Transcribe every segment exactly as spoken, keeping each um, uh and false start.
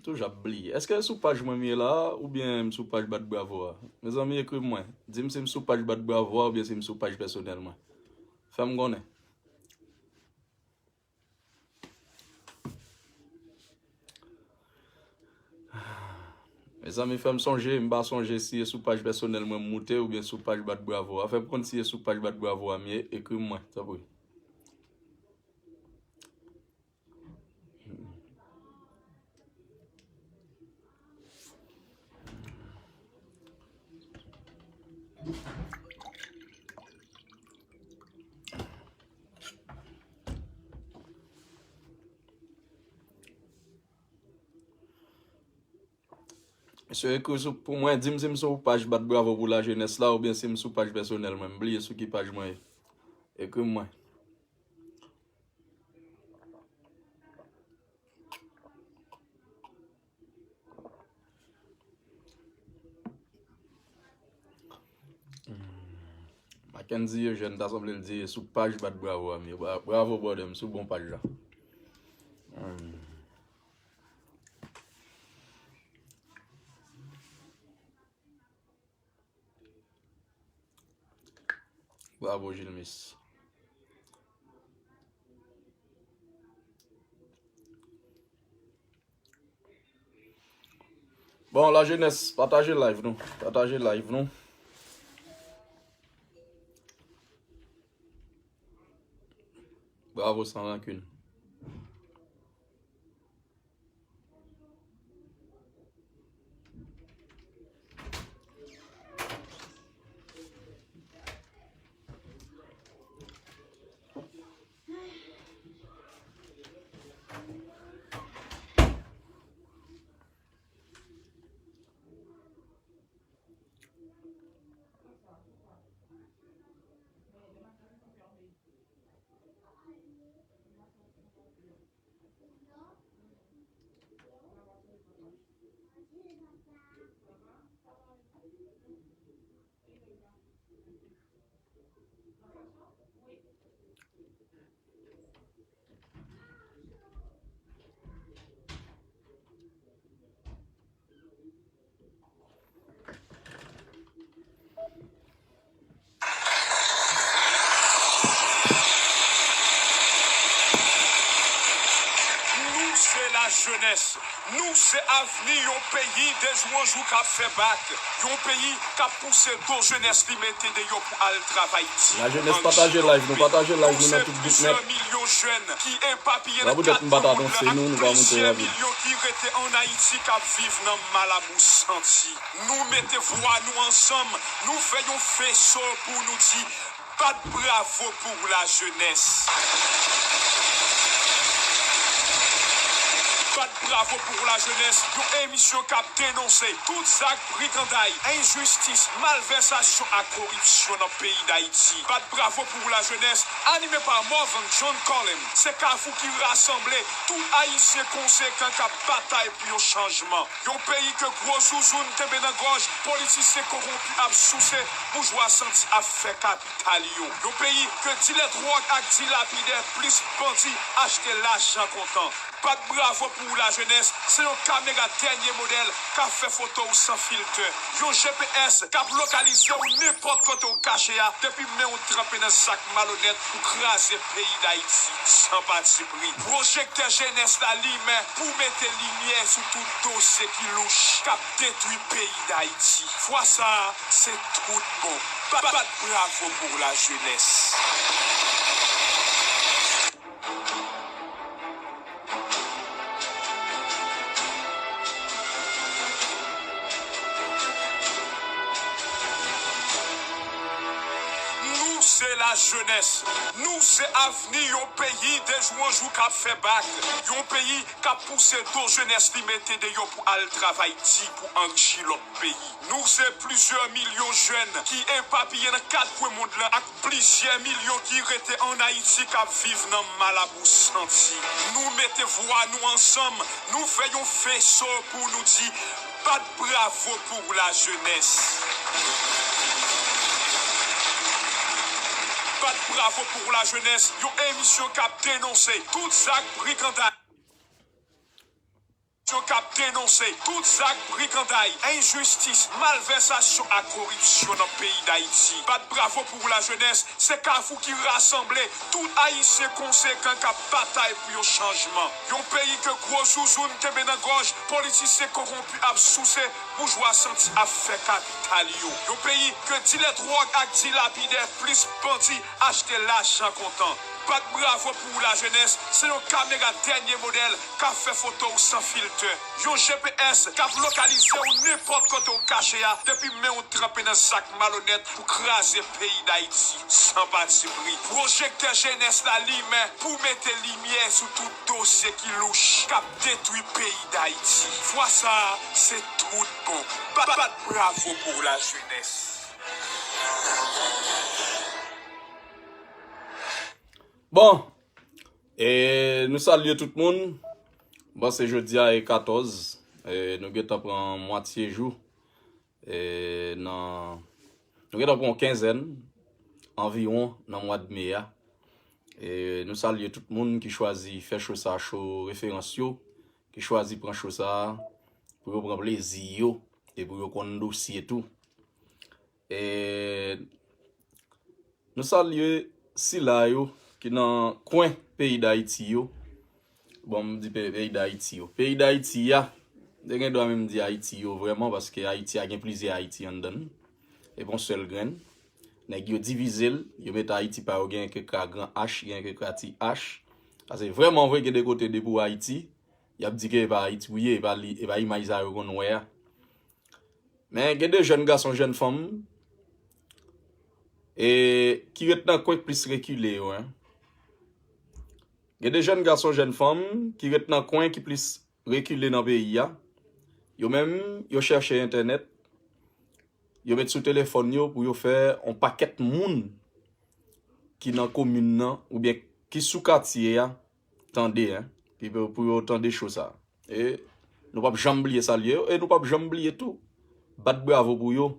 Toujou ap bliye. Èske sou paj mwen m ye la a, oubyen m sou paj Bat Bravo a? Mezanmi, ekri m mwen. Di m si m sou paj Bat Bravo a oubyen si m sou paj pèsonèl mwen. Fè m konnen. Mezanmi, fè m sonje, m pa sonje si e sou paj pèsonèl mwen m moute oubyen sou paj Bat Bravo a. Fè m konn si e sou paj Bat Bravo a m ye, ekri m mwen, tanpri. Mesye, ekri sou, pou mwen, di m si m sou paj Bat Bravo pou Lajenès la oubyen si m sou paj pèsonèl mwen. M bliye sou ki paj mwen ye. Ekri m mwen. Hmm. Mackenzie Eugène ta sanble l di sou paj Bat Bravo a m ye. Bra-, bravo, brother, m sou bon paj la. Hmm. Bravo, Gilmis. Bon, lajenès, pataje live nou. Pataje live nou. Bravo, Sans Rancune. Nou se lajenès. Nou se avni yon peyi de jou an jou k ap fè bak. Yon peyi k ap pouse do jenès li mete deyò pou al travay di. Lajenès, pataje live nou, pataje live nou nan tout bout nèt. Nou se plizyè milyon jèn ki epapiye nan kat kwen mond lan ak plizyè milyon ki rete ann Ayiti k ap viv nan malabou santi. Nou mete vwa nou ansanm, nou fè yon feso pou nou di, bat bravo pou lajenès. Bat bravo pou lajenès, yon emisyon k ap denonse tout zak briganday, enjistis, malvèsasyon ak koripsyon nan peyi Dayiti. Bat bravo pou lajenès, anime pa Morvan John Colem, se kafou ki rasanble tout Ayisyen konsekan k ap batay pou yon chanjman. Yon peyi ke gwo zouzoun kenbe nan gòj, politisyen kowonpi ap souse, boujwa santi ap fè kapital yo. Yon peyi ke dilè dwòg ak dilapidè plis bandi achte lajan kontan. Bat bravo pou ou lajenès, se yon kamera dènye modèl k ap fè foto w san filtè. Yon G P S k ap lokalize w nenpòt kote w kache a, depi men w tranpe nan zak malonèt pou kraze peyi Dayiti san patipri. Pwojektè jenès la limen pou mete limyè sou tout dosye ki louch k ap detwi peyi Dayiti. Fwa sa a, se tout bon. Bat, bat bravo pou lajenès. Nou se lajenès. Nou se avni yon peyi de jou an jou k ap fè bak. Yon peyi k ap pouse do jenès li mete deyò pou al travay di pou anrichi lòt peyi. Nou se plizyè milyon jèn ki epapiye nan kat kwen mond lan ak plizyè milyon ki rete ann Ayiti k ap viv nan malabou santi. Nou mete vwa nou ansanm, nou fè yon feso pou nou di, bat bravo pou lajenès. Bat bravo pou lajenès, yon emisyon k ap denonse tout zak briganday. k ap denonse tout zak brigantay, enjistis, malvèsasyon ak koripsyon nan peyi Dayiti. Bat bravo pou lajenès, se kafou ki rasanble tout Ayisyen konsekan k ap batay pou yon chanjman. Yon peyi ke gwo zouzoun kenbe nan gòj, politisyen kowonpi ap souse, boujwa santi ap fè kapital yo. Yon peyi ke dilè dwòg ak dilapidè plis bandi achte lajan kontan. Bat bravo pou lajenès, se yon kamera dènye modèl k ap fè foto w san filtè. Yon G P S k ap lokalize w nenpòt kote w kache a, depi men w tranpe nan zak malonèt pou kraze peyi Dayiti san patipri. Pwojektè jenès la limen pou mete limyè sou tout dosye ki louch k ap detwi peyi Dayiti. Fwa sa a, se tout bon. Bat, bat bravo pou lajenès. Bon, e nou salye tout moun. Bon, se jodi a e katòz. E nou gentan pran mwatye jou. E nan, nou gentan pran yon kenzèn anviwon nan mwa de me a. E nou salye tout moun ki chwazi fè cho sa cho referans yo, ki chwazi pran cho sa pou yo pran plezi yo e pou yo konn dosye tou. E nou salye sila yo ki nan kwen peyi Dayiti yo. Bon, m di pe- peyi Dayiti yo. Peyi Dayiti a, m te gen dwa menm di Ayiti yo vrèman, paske Ayiti a gen plizyè Ayiti anndan l. E pa yon sèl grenn. Nèg yo divize l, yo mete Ayiti pa yo, gen ke ka gran H, gen ke ka ti H. Paske vrèman vre, gen de kote depi w Ayiti, y ap di ke e pa Ayiti ou ye, e pa li, e pa imaj sa yo konn wè a. Men gen de jèn gason, jèn fanm, e ki ret nan kwen k plis rekile yo, en. Gen de jèn gason, jèn fanm ki ret nan kwen ki plis rekile nan peyi a. Yo menm, yo chèche entènèt, yo met sou telefòn yo pou yo fè yon pakèt moun ki nan komin nan oubyen ki sou katye a tande, en, pou, pou yo tande cho sa. E nou p ap janm bliye salye yo, e nou p ap janm bliye tou bat bravo pou yo.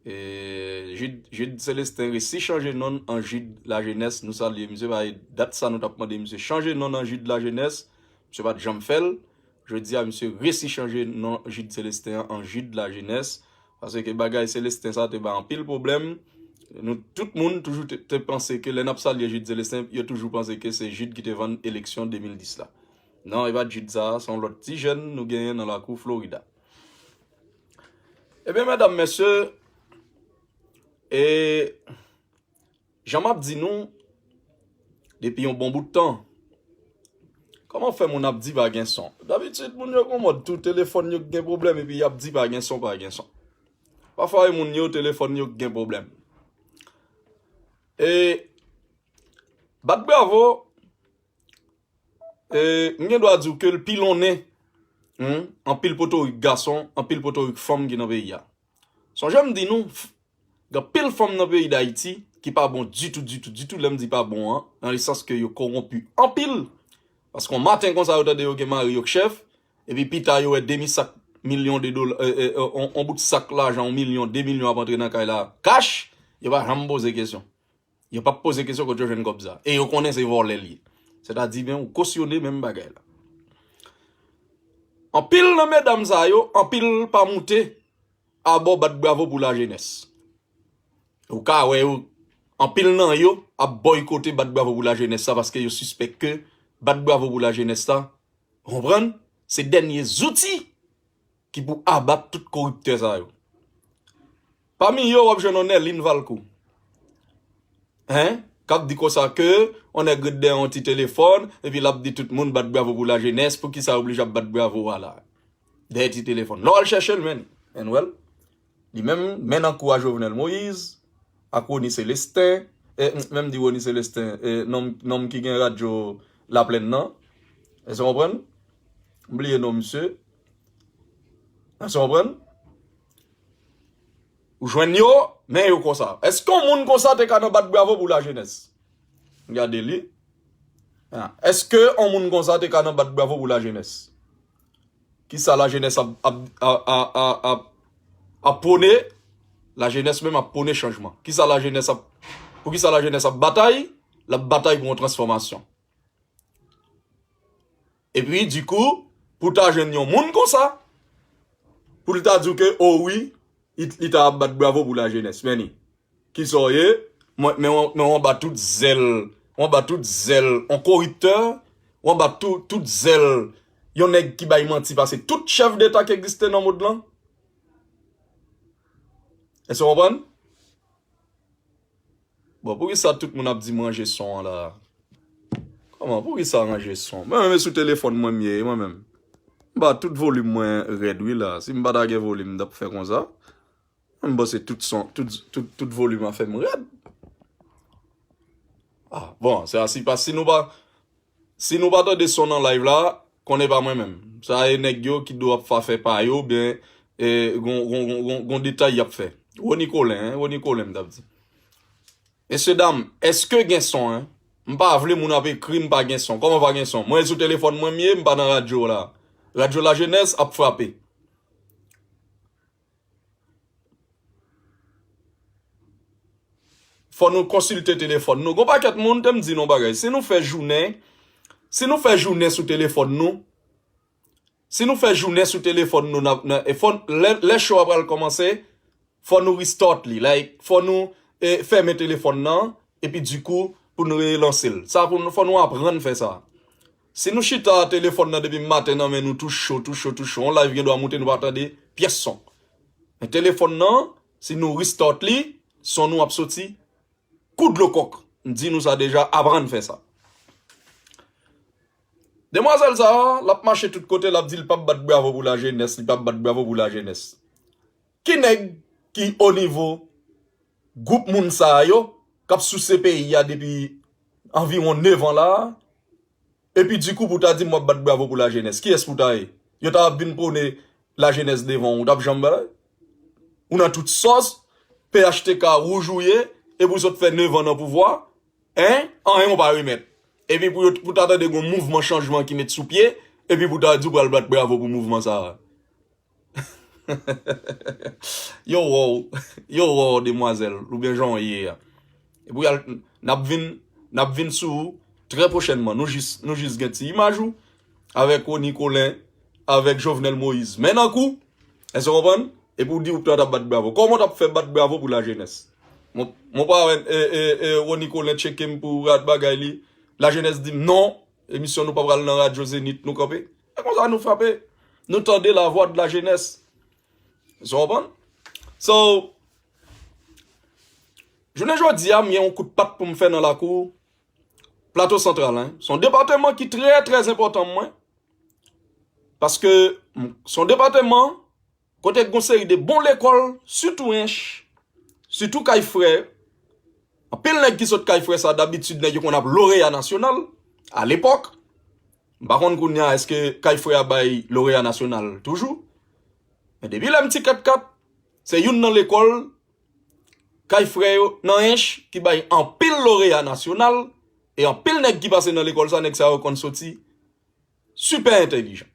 E Jude, Jude Célestin resi chanje non l an Jude Lajenès. Nou salye misye, paske dat sa nou t ap mande misye chanje non l an Jude Lajenès. Misye pa t janm fè l. Jodi a, misye resi chanje non Jude Célestin an an Jude Lajenès. Paske bagay Célestin sa te bay anpil pwoblèm. Nou, tout moun toujou te, te panse ke lè n ap salye Jude Célestin, yo toujou panse ke se Jude ki te vann eleksyon de mil dis la. Non, e pa t Jude sa, se yon lòt ti jèn nou genyen nan lakou Florida. Ebyen, medam, mesye, e jan m ap di nou, depi yon bon bout tan, kòman fè moun ap di pa gen son? Dabitid, moun yo gon mòd tou, telefòn yo k gen pwoblèm epi y ap di pa gen son, pa gen son. Pafwa, e moun yo, telefòn yo k gen pwoblèm. E bat bravo, e, m gen dwa di w ke l pilonnen, hmm, anpil potorik gason, anpil potorik fanm ki nan peyi a. Sonje m di nou, f- gen anpil fanm nan peyi Dayiti ki pa bon ditou, ditou, ditou, lè m di pa bon an, nan lesans ke yo kowonpi anpil, paske yon maten konsa yo tande yo gen mari yo k chèf, epi pita yo wè demi sak milyon de dola, e, e, e, on, on bout sak lajan, yon milyon, de milyon ap antre nan kay la, kach, yo pa janm poze kesyon. Yo p ap poze kesyon kot yo jwenn kòb sa. E yo konnen se vòlè l ye. Sètadi, men, ou kosyone menm bagay la. Anpil nan medam sa yo, anpil pa moute abò bat bravo pou lajenès. Ou ka wè yo, anpil nan yo ap bòykote bat bravo pou lajenès sa paske yo sispèk ke bat bravo pou lajenès sa, ou konprann, se dènye zouti ki pou abat tout koriptè sa yo. Pami yo, w ap jwenn yon Nerline Valcourt. Hein? K ap di konsa ke yon nèg ret dèyè yon ti telefòn, epi l ap di tout moun bat bravo pou lajenès, poukisa yo oblije ap bat bravo a la? Dèyè ti telefòn. Lè w al chèche l, men, men w wè l. Li menm, men nan kou a Jovenel Moïse, ak Rony Célestin, e, m, menm di Rony Célestin, e, nonm, nonm ki gen radyo Laplèn nan. Èske w konprann? M bliye non misye. Èske w konprann? Ou jwenn yo, men yo konsa. Èske yon moun konsa te ka nan bat bravo pou lajenès? Gade li. Ah, èske yon moun konsa te ka nan bat bravo pou lajenès? Kisa lajenès ap, ap, ap, ap, ap, ap pwone? Lajenès menm ap pwone chanjman. Kisa lajenès ap, poukisa lajenès ap batay? L ap batay pou yon transfòmasyon. Epi, dikou, pou w ta jwenn yon moun konsa, pou l ta di w ke, o wi, li, li ta ap bat bravo pou lajenès. Men ni, kisa w ye? Mwen, men w, men w anba tout zèl, w anba tout zèl yon koriptè, w anba tout, tout zèl yon nèg ki bay manti pase tout chèf deta ki egziste nan mond lan. Èske w konprann? Bon, poukisa tout moun ap di m ranje son an la? Kòman, poukisa ranje son? Mwen menm, e sou telefòn mwen m ye, mwen menm. M ba tout volim mwen rèd, wi, la. Si m pa ta gen volim, m t ap fè konsa. M panse tout son, tout, tout, tout volim a fè m rèd. Ah, bon, se a si pa, si nou pa, si nou pa tande son nan live la, konnen pa mwen menm. Sa e nèg yo ki dwe ap fa fè pa yo, oubyen, e, gon, gon, gon, gon, gon detay y ap fè. Rony Colin, hein, Rony Colin, m t ap di. Mesye dam, èske gen son, hein? M pa vle moun ap ekri m pa gen son. Kòman pa gen son? Mwen sou telefòn mwen m ye, m pa nan radyo la. Radyo Lajenès ap frape. Fò nou konsilte telefòn nou. Gon pakèt moun te m di nou bagay. Si nou fè jounen, si nou fè jounen sou telefòn nou, si nou fè jounen sou telefòn nou, n ap, n ap, e fò, lè, lè show a pral kòmanse, fò nou restart li. Like, fò nou, e, fèmen telefòn nan, epi dikou, pou nou relanse l. Sa pou nou, fò nou aprann fè sa. Si nou chita telefòn nan depi maten nan men nou tou cho, tou cho, tou cho, yon live gen dwa moute nou pa tande pyès son. Men telefòn nan, si nou restart li, son nou ap soti kou dlo kòk. M di nou sa deja, aprann fè sa. Demwazèl sa a, l ap mache tout kote, l ap di l p ap bat bravo pou lajenès, li p ap bat bravo pou lajenès. Ki nèg ki o nivo gwoup moun sa a yo, k ap souse peyi a depi anviwon nèf an la a, epi dikou pou w ta di m w ap bat bravo pou lajenès? Kiyès pou w ta ye? Yo ta ap vin pwone lajenès devan w, ou t ap janm bay? Ou nan tout sòs, P H T K wouj ou ye, epi w sot fè nèf an nan pouvwa, en, anyen w pa remèt. Epi pou yo, pou w ta tande gon mouvman chanjman ki met sou pye, epi pou w ta di w pral bat bravo pou mouvman sa a. Yo wè w, yo wè w, demwazèl, oubyen jan w ye a. Epi y al, n ap vin, n ap vin sou ou trè pwochènman. Nou jis, nou jis gen ti imaj ou avèk Rony Colin, avèk Jovenel Moïse. Men nan kou, èske w konprann? Epi w di w t ap bat bravo. Kòman w t ap fè bat bravo pou lajenès? Mon, mon pa wè, e, e, e, Rony Colin tcheke m pou rad bagay li. Lajenès di m non, emisyon nou pa pral nan radyo Zenith, nou kanpe. E konsa nou frape. Nou tande la voix de la jeunesse. Èske w konprann? So, jounen jodi a, m gen yon kout pat pou m fè nan lakou Plato Santral, en. Se yon depatman ki trè, trè enpòtan mwen. Paske, m, se yon depatman kote gon seri de bon lekòl, sitou Ench, sitou Kay Frè. Anpil nèg ki sot Kay Frè sa, dabitid, nèg yo konn ap loreya nasyonal, alepòk. M pa konn kounye a, èske Kay Frè a bay loreya nasyonal toujou? Men depi lè m ti katkat, se youn nan lekòl Kay Frè yo nan Ench ki bay anpil loreya nasyonal, e anpil nèg ki pase nan lekòl sa, nèg sa yo konn soti sipè entèlijan.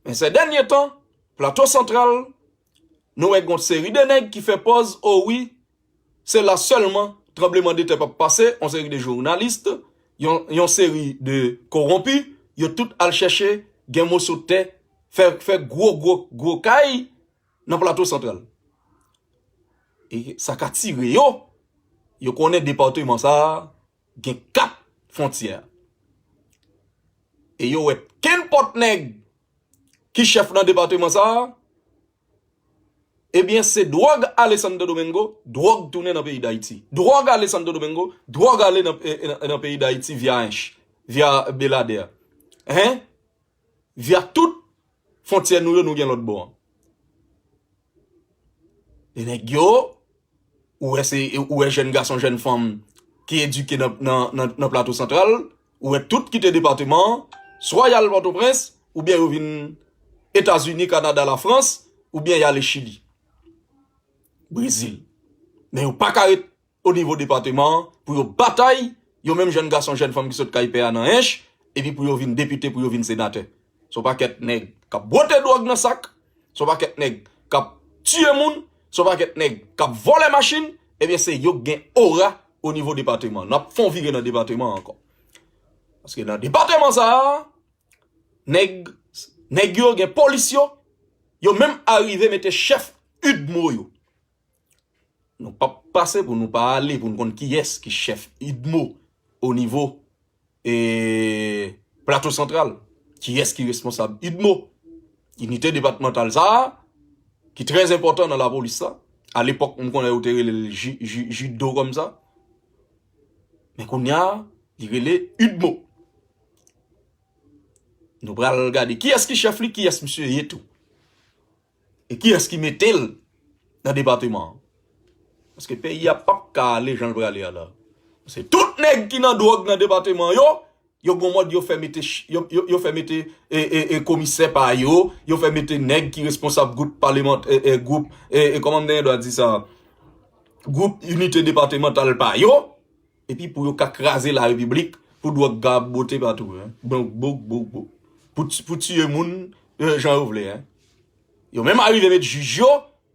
Men sè dènye tan, Plato Santral, nou wè gon seri de nèg ki fè pòz, o wi, se la sèlman tranblemanntè p ap pase, yon seri de jounalis, yon, yon seri de kowonpi, yo tout al chèche gen moso tè, fè, fè gwo, gwo, gwo kay nan Plato Santral. E sa k atire yo, yo konnen depatman sa a gen kat fwontyè. E yo wè kenpòt nèg ki chèf nan depatman sa a, ebyen, se dwòg ale Santo Domingo, dwòg tounen nan peyi Dayiti. Dwòg ale Santo Domingo, dwòg ale nan, e, e, nan, nan peyi Dayiti via Ench, via Beladè. Hein? Via tout fwontyè nou yo nou gen lòt bò an. E nèg yo, ou wè se, ou wè jèn gason, jèn fanm ki edike nan, nan, nan, nan Plato Santral, ou wè tout kite depatman an, swa y al Pòtoprens, oubyen yo vin Etazini, Kanada, Lafrans, oubyen y ale Chili, Brezil. Men yo pa ka ret o nivo depatman an, pou yo batay, yo menm jèn gason, jèn fanm ki sot kay pè a nan Ench, epi pou yo vin depite, pou yo vin senatè. Se yon pakèt nèg k ap bwote dwòg nan sak, se yon pakèt nèg k ap tiye moun, se yon pakèt nèg k ap vòlè machin, ebyen se yo k gen ora o nivo depatman an. N ap fè yon vire nan depatman an ankò. Paske nan depatman sa a, nèg, nèg yo, gen polis yo, yo menm arive mete chèf UDMO yo. Nou p ap pase pou nou pa ale pou n konn kiyès ki chèf UDMO o nivo e Plato Santral. Kiyès ki responsab UDMO? Inite depatmantal sa a, ki trè enpòtan nan lapolis la. Alepòk, m konnen yo te rele l Ji-, Ji-, Jido kòm sa. Men kounye a, li rele UDMO. Nou pral gade kiyès ki chèf li, kiyès misye ye tou. E kiyès ki mete l nan depatman an? Paske peyi a p ap ka ale jan l prale a la. Paske tout nèg ki nan dwòg nan depatman yo, yo gon mòd yo fè mete ch-, yo, yo, yo fè mete e, e, e komisè pa yo, yo fè mete nèg ki responsab gwoup palemant-, e, e, gwoup, e, e, kòman m te gen dwa di sa? Gwoup inite depatmantal pa yo, epi pou yo ka kraze larepiblik, pou dwòg ka bote patou, en. Bon, bon, bon, bon. Pou ti-, pou tiye moun, e, jan yo vle, en. Yo menm arive met jij yo,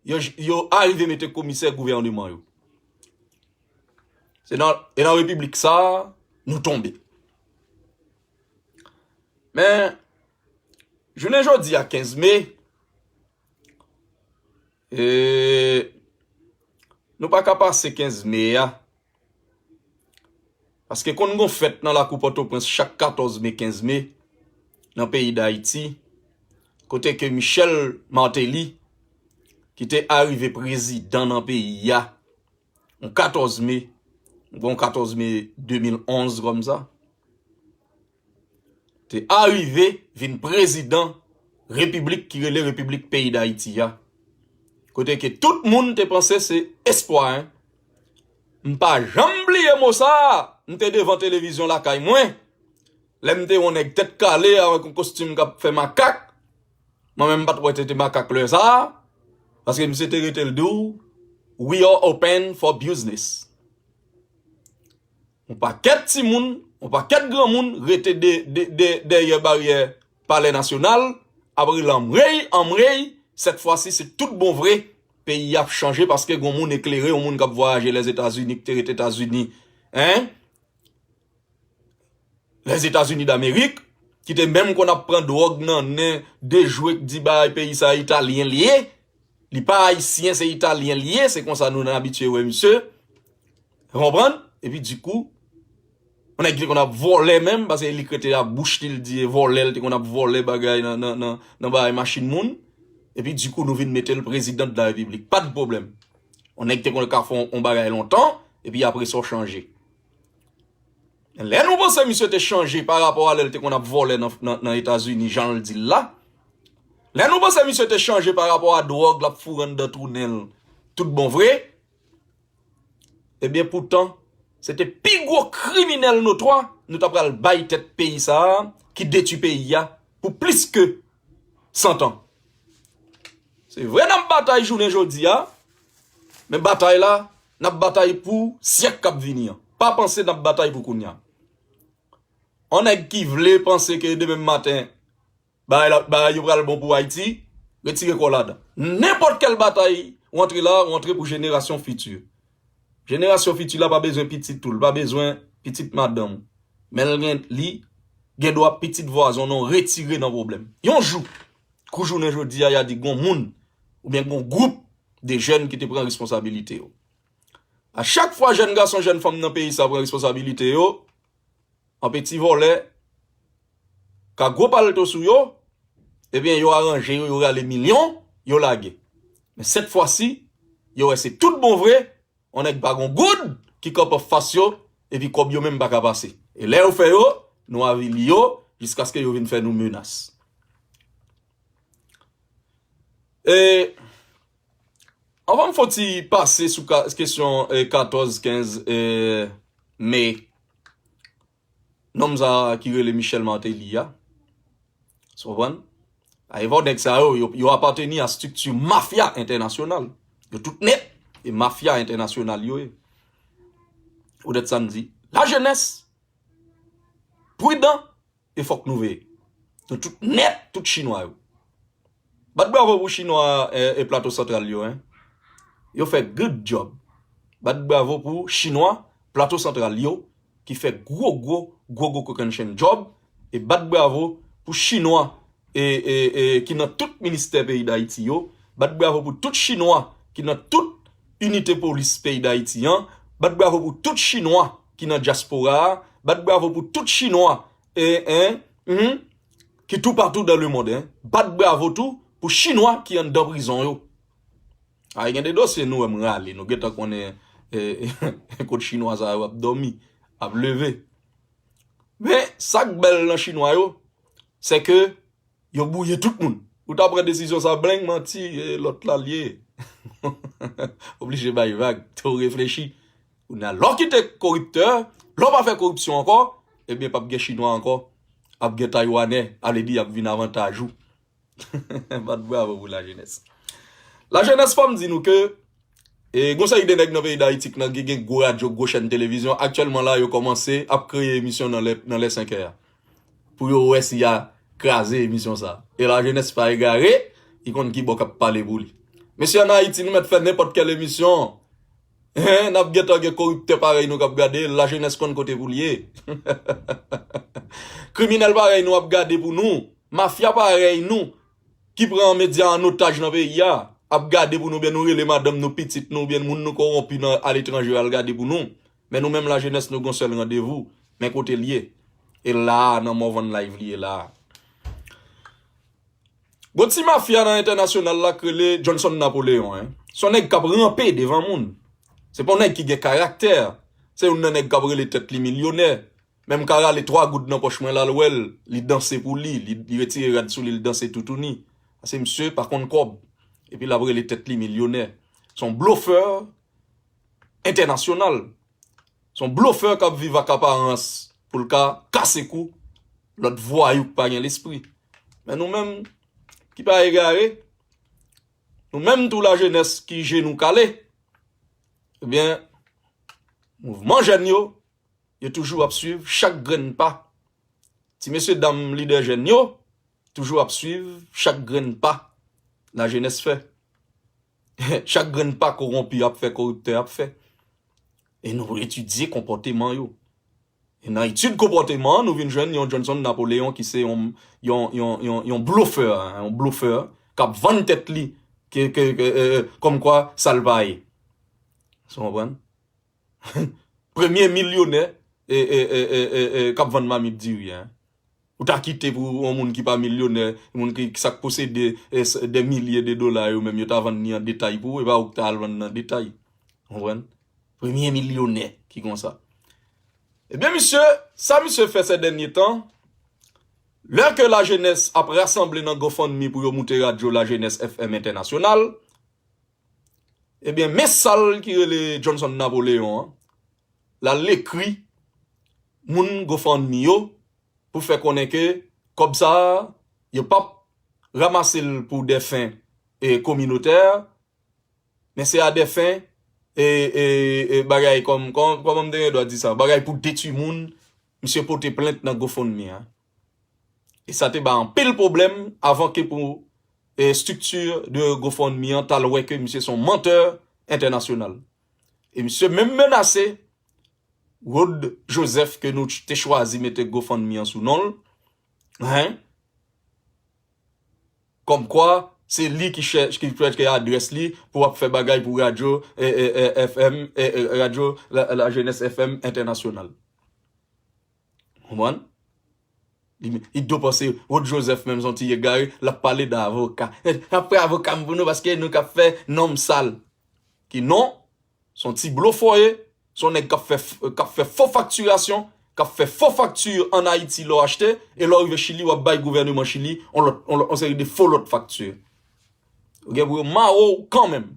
yo, yo arive mete komisè gouvèneman yo. Se nan, e nan repiblik sa a, nou tonbe. Men, jounen jodi a kenz me, e, nou pa ka pase kenz me a. Paske konn gon fèt nan lakou Pòtoprens chak katòz me, kenz me, nan peyi Dayiti, kote ke Michel Martelly, ki te arive prezidan nan peyi a, yon katòz me, yon katòz me de mil onz kòm sa, te arive vin prezidan repiblik ki rele Repiblik Peyi Dayiti a. Kote ke tout moun te panse se espwa, en. M pa janm bliye mo sa a, m te devan televizyon lakay mwen. Lè m te wè yon nèg tèt kale avèk yon kostim k ap fè makak, mwen menm m pa t wè tete makak lè sa a, paske misye te rete l di w, "We are open for business." Yon pakèt timoun, yon pakèt granmoun rete de, de, de, dèyè baryè Palè Nasyonal, ap rele anmwey, anmwey, sèt fwa si se tout bon vre, peyi a ap chanje paske gon moun eklere, yon moun k ap vwayaje Lèzetazini, ki te rete Etazini, en, Lèzetazini Damerik, ki te menm konn ap pran dwòg nan nen de jwe k di bay peyi sa italyen li ye, li pa ayisyen, se italyen li ye, se konsa nou abitye wè misye. Ou konprann? Epi dikou, yon nèg ki te konn ap vòlè menm, paske li k rete a bouch li, l di e vòlè, l te konn ap vòlè bagay nan, nan, nan, nan bagay machin moun. Epi dikou, nou vin mete l prezidan de la repiblik. Pa de pwoblèm. Yon nèg te konn ka fè yon, yon bagay lontan, epi apre sa w chanje. Lè nou panse misye te chanje pa rapò a lè l te konn ap vòlè nan, nan, nan Etazini, jan l di l la, lè nou panse misye te chanje pa rapò a dwòg l ap foure anndan twou nen l, tout bon vre, ebyen, poutan, se te pi gwo kriminèl notwa nou ta pral bay tèt peyi sa a, ki detwi peyi a pou plis ke san tan. Se vre n ap batay jounen jodi a, men batay la, n ap batay pou syèk k ap vini an. Pa panse n ap batay pou kounye a. Yon nèg ki vle panse ke demen maten, bagay la, bagay yo pral bon pou Ayiti, retire kò w ladan. Nenpòt kèl batay ou antre la, ou antre pou jenerasyon fiti. Jenerasyon fiti la pa bezwen pitit ou, l pa bezwen pitit madanm ou. Men l gen, li gen dwa pitit vwazen w, non, retire nan pwoblèm. Yon jou, kou jounen jodi a, y a di gon moun, oubyen gon gwoup de jèn ki te pran responsabilite yo. A chak fwa jèn gason, jèn fanm nan peyi sa pran responsabilite yo, an peti vòlè, ka gwo palto sou yo, ebyen, yo aranje yo, yo rale milyon, yo lage. Men sèt fwa si, yo wè se tout bon vre, yon nèg pa gon goud ki kanpe anfas yo, epi kòb yo menm pa ka pase. E lè yo fè yo, nou avili yo, jiskaske yo vin fè nou menas. E, anvan m fon ti pase sou ka-, kesyon, e, katòz, kenz, e, me, nonm sa a ki rele Michel Martelly a. Ou konprann? A, e vò nèg sa yo, yo, yo apateni a estrikti mafya entènasyonal. Yo tout nèt, e mafya entènasyonal yo ye. Poutèt sa n di, lajenès, pridan, e fòk nou veye. Nou tout nèt, tout chinwa yo. Bat bravo pou chinwa, e, e Plato Santral yo, en. Yo fè good job. Bat bravo pou chinwa Plato Santral yo ki fè gwo, gwo, gwo, gwo kokennchenn job. E bat bravo pou chinwa e, e, e, ki nan tout ministè peyi Dayiti yo, bat bravo pou tout chinwa ki nan tout inite polis peyi Dayiti an, bat bravo pou tout chinwa ki nan dyaspora a, bat bravo pou tout chinwa e, en, mhm, ki toupatou dan lemonn, en. Bat bravo tou pou chinwa ki anndan prizon yo. A, gen de dosye nou wè m rale, nou gentan konnen e, kot chinwa sa yo ap dòmi, ap leve. Men, sa k bèl nan chinwa yo, se ke yo bouye tout moun. Ou ta pran desizyon sa blenng, manti, e lòt la l ye. Oblije bay vag, tou reflechi. Kounye a, lè w kite koriptè, lè w pa fè koripsyon ankò, ebyen, p ap gen chinwa ankò. Ap gen taywanè, a vle di, y ap vin avantaj ou. Bat bravo pou lajenès. Lajenès, fò m di nou ke e, gon seri de nèg nan peyi Dayiti k nan gen, gen gwo radyo, gwo chèn televizyon, aktyèlman la, yo kòmanse ap kreye emisyon nan lè, nan lè senkè a. Pou yo wè si y a kraze emisyon sa. E lajenès pa egare, li konn ki bò k ap pale pou li. Mesye, ann Ayiti, nou mèt fè nenpòt kèl emisyon. Hen, n ap gentan gen koriptè parèy nou k ap gade l, lajenès konn kote pou l ye. Kriminèl parèy nou ap gade pou nou. Mafya parèy nou ki pran medya an otaj nan peyi a, ap gade pou nou, oubyen nou rele madanm nou, pitit nou, oubyen moun nou kowonpi nan aletranje al gade pou nou. Men nou menm lajenès, nou gon sèl randevou, men kote l ye. E la a, nan Morvan Live li ye la a. Gon ti mafya nan entènasyonal la k rele Johnson Napoléon, en. Se yon nèg k ap ranpe devan moun. Se pa yon nèg ki gen karaktè. Se youn nan nèg k ap rele tèt li milyonè. Men m ka rale twa goud nan pòch mwen, l al wè l, li danse pou li, li, li retire rad sou li, li danse toutouni. Paske misye pa konn kòb. Epi l ap rele tèt li milyonè. Se yon blofè entènasyonal. Se yon blofè k ap viv ak aparans pou l ka kase kou lòt vwayou k pa gen lespri. Men nou menm ki pa egare, nou menm tou lajenès ki je nou kale, ebyen, mouvman jèn yo, yo toujou ap swiv chak grenn pa. Ti mesye dam lidè jèn yo toujou ap swiv chak grenn pa lajenès fè. Chak grenn pa kowonpi ap fè, koriptè ap fè. E nou etidye konpòteman yo. E nan etid konpòteman an, nou vin jwenn yon Johnson Napoléon ki se yon, yon, yon, yon, yon blofè, en, yon blofè k ap vann tèt li ke, ke, ke, e, e, kòmkwa sa l pa ye. Ou konprann? Premye milyonè e, e, e, e, e, e, k ap vann mamit diri, en. Ou ta kite pou yon moun ki pa milyonè, moun ki, sa k posede e, s- dè milye de dola yo menm, yo ta vann li an detay pou ou, e pa ou k ta al vann nan detay. Ou konprann? Premye milyonè ki konsa. Ebyen, misye, sa misye fè sè dènye tan, lè ke lajenès ap rasanble nan GoFundMe pou yo moute radyo Lajenès F M Entènasyonal, ebyen, men sa l ki rele Johnson Napoléon an, l al ekri moun GoFundMe yo pou fè konnen ke kòb sa a, yo p ap ranmase l pou dè fen e, kominotè, men se a dè fen e, e, e bagay kòm, kòm, kòman m te gen dwa di sa, bagay pou detwi moun, misye pote plent nan GoFundMe a. E sa te bay anpil pwoblèm avan ke pou e, estrikti de GoFundMe an t al wè ke misye se yon mantè entènasyonal. E misye menm menase Rod Joseph ke nou ch- te chwazi mete GoFundMe an sou non l. Hen. Kòmkwa, se li ki chèche, ki chèche adrès li pou ap fè bagay pou radyo e, e, e, F M, e, e, radyo la, Lajenès F M entènasyonal. Konprann? Li, li do panse Rod Joseph menm se yon ti egare, l ap pale de avoka. N ap fè avoka m pou nou paske nou k ap fè non m sal. Ki non, se yon ti blofè w ye, se yon nèg k ap fè, k ap fè fo faktirasyon, k ap fè fo fakti ann Ayiti lè w achte, e lè w rive Chili, w ap bay gouvèneman Chili on lòt, on lòt, on seri de fo lòt fakti. Ou gen pou yo mare w kanmenm.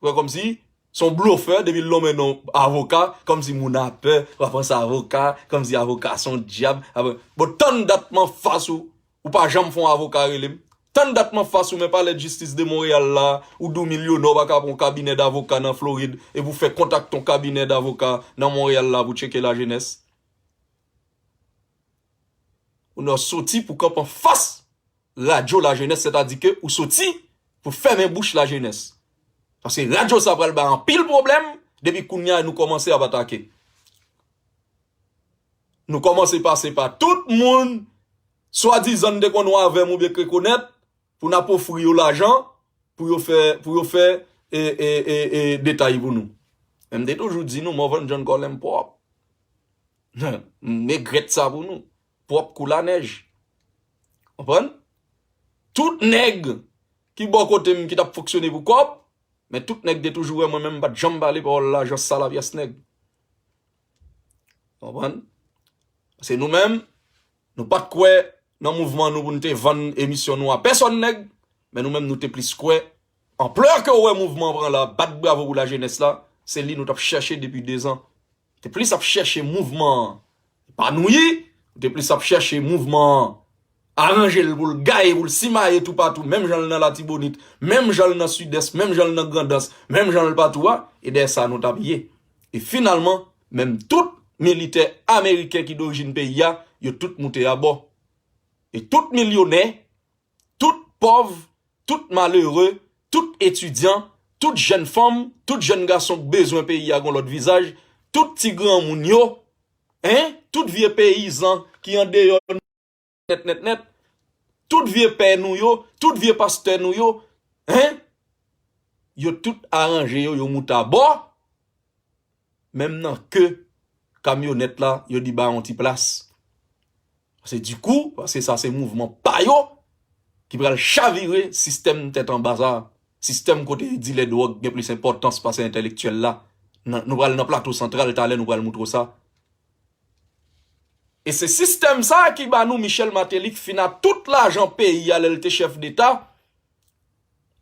Wè, kòmsi se yon blofè, depi l lonmen non avoka, kòmsi moun ap pè, w ap panse avoka, kòmsi avoka se yon dyab. Bon, tann dat m anfas ou, ou pa janm fè yon avoka rele m. Tann dat m anfas ou, men Palè Jistis de Monreyal la, ou di w milyonè, w pa ka pran yon kabinè davoka nan Florid, epi w fè kontakte yon kabinè davoka nan Monreyal la pou tcheke lajenès. Ou nan soti pou kanpe anfas radyo lajenès, sètadi ke ou soti pou fèmen bouch lajenès. Paske radyo sa pral bay anpil pwoblèm, depi kounye a nou kòmanse ap atake. Nou kòmanse pase pa tout moun swadizan n te konn wè avè m oubyen k rekonèt, pou n ap ofri yo lajan, pou yo fè, pou yo fè e, e, e, e, detay pou nou. Men m te toujou di nou, Morvan John Colem pwòp. M regrèt sa pou nou. Pwòp kou lanèj. Konprann? Tout nèg ki bò kote m ki t ap fonksyone pou kòb, men tout nèg te toujou wè mwen menm m pa t janm pale pawòl lajan sal a pyès nèg. Konprann? Paske nou menm, nou pa t kwè nan mouvman nou pou n te vann emisyon nou a pèsòn nèg, men nou menm nou te plis kwè anplè ke w wè mouvman an pran la, bat bravo pou lajenès la, se li nou t ap chèche depi dezan. Te plis ap chèche mouvman an epanouyi, ou te plis ap chèche mouvman an aranje l pou l gaye, pou l simaye toupatou, menm jan l nan Latibonit, menm jan l nan Sidès, menm jan l nan Grandans, menm jan l patou a, e dèyè sa nou t ap ye. E finalman, menm tout militè ameriken ki dorijin peyi a, yo tout moute abò. E tout milyonè, tout pòv, tout malere, tout etidyan, tout jèn fanm, tout jèn gason k bezwen peyi a gon lòt vizaj, tout ti granmoun yo, en, tout vye peyizan ki andeyò nèt, nèt, nèt, tout vye pè nou yo, tout vye pastè nou yo, en, yo tout aranje yo, yo moute abò, menm nan ke kamyonèt la, yo di ba yon ti plas. Se dikou, paske sa se mouvman pa yo ki pral chavire sistèm tèt anba sa, sistèm kote dilè dwòg gen plis enpòtans pase entèlektyèl la. Nan, nou pral nan Plato Santral, talè nou pral moutre w sa. E se sistèm sa a ki ba nou Michel Martelly k fin a tout lajan peyi a lè l te chèf deta.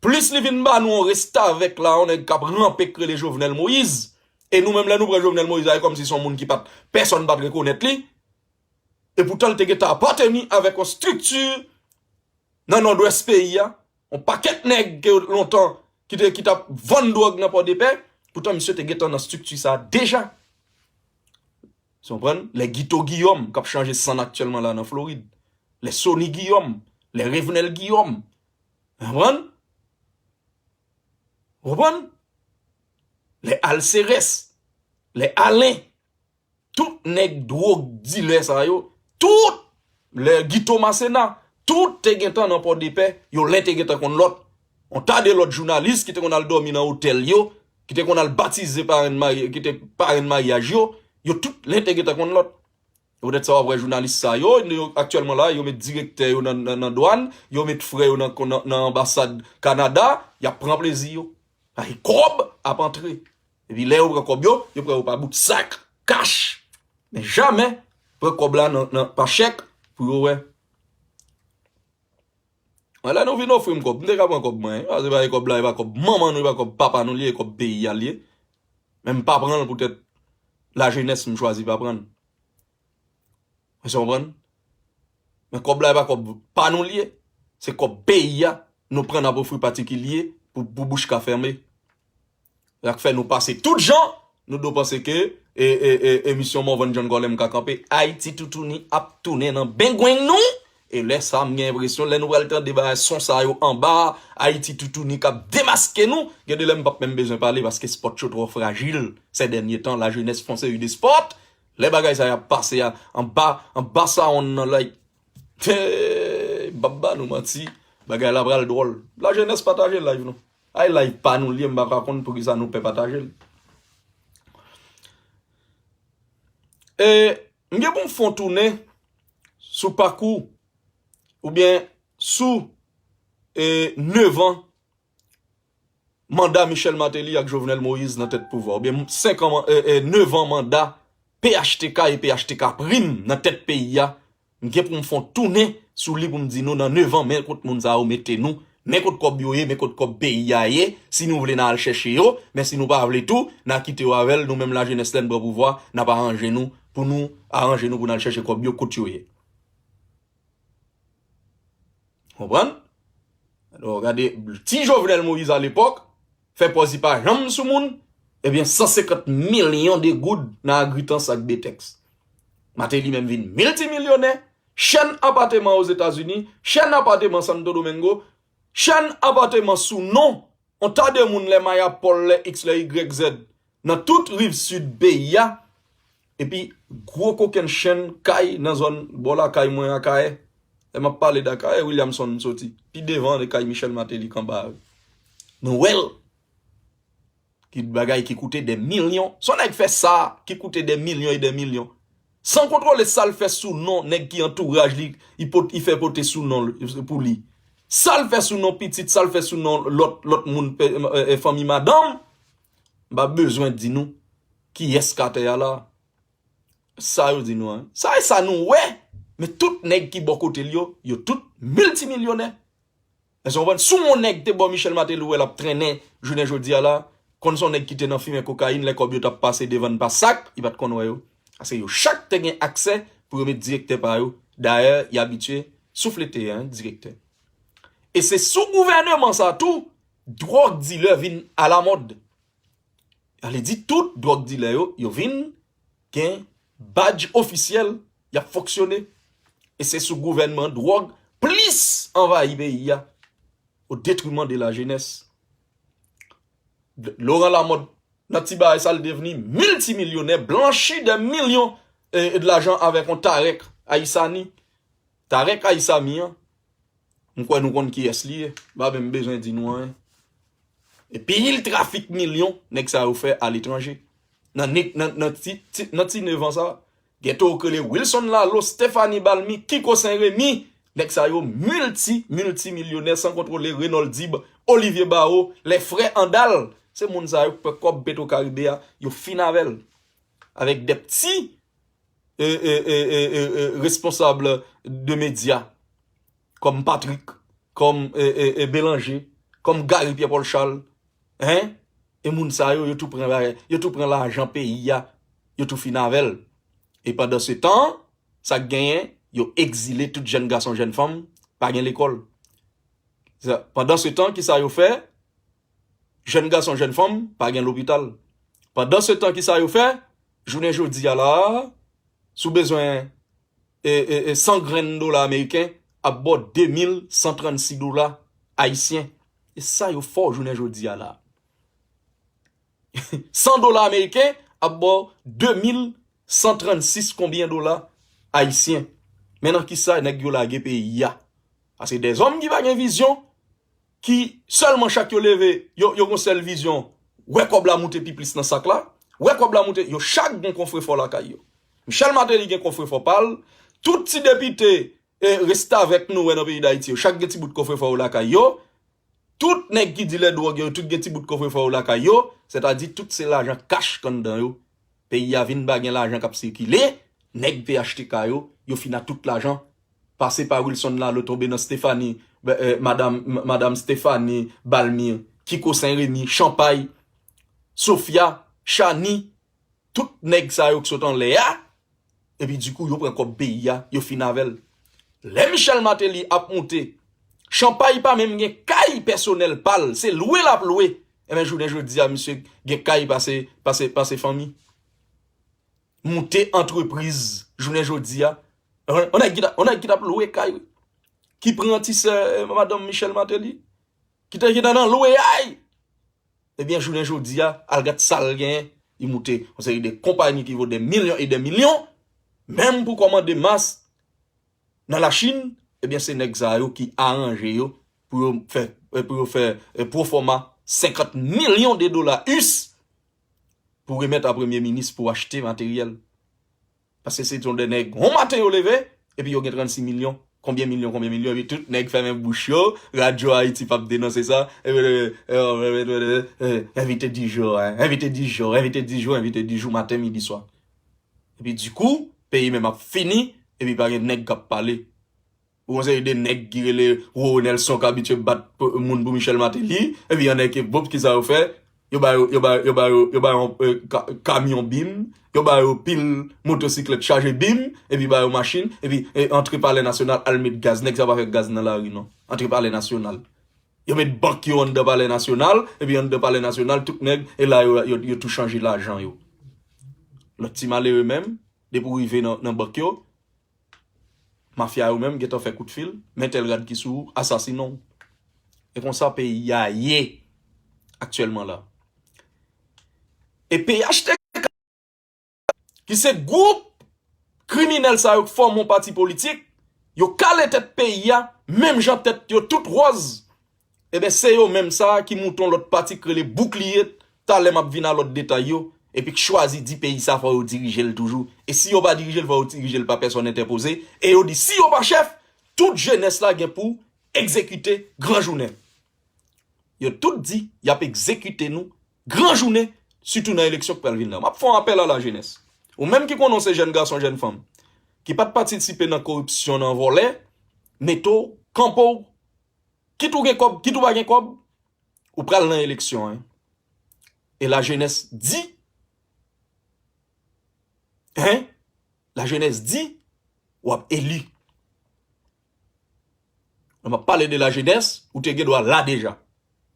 Plis li vin ba nou yon restavèk la, yon nèg k ap ranpe k rele Jovenel Moïse. E nou menm lè nou pran Jovenel Moïse la, e kòmsi se yon moun ki pa t, pèsòn pa t rekonèt li. E poutan li te gentan apateni avèk yon estrikti nan nòdwès peyi a. Yon pakèt nèg ke lontan ki te, ki t ap vann dwòg nan Pòdepè. Poutan misye te gentan nan estrikti sa a deja. Ou konprann? Lè Guito Guillaume k ap chanje sann aktyèlman la nan Florid. Lè Sony Guillaume, lè Revenel Guillaume. Ou konprann? Ou konprann? Lè Alceres, lè Alen, tout nèg dwòg dilè sa yo, tout, lè Guito Macena, tout te gentan nan Pòdepè, yo len te gentan konn lòt. Yon ta de lòt jounalis ki te konn al dòmi nan otèl yo, ki te konn al batize parenn marye, ki te parenn maryaj yo, yo tout len te gentan konn lòt. Se poutèt sa w ap wè jounalis sa yo, yo aktyèlman la, yo met direktè yo nan, nan, nan dwàn, yo met frè yo nan, nan, nan anbasad Kanada, y ap pran plezi yo. Paske kòb ap antre. Epi lè yo pran kòb yo, yo pran yo pa bout sak, kach. Men jamè pran kòb la nan, nan, pa chèk pou yo wè. Mwen, lè nou vin ofri m kòb, m te ka pran kòb mwen, wi. Paske pa e kòb la, e pa kòb manman nou, e pa kòb papa nou li ye, e kòb peyi a li ye. Men m pa pran l poutèt lajenès m chwazi pa pran l. Èske w konprann? Men kòb la, e pa kòb pa nou li ye. Se kòb peyi a, nou pran n ap ofri patikilye pou, pou bouch ka fèmen. Sa k fè nou pase tout jan, nou dwe panse ke e, e, e, emisyon Morvan John Colem ka kanpe. Ayiti toutouni ap tounen nan bengweng nou. E lè sa, m gen enpresyon, lè nou pral tande bagay son sa yo anba, Ayiti toutouni k ap demaske nou, gen de lè m p ap menm bezwen pale paske spòt yo twò frajil. Sè dènye tan, lajenès fè yon seri de spòt. Lè bagay sa y ap pase a, anba, anba sawonn nan, like, hey, m p ap ba nou manti, bagay la pral dwòl. Lajenès, pataje live nou. Ay, live pa nou li ye, m pa ka konn poukisa nou pè pataje l. E, m gen pou m fè yon tounen sou pakou, oubyen sou, e, nevan manda Michel Martelly ak Jovenel Moïse nan tèt pouvwa, oubyen senk an, e, e, nev an manda P H T K e P H T K Prim nan tèt peyi a, m gen pou m fè yon tounen sou li pou m di nou nan nev an, men kot moun sa yo mete nou, men kot kòb yo ye, men kot kòb peyi a ye, si nou vle n a al chèche yo, men si nou pa vle tou, n a kite yo avè l, nou menm lajenès lè n pran pouvwa, n ap aranje nou, pou nou aranje nou pou n al chèche kòb yo kot yo ye. Konprann? Alò, gade, ti Jovenel Moïse alepòk, fè pòz li pa janm sou moun, ebyen, san senkant milyon de goud nan Agritans ak Betex. Martelly menm vin miltimilyonè, chèn apateman Ozetazini, chèn apateman Santo Domingo, chèn apateman sou non yon ta de moun, lè Mayapòl, lè X, lè Y Z, nan tout riv sid peyi a, epi gwo kokenn chèn kay nan zòn bò lakay mwen Akayè. Lè m ap pale de kay Williamson m soti. Pi devan, de kay Michel Martelly k anba a. Nou wè l. Ki bagay ki koute dè milyon. Son nèg fè sa ki koute dè milyon e dè milyon. San kontwole sa l fè sou non nèg ki antouraj li, li pot, li fè pote sou non l, pou li. Sa l fè sou non pitit, sa l fè sou non lòt, lòt moun, pe- e, e, fanmi madanm, m pa bezwen di nou kiyès k atè a la. Sa yo di nou an. Sa e sa nou wè. Men tout nèg ki bò kote l yo, yo tout miltimilyonè. Èske w konprann? Si yon nèg te bò Michel Martelly, ou wè l ap trennen jounen jodi a la, konn se yon nèg ki te nan fimen kokayin, lè kòb yo t ap pase devan n pa sak, li pa t konn wè yo. Paske yo chak te gen aksè pou yo met direktè pa yo. Dayè, y abitye souflete, en, direktè. E se sou gouvèneman sa tou, dwòg dilè vin alamòd. Sa vle di tout dwòg dilè yo, yo vin gen badj ofisyèl, y ap fonksyone. E se sou gouvènman dwòg plis anvayi peyi a, o detriman de la jenès. Laurent Lamothe, nan ti bagay sa, l devni miltimilyonè, blanchi dè milyon e, e de lajan avèk yon Tarek Aissami. Tarek Aissami an, m kwè nou konn kiyès li ye. M pa menm bezwen di nou anyen. E pil trafik milyon nèg sa yo fè aletranje. Nan, nan, nan, ti, ti, nan ti nevan sa, gen tou k rele Wilson Lalo, Stéphanie Balmy, Kiko Saint Remy. Nèg sa yo milti, miltimilyonè san kontwole, Renold Dib, Olivier Barreau, les frères Andal. Se moun sa yo k pran kòb Petro Caribe a, yo fin avè l. Avèk de pti e, e, e, e, e, e, responsab de medya, kòm Patrick, kòm e, e, e, Bélanger, kòm Gary Pierre Paul Charles, hein? E moun sa yo, yo tou pran, yo tou pran lajan peyi a, yo tou fin avè l. E pandan se tan, sa k genyen, yo egzile tout jèn gason, jèn fanm, pa gen lekòl. Sa, pandan se tan, ki sa yo fè? Jèn gason, jèn fanm, pa gen lopital. Pandan se tan, ki sa yo fè? Jounen jodi a la, si w bezwen e, e, e, san grenn dola ameriken, ap ba w de mil san trannsis dola ayisyen. E sa yo fè w jounen jodi a la. San dola ameriken ap ba w de mil san trannsis konbyen dola ayisyen. Men nan kisa nèg yo lage peyi a? Paske dèzòm ki pa gen vizyon, ki sèlman chak yo leve, yo, yo gon sèl vizyon, wè kòb la moute pi plis nan sak la, wè kòb la moute, yo chak gon kofrefò lakay yo. Michel Martelly gen kofrefò pa l, tout ti depite e, restavèk nou wè nan peyi Dayiti yo, chak gen ti bout kofrefò yo lakay yo, tout nèg ki dilè dwòg yo, tout gen ti bout kofrefò yo lakay yo, sètadi tout se lajan kach k anndan yo. Peyi a vin pa gen lajan k ap sikile, nèg P H T K yo, yo fin a tout lajan. Pase pa Wilson Lalo, tonbe nan Stéphanie, e, madam, m- madam Stéphanie Balmy, Kiko Saint Remy, Champagne, Sophia, Chani, tout nèg sa yo k sot anlè a, epi dikou yo pran kòb peyi a, yo fin avè l. Lè Michel Martelly ap moute, Champagne pa menm gen kay pèsonèl pa l, se lwe l ap lwe. Enben, jounen jodi a, misye gen kay pase, pase, pase fanmi. Moute antrepriz, jounen jodi a. On nèg ki t ap, on nèg ki t ap lwe kay, wi. Ki pran ti sè, e, madanm Michel Martelly. Ki te, ki te nan lwe ay. Ebyen, jounen jodi a, al gad sa l genyen, li moute yon seri de konpayi ki vo de milyon e de milyon, menm pou kòmande mas nan Lachin, ebyen, se nèg sa yo ki aranje yo pou yo fè, pou yo fè, e, pwofòma senkant milyon de dola us pou remèt a premye minis pou achte materyèl. Paske se yon de nèg, yon maten yo leve, epi yo gen trannsis milyon. Konbyen milyon, konbyen milyon, epi tout nèg fèmen bouch yo, Radyo Ayiti p ap denonse sa. Envite di jou, envite di jou, envite di jou, envite di jou, maten, midi, swa. Epi dikou, peyi menm ap fini, epi pa gen nèg k ap pale. Ou gon seri de nèg ki rele Roro Nelson k abitye bat moun pou Michel Martelly, epi yon nèg ki, bòp, ki sa yo fè? Yo ba yo, yo ba yo, yo ba yo, yo ba yo, e, ka- kamyon bim, yo ba yo pil motosiklèt chaje bim, epi ba yo machin, epi, e, antre Palè Nasyonal al met gaz. Nèg sa pa fè gaz nan lari, non. Antre Palè Nasyonal. Yo met bank yo anndan Palè Nasyonal, epi anndan Palè Nasyonal, tout nèg, e la yo, yo, yo tou chanje lajan yo. Lòt ti malere menm, depi w rive nan, nan bank yo, mafya yo menm gentan fè kout fil, men tèl rad ki sou ou, asasinen w. E konsa peyi a ye aktyèlman la. E P H T K, ki se gwoup kriminèl sa yo k fòme yon pati politik, Yo kale tèt peyi a, menm jan tèt yo tout wòz. Ebyen, se yo menm sa a ki moute yon lòt pati k rele Boukliye, talè m ap vin a lòt detay yo, epi k chwazi di peyi sa fò yo dirije l toujou. E si yo pa dirije l, fò yo dirije l pa pèsòn entèpoze. E yo di si yo pa chèf, tout jenès la gen pou egzekite gran jounen. Yo tout di y ap egzekite nou gran jounen, sitou nan eleksyon k pral vin la. M ap fè yon apèl a lajenès. Ou menm ki konnen w se jèn gason, jèn fanm, ki pa t patisipe nan koripsyon, nan vòlè, mete w, kanpe w, kit ou gen kòb, kit ou pa gen kòb, ou pral nan eleksyon, en. E lajenès di, en, lajenès di, w ap eli. Lè m ap pale de lajenès, ou te gen dwa la deja.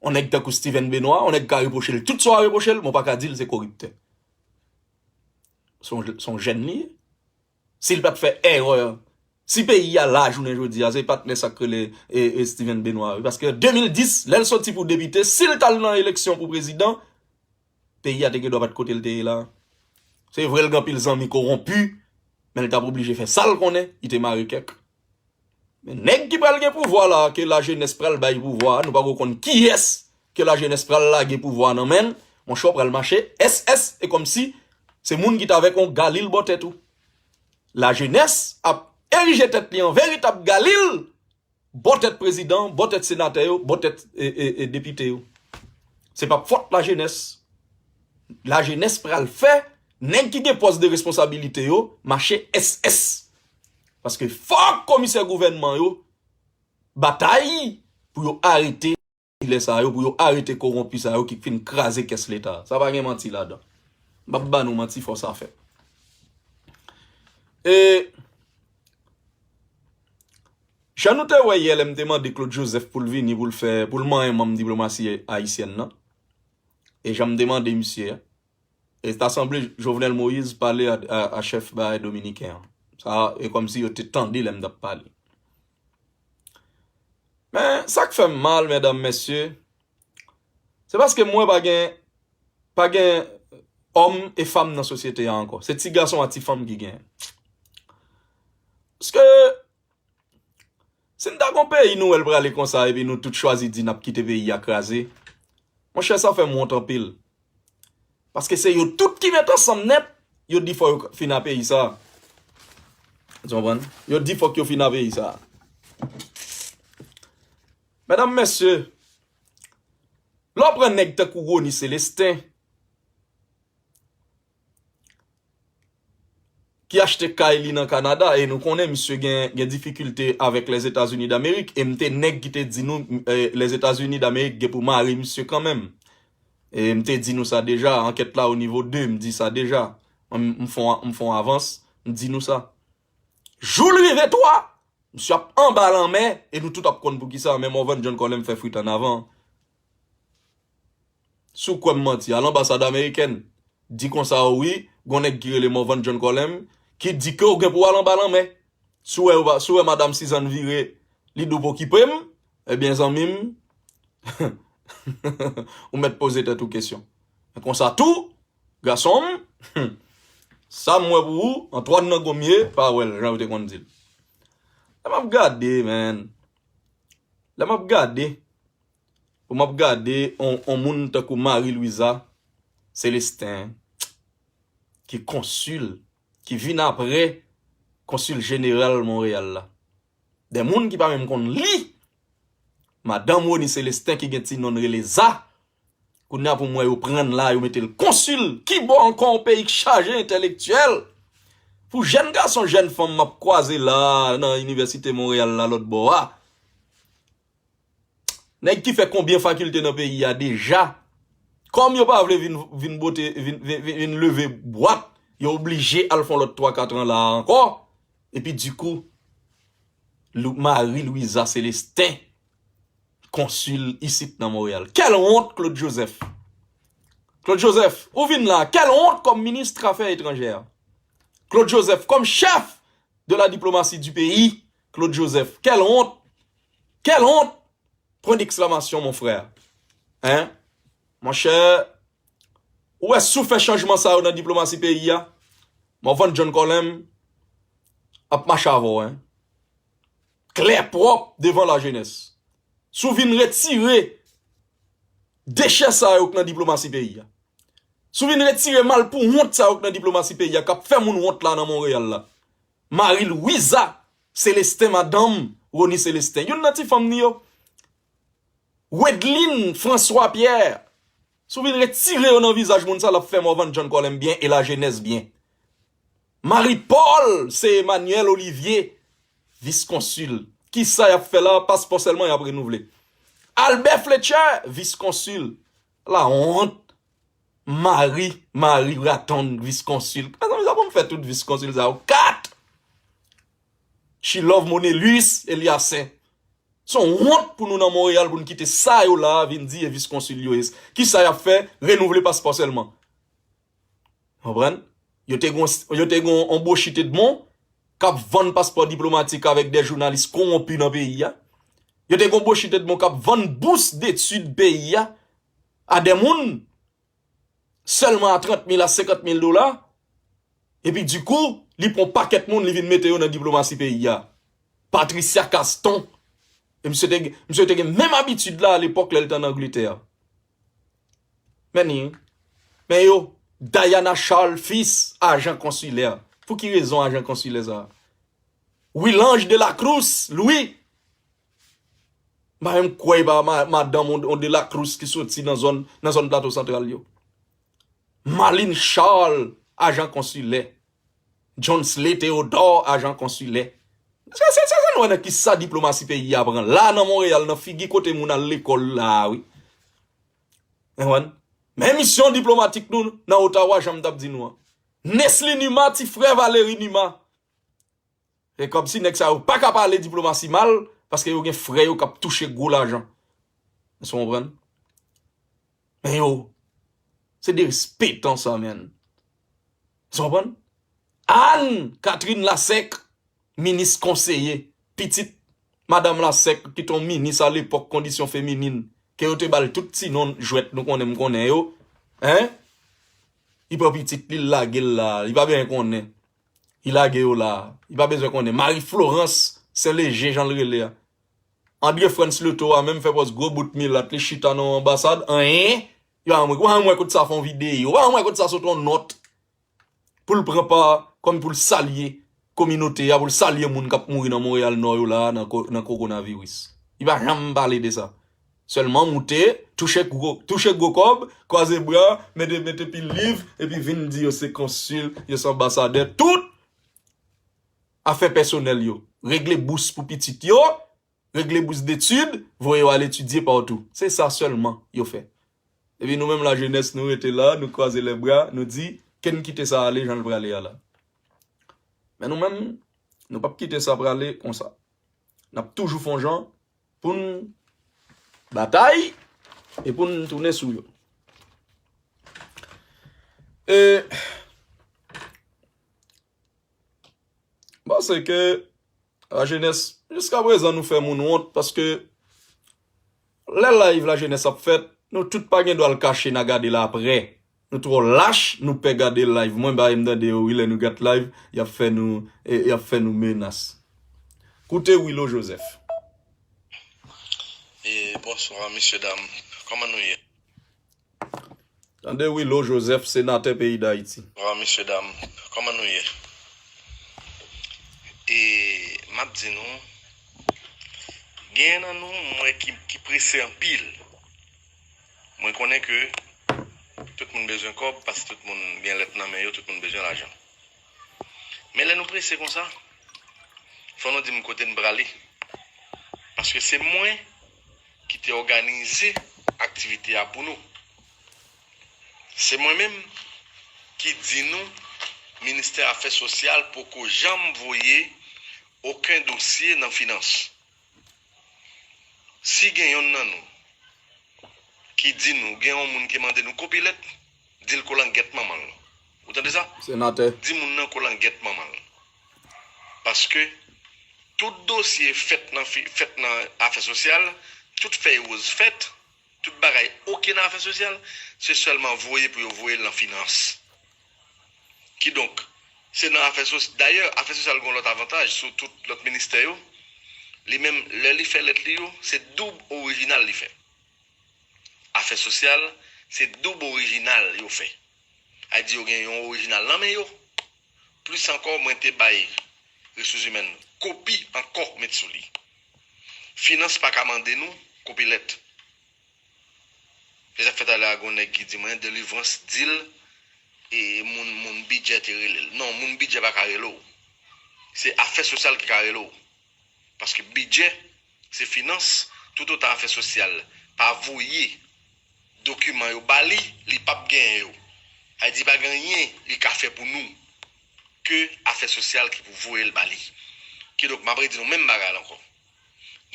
On nèg tankou Steven Benoît, on nèg ka repwoche l tout sa w a repwoche l, men w pa ka di l se koriptè. Se yon, se yon jèn li ye. Si l pa t fè erè, si peyi a la jounen jodi a, se pa t nèg sa k rele, e, e, Steven Benoît, wi. Paske de mil dis, lè l soti pou depite, si l t al nan eleksyon pou prezidan, peyi a te gen dwa pa t kote l te ye la. Se vre, l gen anpil zanmi kowonpi, men l t ap oblije fè sa l konnen, li te mare kèk. Men nèg ki pral gen pouvwa la, ke lajenès pral bay pouvwa a, nou pako konn kiyès ke lajenès pral lage pouvwa a nan men l, monchè, w pral mache S S, e kòmsi se moun ki t avèk yon galil bò tèt ou. Lajenès ap erije tèt li an veritab galil, bò tèt prezidan, bò tèt senatè yo, bò tèt, e, e, e, depite yo. Se p ap fòt lajenès. Lajenès pral fè nèg ki gen pòs de responsabilite yo mache S S. Paske fòk komisè gouvènman yo batay pou yo arete dilè sa yo, pou yo arete kowonpi sa yo ki fin kraze kès Leta. Sa pa gen manti ladan. M p ap ba nou manti, fò sa fèt. E jan nou te wè yè, lè m te mande Claude Joseph pou l vini, pou l fè, pou l manyen manm diplomasi ayisyèn nan, e jan m te mande misye a, e ta sanble Jovenel Moïse pale a, a, a chèf bagay dominiken an. Sa, e kòmsi yo te tande lè m t ap pale. Men, sa k fè m mal, medam, mesye, se paske m wè pa gen, pa gen òm e fanm nan sosyete a ankò. Se ti gason a ti fanm ki gen. Paske, si n ta gon peyi, nou wè l prale konsa, epi nou tout chwazi di n ap kite peyi a kraze. Monchè, sa fè m wont anpil. Paske se yo tout ki met ansanm nèt, yo di fò yo fini a peyi sa. Ou konprann? Yo di fòk yo fini a peyi sa. Medam, mesye, lè w pran nèg tankou Rony Célestin, ki achte kay li nan Kanada, e nou konnen misye gen, gen difikilte avèk Lèzetazini Damerik, e m te nèg ki te di nou, e, Lèzetazini Damerik gen pou mare misye kanmenm. E m te di nou sa deja, ankèt la o nivo de, m di sa deja. M, m fè yon, m fè yon avans, m di nou sa. Jou l rive twa, misye ap anba lanmè, e nou tout ap konn poukisa, men Morvan John Colem fè frit annavan. Si w kwè m manti, al anbasad amerikèn. Di konsa, wi, gon nèg ki rele Morvan John Colem, ki di ke w gen pou w al anba lanmè. Si w wè, si w wè madanm Sizann vire, li di w pokipe m, ebyen, zanmi m, ou mèt poze tèt ou kesyon. Men konsa tou, gason m, sa m wè pou ou, Antoine nan gomye, pa wè l, jan yo te konn di l. Lè m ap gade, man, lè m ap gade, pou m ap gade on, on moun tankou Marie Louisa Célestin, ki konsil, ki vin apre konsil jeneral Monreyal la. De moun ki pa menm konn li. Madanm Rony Célestin ki gen ti non l rele Za. Kounye a pou m wè yo pran l la, yo mete l konsil. Kibò ankò yon peyi k chaje entèlektyèl? Pou jèn gason, jèn fanm m ap kwaze la nan Inivèsite Monreyal la lòt bò a. Nèg ki fè konbyen fakilte nan peyi a deja, kòm yo pa vle vin, vin bote, vin, vin, vin, vin leve bwat, yo oblije al fè yon lòt twa kat an la a ankò. Epi dikou, Lou-, Marie Louisa Célestin, konsil isit nan Monreyal. Quelle honte, Claude Joseph! Claude Joseph, ou vin la, quelle honte comme ministre affaires étrangères! Claude Joseph, comme chef de la diplomatie du pays, Claude Joseph, quelle honte! Quelle honte! Point d'exclamation, mon frère. Hein? Monchè, ou wè si w fè chanjman sa yo nan diplomasi peyi a, Morvan John Colem ap mache avè w, hein. klè pwòp devan lajenès. Si w vin retire dechè sa yo k nan diplomasi peyi a. Si w vin retire malpouwont sa yo k nan diplomasi peyi a, k ap fè moun wont la nan Monreyal la. Marie Louisa Célestin, madanm Rony Célestin. Youn nan ti fanm ni yo. Wedlin François Pierre. Si w vin retire yo nan vizaj moun sa, l ap fè Morvan John Colem byen e lajenès byen. Marie Paul, se Emmanuel Olivier, vis konsil. Kisa y ap fè la? Paspò sèlman y ap renouvle. Albert Fletcher, vis konsil. Lawont. Marie, Marie Raton, vis konsil. Mezanmi, sa pou m fè tout vis konsil sa yo. Kat! She Love Monelus, Eliasen. Se yon wont pou nou nan Monreyal pou n kite sa yo la a vin di e vis konsil yo ye. Kisa y ap fè? Renouvle paspò sèlman. Konprann? Yo te gon, yo te gon on bwochi Edmond k ap vann paspò diplomatik avèk de jounalis kowonpi nan peyi a. Yo te gon bwochi Edmond k ap vann bous detid peyi a a de moun sèlman a trant mil a senkant mil dola. Epi dikou, li pran pakèt moun, li vin mete yo nan diplomasi peyi a. Patricia Caston. E misye te, misye te gen menm abitid la alepòk lè l te ann Angletè. Men ni, men yo, Diana Charles Fils, ajan konsilè. Pou ki rezon ajan konsilè sa? Wilange de la Cruz, Louis. M pa menm kwè e pa ma-, madanm on, on de la Cruz ki soti nan zòn, nan zòn Plato Santral yo. Marlene Charles, ajan konsilè. Johnsley Théodore, ajan konsilè. Se, se, se, se nou wè nan kisa diplomasi peyi a pran. La nan Monreyal, nan figi kote moun al lekòl la, wi. Ou konprann? Men misyon diplomatik nou nan Ottawa, jan m t ap di nou an. Nesly Numa, ti frè Valéry Numa. E kòmsi nèg sa yo pa ka pale diplomasi mal, paske yo gen frè yo k ap touche gwo lajan. Èske w konprann? Men yo, se derespektan sa, menn. Èske w konprann? Anne Catherine Lassec, minis konseye, pitit madanm Lassec, ki te yon minis alepòk kondisyon feminin, ke yo te ba l tout ti non jwèt nou konnen, m konnen yo. Hein? Li pran pitit li, l lage l la, li pa bezwen konnen. Li lage yo la. Li pa bezwen konnen. Marie Florence Saint Léger, jan l rele a. André Frantz Leto a menm fè pòz gwo bout milat, li chita nan yon anbasad, anyen. Yo pa janm wè, w pa janm wè kote sa fè yon videyo, w pa janm wè kote sa sot yon nòt pou l pran pa, kòm pou l salye kominote a, pou l salye moun k ap mouri nan Monreyal Nò yo la a, nan ko-, nan kowonaviris. Li pa janm pale de sa. Sèlman moute, touche gwo, touche gwo kòb, kwaze bra, mete, mete pil liv, epi vin di yo se konsil, yo se anbasadè, tout afè pèsonèl yo. Regle bous pou pitit yo, regle bous detid, voye yo al etidye patou. Se sa sèlman yo fè. Epi nou menm lajenès, nou rete la, nou kwaze lè bra, nou di, ke n kite sa ale jan l prale a la. Men nou menm, nou p ap kite sa prale konsa. N ap toujou fè yon jan pou n batay e pou n tounen sou yo. E, m panse ke lajenès, jiskaprezan, nou fè moun wont, paske lè live lajenès ap fèt, nou tout pa gen dwa al kache n a gade l apre. Nou twò lach, nou pè gade live. Mwen, m pa janm tande yo, wi, lè nou gad live, y ap fè nou, e, y ap fè nou menas. Koute Willo Joseph. E, bonswa, mesye dam. Kòman nou ye? Tande Willo Joseph, senatè peyi Dayiti. Bonswa, mesye dam. Kòman nou ye? E, m ap di nou, genyen nan nou, m wè ki, ki prese anpil. Mwen konnen ke tout moun bezwen kòb, paske tout moun gen lèt nan men yo, tout moun bezwen lajan. Men lè nou prese konsa, fò nou di m kote n prale. Paske se mwen ki te òganize aktivite a pou nou. Se mwen menm ki di nou Ministè Afè Sosyal poko janm voye okenn dosye nan finans. Si gen yonn nan nou ki di nou gen yon moun ki mande nou kopi lèt, di l kolangèt manman l. Ou tande sa? Senatè. Di moun nan kolangèt manman l. Paske tout dosye fèt nan fi-, fèt nan afè sosyal, tout fèy woz fèt, tout bagay oke nan afè sosyal, se sèlman voye pou yo voye l nan finans. Kidonk, se nan afè sosyal. Dayè, afè sosyal gen yon lòt avantaj sou tout lòt ministè yo. Li menm, lè li fè lèt li yo, se doub orijinal li fè. Afè sosyal, se doub orijinal yo fè. A di yo gen yon orijinal nan men yo. Plis ankò, mwen te bay resous imèn kopi ankò met sou li. Finans pa ka mande nou kopi lèt. Se sa k fè talè a gon nèg ki di mwen Delivrans di l e moun, moun bidjè te rele l. Non, moun bidjè pa ka rele w. Se afè sosyal ki ka rele w. Paske bidjè, se finans, toutotan afè sosyal pa voye dokiman yo ba li, li p ap genyen yo. Sa vle di pa gen anyen li ka fè pou nou ke afè sosyal ki pou voye l ba li. Kidonk, m ap redi nou menm bagay la ankò.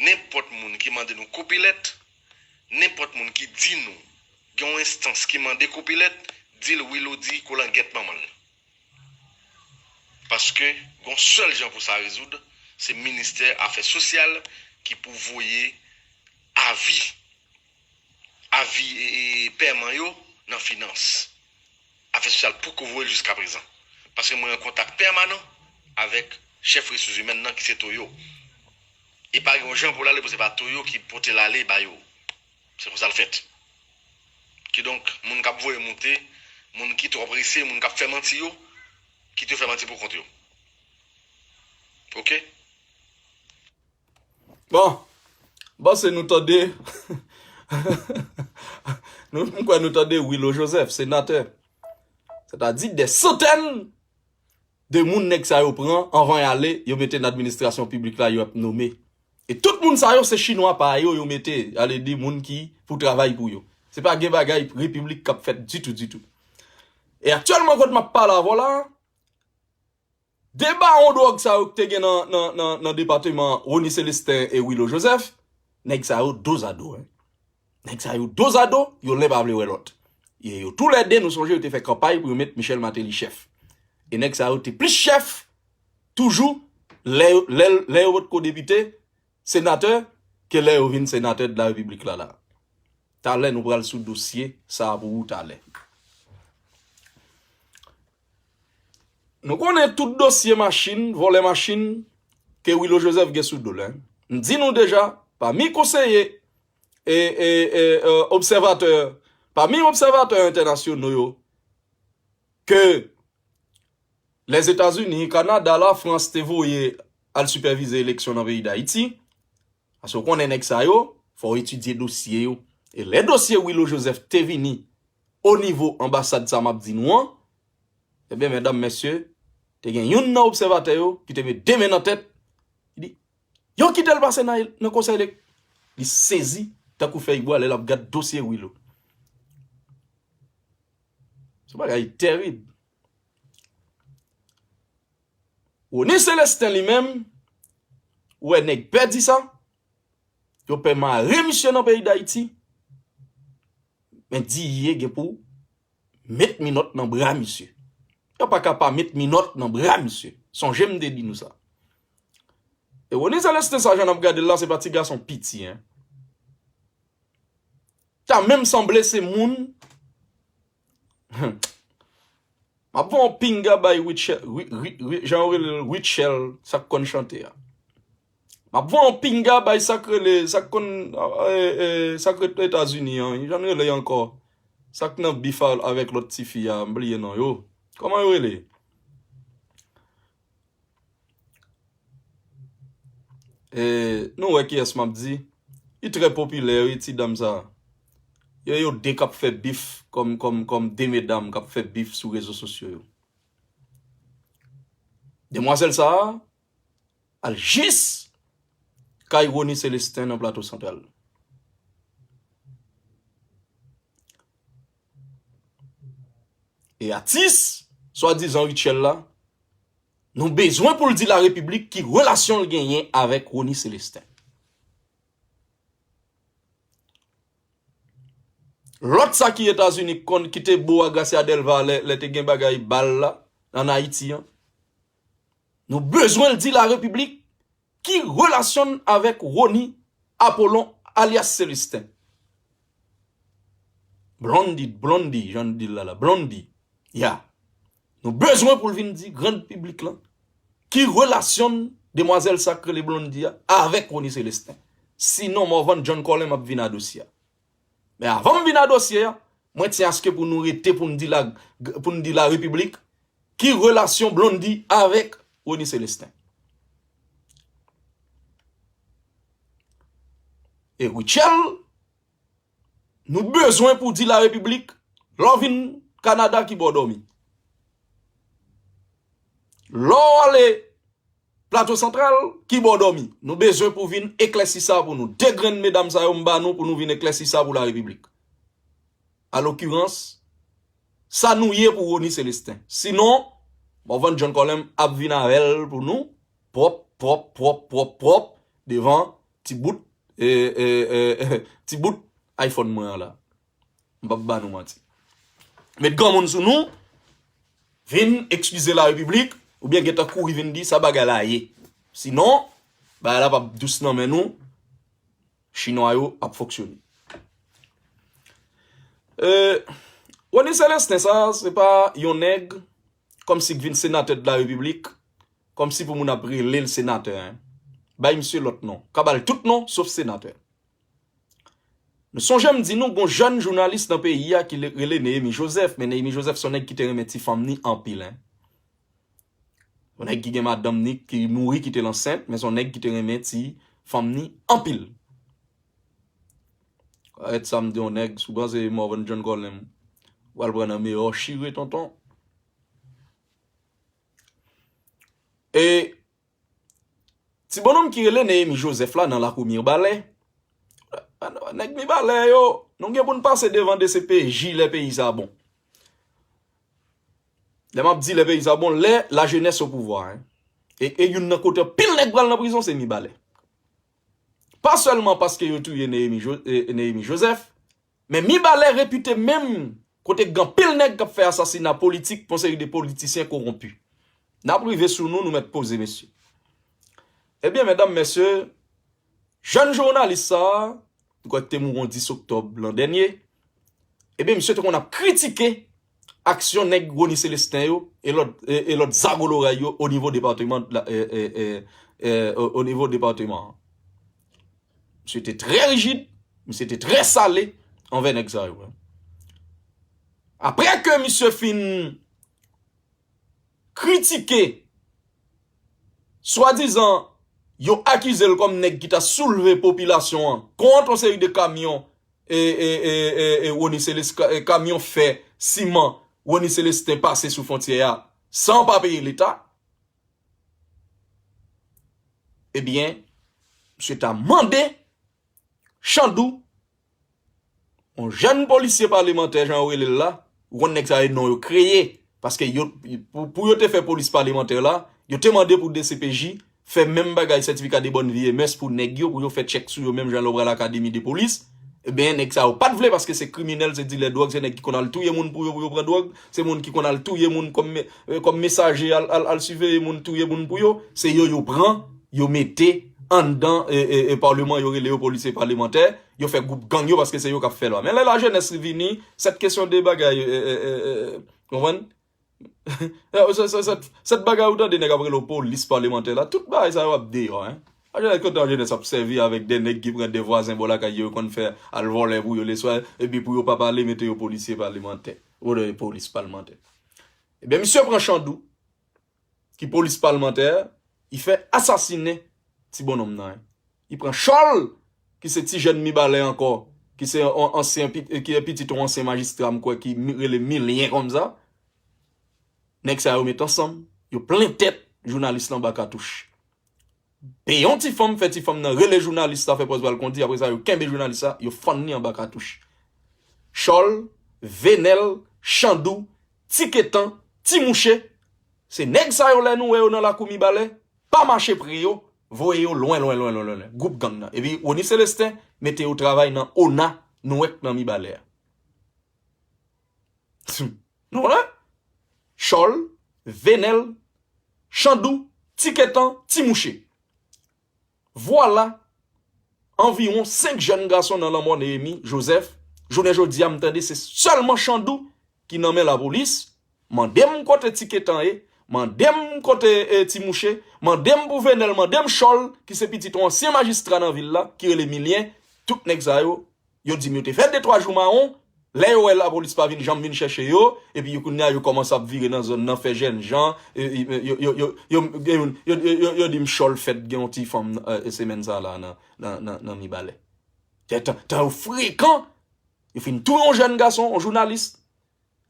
Nenpòt moun ki mande nou kopi lèt, nenpòt moun ki di nou gen yon enstans ki mande kopi lèt, di l Willo di kolangèt manman l. Paske gon sèl jan pou sa rezoud, se ministè afè sosyal ki pou voye avi, avi e, e, pèman yo nan finans. Afè sosyal poko voye l jiska prezan. Paske mwen an kontak pèmanan avèk chèf resous imèn nan ki se Toyo. E pa gen yon jan pou l ale pou se pa Toyo ki pote l ale ba yo. Se konsa l fèt. Kidonk, moun k ap voye moute, moun ki twò prese, moun k ap fè manti yo, kite yo fè manti pou kont yo. Oke? Bon, bon, se nou tande. Nou, m kwè nou tande Willo Joseph, senatè. Sètadi dè santèn de moun nèg sa yo pran anvan y ale, yo mete nan administrasyon piblik la, yo ap nome. E tout moun sa yo se chinwa pa yo, yo mete, ale di moun ki pou travay pou yo. Se pa gen bagay repiblik k ap fèt ditou, ditou. E aktyèlman, kote m ap pale avè w la, de bawon dwòg sa yo ki te gen nan, nan, nan, nan depatman Rony Célestin e Willo Joseph, nèg sa yo dozado, en. Nèg sa yo dozado, yo len pa vle wè lòt. E yo toulède, nou sonje yo te fè kanpay pou yo met Michel Martelly chèf. E nèg sa yo te plis chèf toujou lè yo, lè, lè yo potko depite, senatè, ke lè yo vin senatè de la repiblik la, la. Talè nou pral sou dosye sa a pou ou talè. Nou konnen tout dosye machin, vòlè machin, ke Willo Joseph gen sou do l, en. M di nou deja, pami konseye e, e, e, e, obsèvatè, pami obsèvatè entènasyonal yo, ke Lèzetazini, Kanada, Lafrans te voye al sipèvize eleksyon nan peyi Dayiti, paske w konnen nèg sa yo, fò w etidye dosye yo. E lè dosye Willo Joseph te vini o nivo anbasad sa m ap di nou an, ebyen, medam, mesye, te gen youn nan obsèvatè yo ki te met de men nan tèt, li di, yo kite l pase nan, nan konsèy elek-, li sezi tankou fèy bwa lè l ap gad dosye Willo. Se bagay terib. Rony Célestin li menm, ou wè nèg pè di sa, yo pè mare misye nan peyi Dayiti, men di ye gen pou met minòt nan bra misye. Yo pa ka pa met minòt nan bra misye. Sonje m te di nou sa. E Rony Célestin sa jan n ap gade l la, se pa ti gason piti, en. Ta menm sanble se moun. M ap voye yon pinga bay Richel, Ri-, Ri-, Ri-, jan yo rele l, Richel, sa k konn chante a. M ap voye yon pinga bay sa k rele, sa k konn, e, e, sa k ret Etazini an, jan l rele ankò. Sa k nan bif a, avèk lòt tifi a, m bliye non yo. Kòman yo rele? E, nou wè kiyès m ap di. Li trè popilè, wi, ti dam sa. Yo, yo de k ap fè bif kòm, kòm, kòm de medam k ap fè bif sou rezo sosyo yo. Demwazèl sa a al jis kay Rony Célestin nan Plato Santral. E atis, swadizan Richel la, nou bezwen pou l di larepiblik ki relasyon l genyen avèk Rony Célestin. Lòt sa ki Etazini konn, ki te bo a Gracia Delva lè, lè te gen bagay bal la, ann Ayiti an. Nou bezwen l di larepiblik ki relasyon n avèk Rony Apollon alyas Célestin. Blondie, Blondie, jan n di l la la, Blondie. Ya. Nou bezwen pou l vin di grand piblik lan ki relasyon n demwazèl sa k rele Blondy a, avèk Rony Célestin. Sinon, Morvan John Colin, m ap vin a dosye a. Men avan m vin a dosye a, mwen tyen aske pou nou rete pou n di la, pou n di la Repiblik, ki relasyon Blondy avèk Rony Célestin. E Rutshelle, nou bezwen pou di la Repiblik, lè w vin Kanada ki bò w dòmi. Lè w ale Plato Santral, ki bò w dòmi. Nou bezwen pou vin eklèsi sa pou nou. De grenn medam sa yo m ba nou pou nou vin eklèsi sa pou la Repiblik. Alokirans, sa nou ye pou Rony Célestin. Sinon, Morvan John Colin ap vin avè l pou nou, pwòp, pwòp, pwòp, pwòp, pwòp, devan ti bout, e, e, e, ti bout iPhone mwen an la. M p ap ba nou manti. Met granmoun sou nou, vin eskize la Repiblik, oubyen gentan kouri vin di sa bagay la ye. Sinon, bagay la p ap dous nan men nou, Chinwa yo ap fonksyone. E, Rony Célestin sa, se pa yon nèg kòmsi k vin senatè de la Repiblik, kòmsi pou moun ap rele l senatè, en. Bay misye lòt non. Ka ba l tout non, sof senatè. Nou sonje m di nou gon jèn jounalis nan peyi a ki le- rele Néhémy Joseph, men Néhémy Joseph se yon nèg ki te renmen ti fanm ni anpil, en. Yon nèg ki gen madanm ni ki mouri, ki te ansent, men se yon nèg ki te renmen ti fanm ni anpil. Arèt sa m di yon nèg, si w panse Morvan John Colin, w al pran nan meyò chire tonton. E ti bonnonm ki rele Néhémy Joseph la nan lakou Mibalè. Nèg Mibalè yo, nou gen pou n pase devan D C P J lè peyi sa bon. Lè m ap di lè peyi sa bon, lè la jeunesse au pouvoir, en. E, e youn nan kote anpil nèg pral nan prizon se Mibalè. Pa sèlman paske yo touye Néhémy Jo- e, Néhémy Joseph, men Mibalè repite menm kote gen anpil nèg k ap fè asasina politik pou yon seri de politisyen kowonpi. N ap rive sou nou, nou mèt poze, mesye. Ebyen, medam, mesye, jèn jounalis sa a, m kwè ki te mouri yon dis oktòb lan dènye, ebyen, misye te konn ap kritike aksyon nèg Rony Célestin yo e lòt, e, e lòt zago loray yo o nivo depatman, la, e, e, e, e, o, o nivo depatman an. Misye te trè rijid, misye te trè sale anvè nèg sa yo. Apre ke misye fin kritike, swadizan, yo akize l kòm nèg ki ta soulve popilasyon an kont yon seri de kamyon, e, e, e, e, e Rony Célestin, ka- e kamyon fè, siman, Rony Célestin pase sou fwontyè a san pa peye Leta. Ebyen, misye ta mande Chandou, yon jèn polisye palemantè, jan yo rele l la, ou konn nèg sa yo non yo kreye, paske yo, pou, pou yo te fè polis palemantè la, yo te mande pou D C P J fè menm bagay sètifika de bòn vi e mès pou nèg yo, pou yo fè tchèk sou yo menm jan lè w pral akademi de polis. Ebyen, nèg sa yo pa t vle paske se kriminèl, se dilè dwòg, se nèg ki konn al touye moun pou yo, pou yo pran dwòg, se moun ki konn al touye moun kòm, e, kòm mesaje, al, al, al siveye moun, touye moun pou yo, se yo yo pran, yo mete anndan, e, e, e, palman, yo rele yo polisye palemantè, yo fè gwoup gang yo paske se yo k ap fè lwa. Men lè lajenès vini, sèt kesyon de bagay, e, e, e, e, konprann? Sèt, sèt, sèt, sèt bagay ou tande nèg ap rele w polis palemantè la, tout bagay sa yo ap deyò, en. Lajenès, kote lajenès ap sèvi avèk de nèg ki pran de vwazen bò lakay yo, yo konn fè al vòlè pou yo leswa, epi pou yo pa pale, mete yo polisye palemantè. Ou de polis palemantè. Ebyen, misye pran Chandou, ki polis palmantè, li fè asasinen ti bonnonm nan, en. Li pran Chòl, ki se ti jèn Mibalè ankò, ki se on ansyen pi- ki pitit on ansyen majistra, m kwè, ki mi- rele Milyen konsa. Nèg sa yo met ansanm, yo plen tèt jounalis lan ba katouch. Peye yon ti fanm, fè ti fanm nan rele jounalis la, fè pòz pral kondi, apre sa yo kenbe jounalis la, yo fann li anba katouch. Chòl, Venèl, Chandou, Ti Ketan, Ti Mouche, se nèg sa yo lè nou wè yo nan lakou Mibalè, pa mache pre yo, voye yo lwen, lwen, lwen, lwen, lwen, lwen. Gwoup gang nan. Epi Rony Célestin mete yo travay nan ona, nou wè k nan Mibalè a. Nou wè? Chòl, Venèl, Chandou, Ti Ketan, Ti Mouche. Vwala, anviwon senk jèn gason nan lanmò Néhémy Joseph. Jounen jodi a, m tande se sèlman Chandou ki nan men lapolis. Mande m kote Ti Ketan ye, Mande m kote e, Ti Mouche, mande m pou Venel, mande m Chòl, ki se pitit yon ansyen majistra nan vil la, ki rele Milyen. Tout nèg sa yo, yo di m yo te fè de twa jou mawon. Lè yo wè lapolis pa vin janm vin chèche yo, epi yo kounye a yo kòmanse ap vire nan zòn nan, fè jènjan, e, e, yo, yo, yo, yo, gen youn, yo, yo, yo, yo di m Chòl fèt gen yon ti fanm, e, semèn sa la nan, nan, nan, nan Mibalè. Tan, tan, tan yo frekan, yo fin touye yon jèn gason, yon jounalis,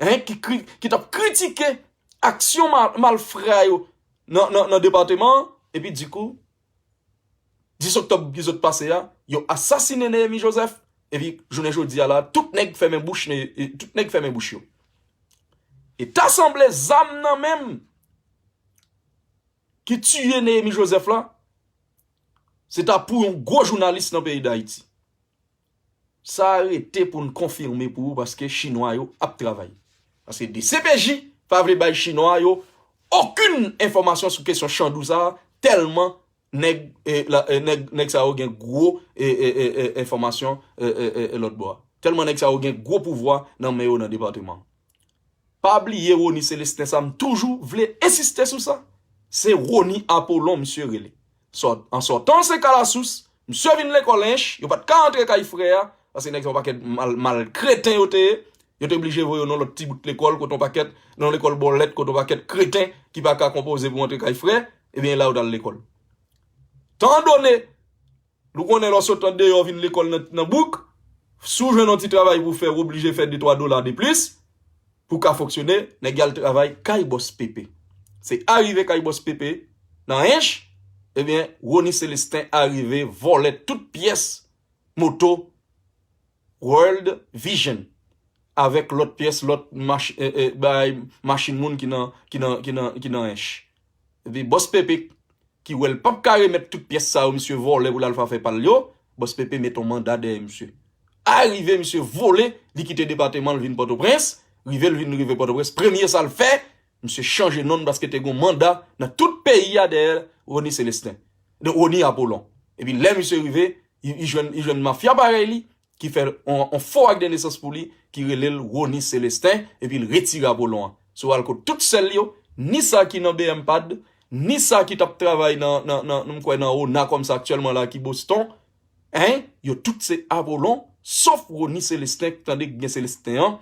en, ki, kri, ki t ap kritike aksyon mal, malfra yo nan, nan, nan depatman an, epi dikou, dis oktòb ki sot pase a, yo asasinen Neyemi Joseph, epi jounen jodi a la, tout nèg fèmen bouch, ne, e, tout nèg fèmen bouch yo. E ta sanble zam nan menm ki tiye Neyemi Joseph la, se ta pou yon gwo jounalis nan peyi Dayiti. Sa a rete pou n konfime pou ou, paske Chinwa yo ap travay. Paske D C P J pa vle bay Chinwa yo okenn enfòmasyon sou kesyon Chandou sa a, tèlman nèg, e, la, e, nèg, nèg sa yo gen gwo, e, e, e, e, enfòmasyon, e, e, e, e, lòt bò a. Tèlman nèg sa yo gen gwo pouvwa nan men yo nan depatman an. Pa bliye Rony Célestin sa, m toujou vle ensiste sou sa. Se Rony Apollon misye rele. Sòt, an sòtan se Kalasous, misye vin lekòl Ench, yo pa t ka antre kay frè a, paske nèg sa yon pakèt mal, mal kreten yo te ye. Yo te oblije voye yo nan lòt ti bout lekòl, kote yon pakèt, nan lekòl bòlèt, kote yon pakèt kreten ki pa ka konpoze pou antre kay frè, ebyen, la yo t al lekòl. Tan done, nou konnen lè w sot andeyò vin lekòl nan, nan bouk, si w jwenn yon ti travay pou w fè, w oblije fè de twa dola de plis pou w ka fonksyone, nèg yo al travay kay bòs Pepe. Se arive kay bòs Pepe, nan Ench, ebyen, Rony Célestin arive vòlè tout pyès moto World Vision avèk lòt pyès, lòt mach-, e, e, bay machin moun ki nan, ki nan, ki nan, ki nan Ench. Epi bòs Pepe ki wè l p ap ka remèt tout pyès sa yo misye vòlè pou l al fè pa l yo, bòs Pepe met yon manda dèyè misye. Arive misye vole, li kite depatman l vin Pòtoprens, rive l vin rive Pòtoprens, premye sa l fè, misye chanje non l paske te gen yon manda nan tout peyi a dèyè Rony Célestin, de Rony Apollon. Epi lè misye rive, li, li jwenn, li jwenn mafya parèy li, ki fè on, on fo ak de nesans pou li, ki rele l Rony Célestin, epi l retire Apollon an. Si w al kot tout sè l yo, ni sa ki nan B M pad, ni sa ki t ap travay nan, nan, nan, nan, m kwè nan ona kòmsa aktyèlman la ki Boston, en, yo tout se Apollon, sof Rony Célestin, tande k gen Célestin an,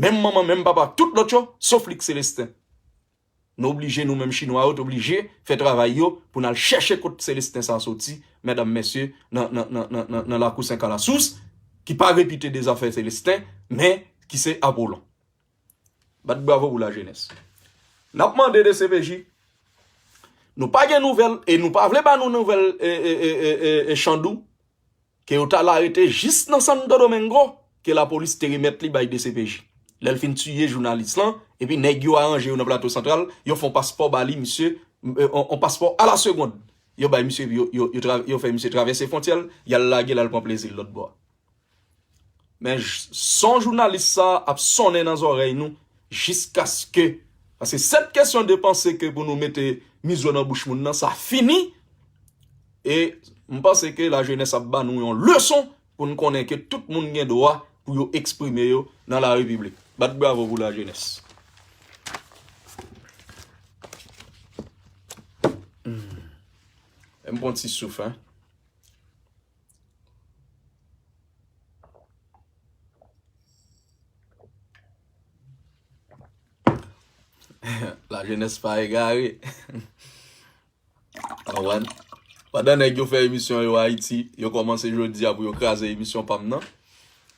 menm manman, menm papa, tout lòt yo, sof li k Célestin. Nou oblije, nou menm Chinwa yo, t oblije fè travay yo pou n al chèche kot Célestin sa soti, medam, mesye, nan, nan, nan, nan, nan, nan lakou Sen Kalasous, ki pa repite de zafè Célestin, men ki se Apollon. Bat bravo pou lajenès. N ap mande D C P J, nou pa gen nouvèl, e nou pa vle ba nou nouvèl, e, e, e, e, e, e Chandou, ke yo t al arete jis nan Santo Domingo, ke lapolis te remèt li bay D C P J. Lè l fin tiye jounalis lan, epi nèg yo aranje yo nan Plato Santral, yo fè yon paspò ba li, misye, e, yon, yon paspò a la segond. Yo bay misye, yo, yo, yo tra-, yo fè misye travèse fwontyè l, y al lage l al pran plezi l lòt bò a. Men j-, son jounalis sa ap sonnen nan zòrèy nou jiskaske, paske cette question de penser ke pou nou mete mizo nan bouch moun nan, sa fini. E m panse ke lajenès ap ba nou yon leson pou n konnen ke tout moun gen dwa pou yo eksprime yo nan larepiblik. Bat bravo pou lajenès. Hmm. M pran ti souf, en. Lajenès pa egare. Konprann? Pandan nèg yo fè emisyon yo Ayiti, yo kòmanse jodi a pou yo kraze emisyon pa m nan.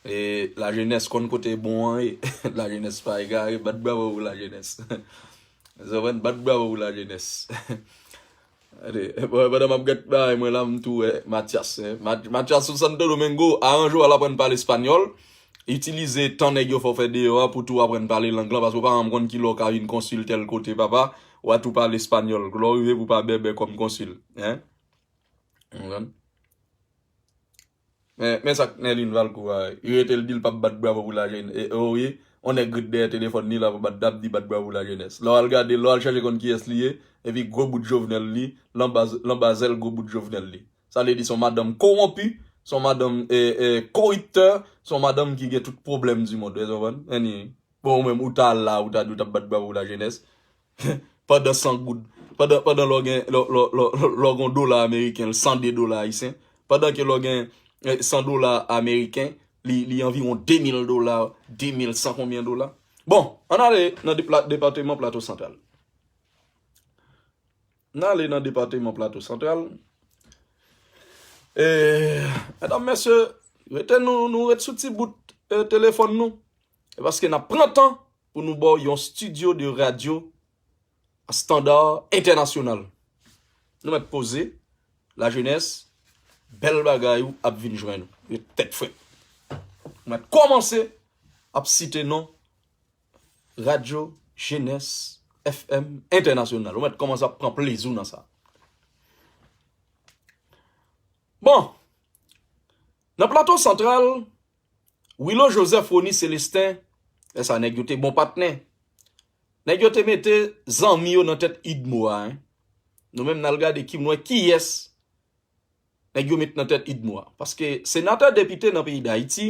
E lajenès konn kote bon an ye. Lajenès pa egare, bat bravo pou lajenès. Ou konprann? Bat bravo pou lajenès. Gade, pandan m ap gad bagay mwen la, m tou wè Mathias, en. Ma-, Mathias sou Santo Domingo, aranje w al aprann pale espanyòl. Itilize tan nèg yo fè w fè deyò a pou tou aprann pale lang lan, paske w pa janm konn ki lè w ka vin konsil tèl kote, papa. W a tou pale espanyòl. Lè w rive pou w pa bèbè kòm konsil, en. Ou konprann? Men, men sa k Nerlin Valcourt a, li rete l di l p ap bat bravo pou lajenès. E, e, wi, on nèg ret dèyè telefòn li la pou bat, ap di bat bravo pou lajenès. Lè w al gade, lè w al chèche konn kiyès li ye, epi gwo bout Jovenel li, lanbaz, lanbazèl gwo bout Jovenel li. Sa vle di se on madanm kowonpi, se on madanm, e, e, koriptè, se on madanm ki gen tout pwoblèm di mond, ou konprann? Anyway, bon, ou menm, ou ta la, ou ta di w t ap bat bravo pou lajenès. Pandan san goud, pandan, pandan lè w gen, lè, lè, lè, lè w gen yon dola ameriken, l san de dola ayisyen, pandan ke lè w gen, eh, san dola ameriken, li, li anviwon de mil dola, de mil san konbyen dola. Bon, ann ale nan depla-, depatman Plato Santral. Ann ale nan depatman Plato Santral. E, medam, mesye, rete nou, nou ret sou ti bout, eh, telefòn nou. E paske n ap pran tan pou nou ba w yon studio de radio standard international. Nou mèt poze, lajenès, bèl bagay ou ap vin jwenn ou. Yo tèt frèt. Nou mèt kòmanse ap site non Radio Jeunesse F M International. Ou mèt kòmanse ap pran plezi w nan sa. Bon, nan Plato Santral, Willo Joseph, Rony Célestin, lè sa nèg yo te bon patnè. Nèg yo te mete zanmi yo nan tèt UDMO a, en. Nou menm n al gade ki, nou wè kiyès nèg yo met nan tèt UDMO a. Paske senatè, depite nan peyi Dayiti,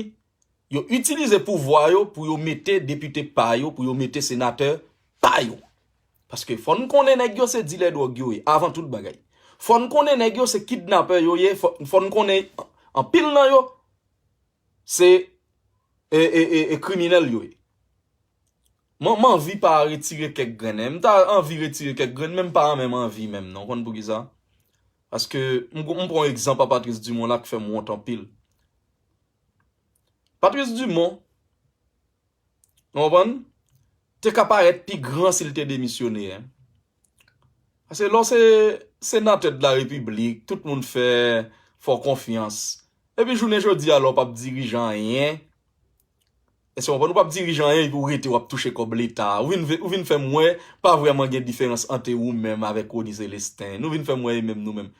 yo itilize pouvwa yo pou yo mete depite pa yo, pou yo mete senatè pa yo. Paske fò n konnen nèg yo se dilè dwòg yo ye, avan tout bagay. Fò n konnen nèg yo se kidnapè yo ye, fò, fò n konnen anpil nan yo se, e, e, e, e kriminèl yo ye. Mwen, m anvi pa retire kèk grenn, en. M ta anvi retire kèk grenn, men m pa menm anvi menm, non. Ou konn poukisa? Paske m, m pran egzanp a Patrice Dumont la ki fè m wont anpil. Patrice Dumont, ou konprann? Te ka parèt pi gran si l te demisyone, en. Paske lè w se senatè de la repiblik, tout moun fè, fè w konfyans. Epi jounen jodi a, lè w p ap dirije anyen, èske w konprann? Ou p ap dirije anyen epi w rete w ap touche kòb leta. Ou vin, ou vin fè m wè pa vrèman gen diferans ant ou menm avèk Rony Célestin. Nou vin fè m wè e menm nou menm.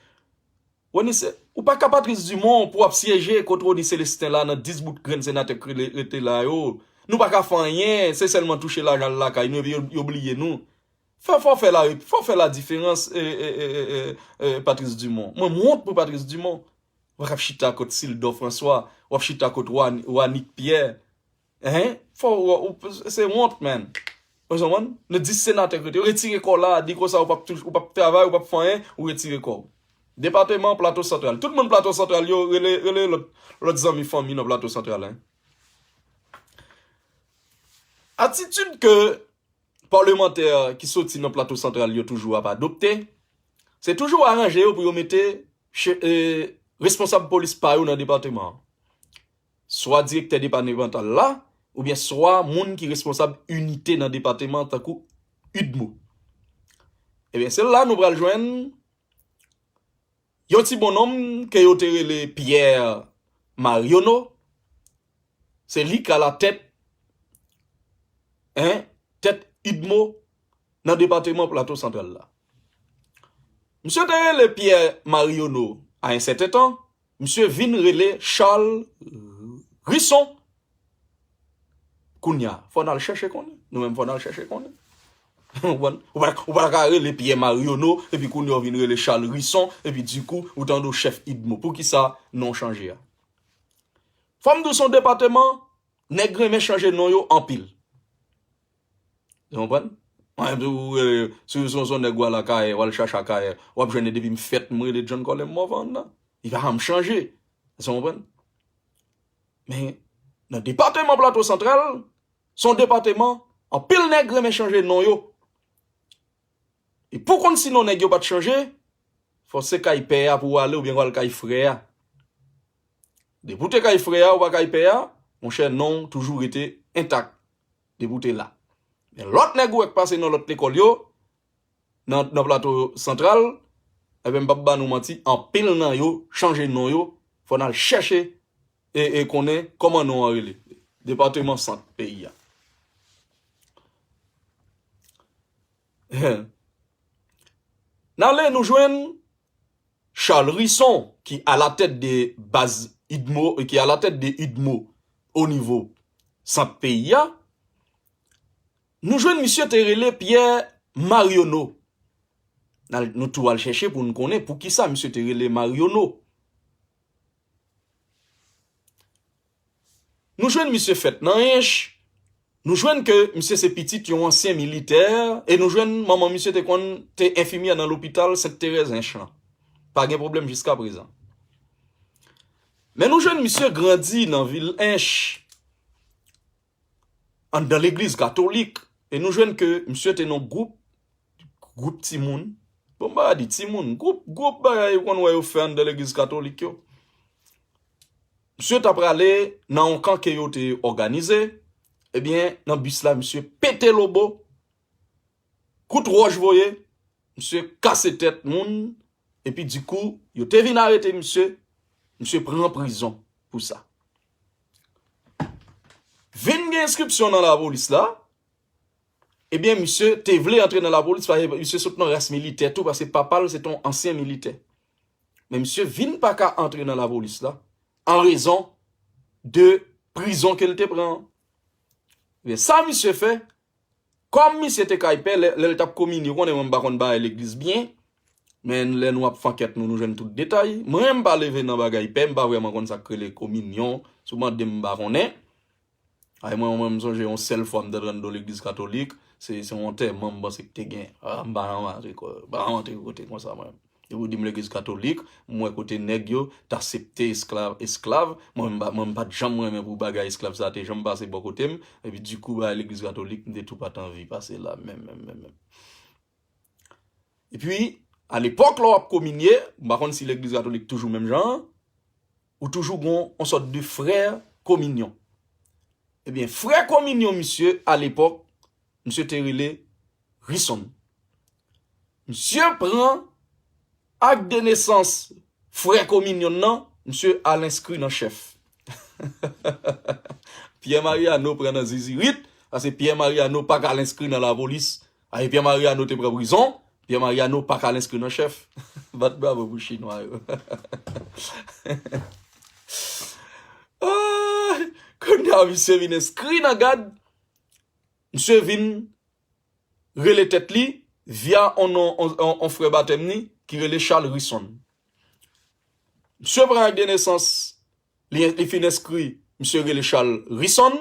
Rony, se, ou pa ka Patrice Dumont pou w ap syeje kot Rony Célestin la nan dis bout grenn senatè k rele, rete la yo. Nou pa ka fè anyen, se sèlman touche lajan l lakay nou epi yo, yo bliye nou. Fè, fò fè la, fò fè la diferans, e, e, e, e, e, e, Patrice Dumont. Mwen, m wont pou Patrice Dumont. W ap chita kot Sildor François, w ap chita kot Wa-, Wanick Pierre. Hein? Fò, w, w, se wont, man. Ou konprann? Nou dis senatè k rete. Retire kò w la, di konsa ou p ap touch-, ou p ap travay, ou p ap fè anyen, ou retire kò w. Depatman Plato Santral. Tout moun Plato Santral yo, rele, rele lòt, lòt zanmi fanmi nan Plato Santral, hein. Atitid ke palmantè ki soti nan Plato Santral yo toujou ap adopte, se toujou aranje yo pou yo mete che-, e, responsab polis pa yo nan depatman an. Swa direktè depatmantal la, oubyen swa moun ki responsab inite nan depatman an, tankou UDMO. Ebyen, se la nou pral jwenn yon ti bonnonm ke yo te rele Pierre Marionneau, se li k alatèt, en, tèt UDMO nan depatman Plato Santral la. Misye te rele Pierre Marionneau a yon sèten tan, misye vin rele Charles Risson. Kounye a, fò n al chèche konnen. Nou menm, fò n al chèche konnen. Ou konprann? Ou pa, ou pa ka rele Pierre Marionneau, epi kounye a w vin rele Charles Risson, epi dikou, ou tande w chèf UDMO. Poukisa non chanje a? Fò m di w se yon depatman, nèg renmen chanje non yo anpil. Ou konprann? Mwen, si w, e, si w se yon nèg w al Akayè, w al chache Akayè, w ap jwenn depi m fèt, m rele John Colem Morvan nan. Li pa janm chanje. Ou konprann? Men, nan depatman Plato Santral, se yon depatman, anpil nèg renmen chanje non yo. E pou konn si non nèg yo pa t chanje, fò se kay pè a pou w ale oubyen w al kay frè a. Depi w te kay frè a, ou pa kay pè a, monchè, non w toujou rete entak. Depi w te la. Men lòt nèg ou wè k pase nan lòt lekòl yo, nan, nan Plato Santral, ebyen, m p ap ba nou manti, anpil nan yo chanje non yo, fò n al chèche e, e konnen kòman non an rele. Depatman Sant peyi a. N ale, nou jwenn Charles Risson, ki alatèt de baz UDMO, ki alatèt de UDMO o nivo Sant peyi a. Nou jwenn misye te rele Pierre Marionneau. N al, nou tou al chèche pou n konnen poukisa misye te rele Marionneau. Nou jwenn misye fèt nan Ench, Nou jwenn ke misye se pitit yon ansyen militè, e nou jwenn manman misye te konn te enfimyè nan lopital Sent Terèz Ench lan. Pa gen pwoblèm jiska prezan. Men nou jwenn misye grandi nan vil Ench, anndan legliz katolik, e nou jwenn ke misye te nan gwoup, gwoup timoun. Bon, m pa di timoun, gwoup, gwoup bagay ou konn wè yo fè anndan legliz katolik yo. Misye ta prale nan yon kan ke yo te òganize, ebyen, nan bis la, misye pete lobo, kout wòch voye, misye kase tèt moun, epi dikou, yo te vin arete misye, misye pran prizon pou sa. Vin gen enskripsyon nan lapolis la, ebyen, misye te vle antre nan lapolis, paske misye sot nan ras militè tou, paske papa l se te yon ansyen militè. Men misye vin pa ka antre nan lapolis la, an rezon de prizon ke l te pran an. Ebyen, sa misye fè, kòm misye te kay pè, lè, lè l t ap kominye, ou konnen mwen m pa konn bagay legliz byen, men lè nou ap fè ankèt nou, nou jwenn tout detay. Mwen, m pa leve nan bagay pè, m pa vrèman konn sa k rele kominyon. Si w mande m, m pa konnen. Ay, mwen, mwen, m sonje yon sèl fwa m t antre anndan legliz katolik, se, se yon antèman m panse k te gen. Ah, m pa nan antre ko-, m pa nan antre kote konsa, mwen. Depi w di m legliz katolik, m wè kote nèg yo t aksepte esklav, esklav. Mwen, m pa, mwen, m pa t janm renmen pou bagay esklav sa te janm pase bò kote m. Epi, dikou, bagay legliz katolik, m te tou pa t anvi pase la, menm, menm, menm, menm. Epi, alepòk, lè w ap kominye, m pa konn si legliz katolik toujou menm jan an, ou toujou gon yon sòt de frè kominyon. Ebyen, frè kominyon misye, alepòk, misye te rele Rison. Misye pran ak de nesans frè kominyon nan, misye al enskri nan chèf. Pierre Mariano pran nan zizirit, paske Pierre Mariano pa ka al enskri nan lapolis. Ay, Pierre Mariano te pran prizon, Pierre Mariano pa ka al enskri nan chèf. Bat bravo pou chinwa yo. Ah, kounye a, misye vin enskri nan gad, misye vin rele tèt li via on non, on, on, on frè batèm ni ki rele Charles Rison. Misye pran ak de nesans, li, li fin enskri, misye rele Charles Rison,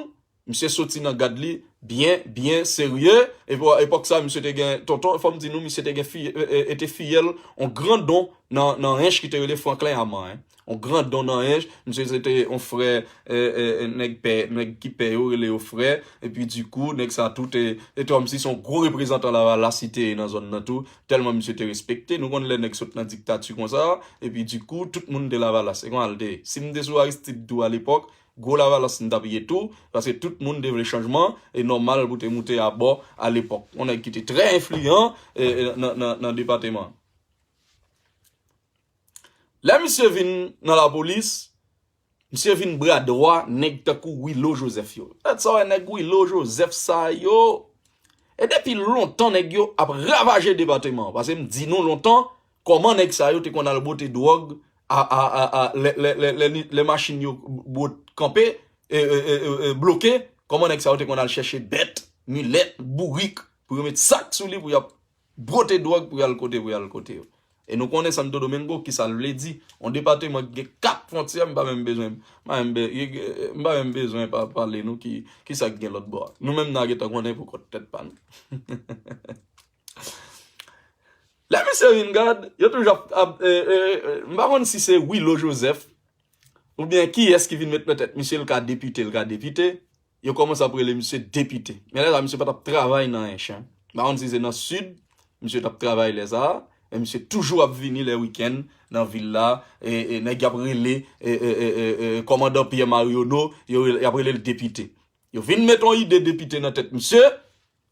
misye soti nan gad li, byen, byen serye. Epi epòk sa, misye te gen, tonton, fò m di nou, misye te gen fi, e, e, e te fiyèl, on grandon nan, nan Ench ki te rele Franklin Aman, en. On grandon nan Ench, misye se te on frè, e, e, e, nèg pè, nèg ki pè yo, rele yo frè. Epi dikou, nèg sa tou te, e te kòmsi se on gwo reprezantan Lavalas li te ye nan zòn nan tou. Tèlman misye te respekte, nou konn lè nèg sot nan diktati konsa, epi dikou, tout moun te Lavalas. Se konsa l te ye. Si m te sou Aristide tou alepòk, gwo Lavalas m t ap ye tou, paske tout moun te vle chanjman, e nòmal pou te moute abò alepòk. On nèg ki te trè enfliyan, e, e, nan, nan, nan depatman. Lè misye vin nan lapolis, misye vin bra dwa nèg tankou Willo Joseph yo. Gad sa w wè nèg Willo Joseph sa yo. E depi lontan nèg yo ap ravaje depatman an. Paske m di nou lontan, kòman nèg sa yo te konn al bwote dwòg a, a, a, a, lè, lè, lè, lè, lè machin yo bwot kanpe, e, e, e, e, e, bloke, kòman nèg sa yo te konn al chèche bèt, milèt, bourik, pou yo met sak sou li pou y ap bwote dwòg pou y al kote, pou y al kote yo. E nou konnen Santo Domingo, kisa l vle di. On depatman ki gen kat fwontyè, m pa menm bezwen, m pa menm be-, m pa menm bezwen pa, pale nou ki, kisa k gen lòt bò a. Nou menm n a gentan konnen pou kont tèt pa nou. Lè misye vin gad, yo toujou ap, ap, e, e, e, m pa konn si se Willo Joseph, oubyen kiyès ki vin met nan tèt misye, l ka depite, l ka depite. Yo kòmanse ap rele misye depite. Men lè sa, misye pa t ap travay nan Ench, en. M pa konn si se nan Sid, misye t ap travay lè sa a, men misye toujou ap vini lè wikenn nan vil la, e, e nèg y ap rele, e, e, e, e, e, kòmandan Pierre Mariano, yo rele, y ap rele l depite. Yo vin met yon ide depite nan tèt misye,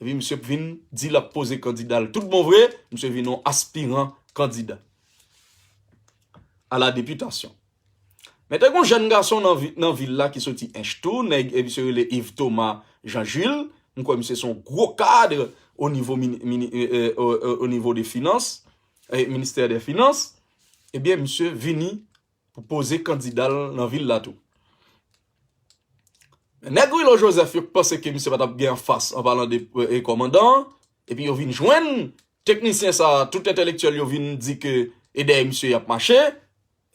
epi misye vin di l ap poze kandida l tout bon vre, misye vin yon aspiran kandida à la députation. Men te gen yon jèn gason nan vi-, nan vil la ki soti Ench tou, nèg, e misye rele Yves Thomas Jean Jules. M kwè misye se yon gwo kad o nivo mini-, mini-, e, e, o, o, o nivo de finans, e, ministè de finans. Ebyen, misye vini pou poze kandida l nan vil la tou. Men nèg Willo Joseph yo panse ke misye pa t ap gen anfas an palan de, e, e, kòmandan an, epi yo vin jwenn teknisyen sa a, tout entèlektyèl yo vin di ke e dèyè misye y ap mache,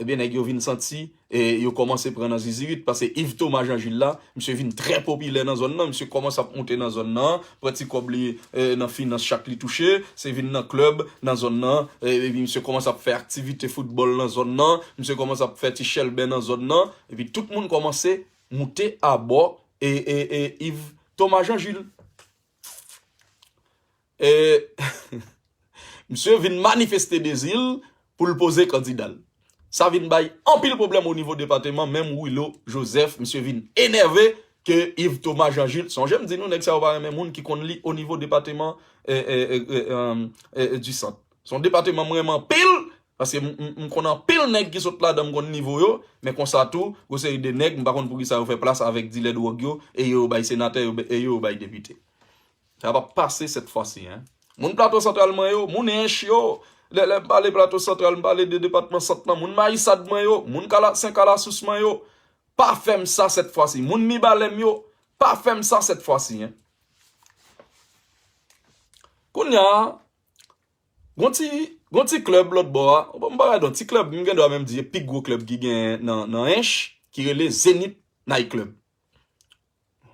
ebyen, nèg yo vin santi, e yo kòmanse pran nan zizirit, paske Yves Thomas Jean Gilles la, misye vin trè popilè nan zòn nan, misye kòmanse ap moute nan zòn nan, pran ti kòb li e, nan finans chak li touche, se vin nan klèb nan zòn nan, e, epi misye kòmanse ap fè aktivite foutbòl nan zòn nan, misye kòmanse ap fè ti chèlbè nan zòn nan, epi tout moun kòmanse moute abò e, e, e Yves Thomas Jean Gilles. E, misye vin manifeste dezi l pou l poze kandida l. Sa vin bay anpil pwoblèm o nivo depateman, menm Willo Joseph, misye vin enève ke Yves Thomas Jean Gilles, sonje m di nou, nèg sa yo pa renmen moun ki konn li o nivo depateman e, e, e, e, e, e, di Sant. Se yon depateman m renmen anpil, paske m, m, m konn anpil nèg ki sot ladan, m konn nivo yo, men konsa tou, gon seri de nèg, m pa konn poukisa yo fè plas avèk dilè dwòg yo, e yo bay senatè, yo, e yo bay depite. Sa p ap pase sèt fwa si, en. Moun Plato Santral mwen yo, moun Ench yo, lè, lè m pale Plato Santral, m pale de depatman Sant lan, moun Mayisad mwen yo, moun Kala, Sen Kalasous mwen yo, pa fè m sa sèt fwa si. Moun Mibalè m yo, pa fè m sa sèt fwa si, en. Kounye a, gon ti, gon ti klèb lòt bò a, m pa gadon, ti klèb, m gen dwa menm di, e pi gwo klèb ki gen nan, nan Ench, ki rele Zenith Night Club.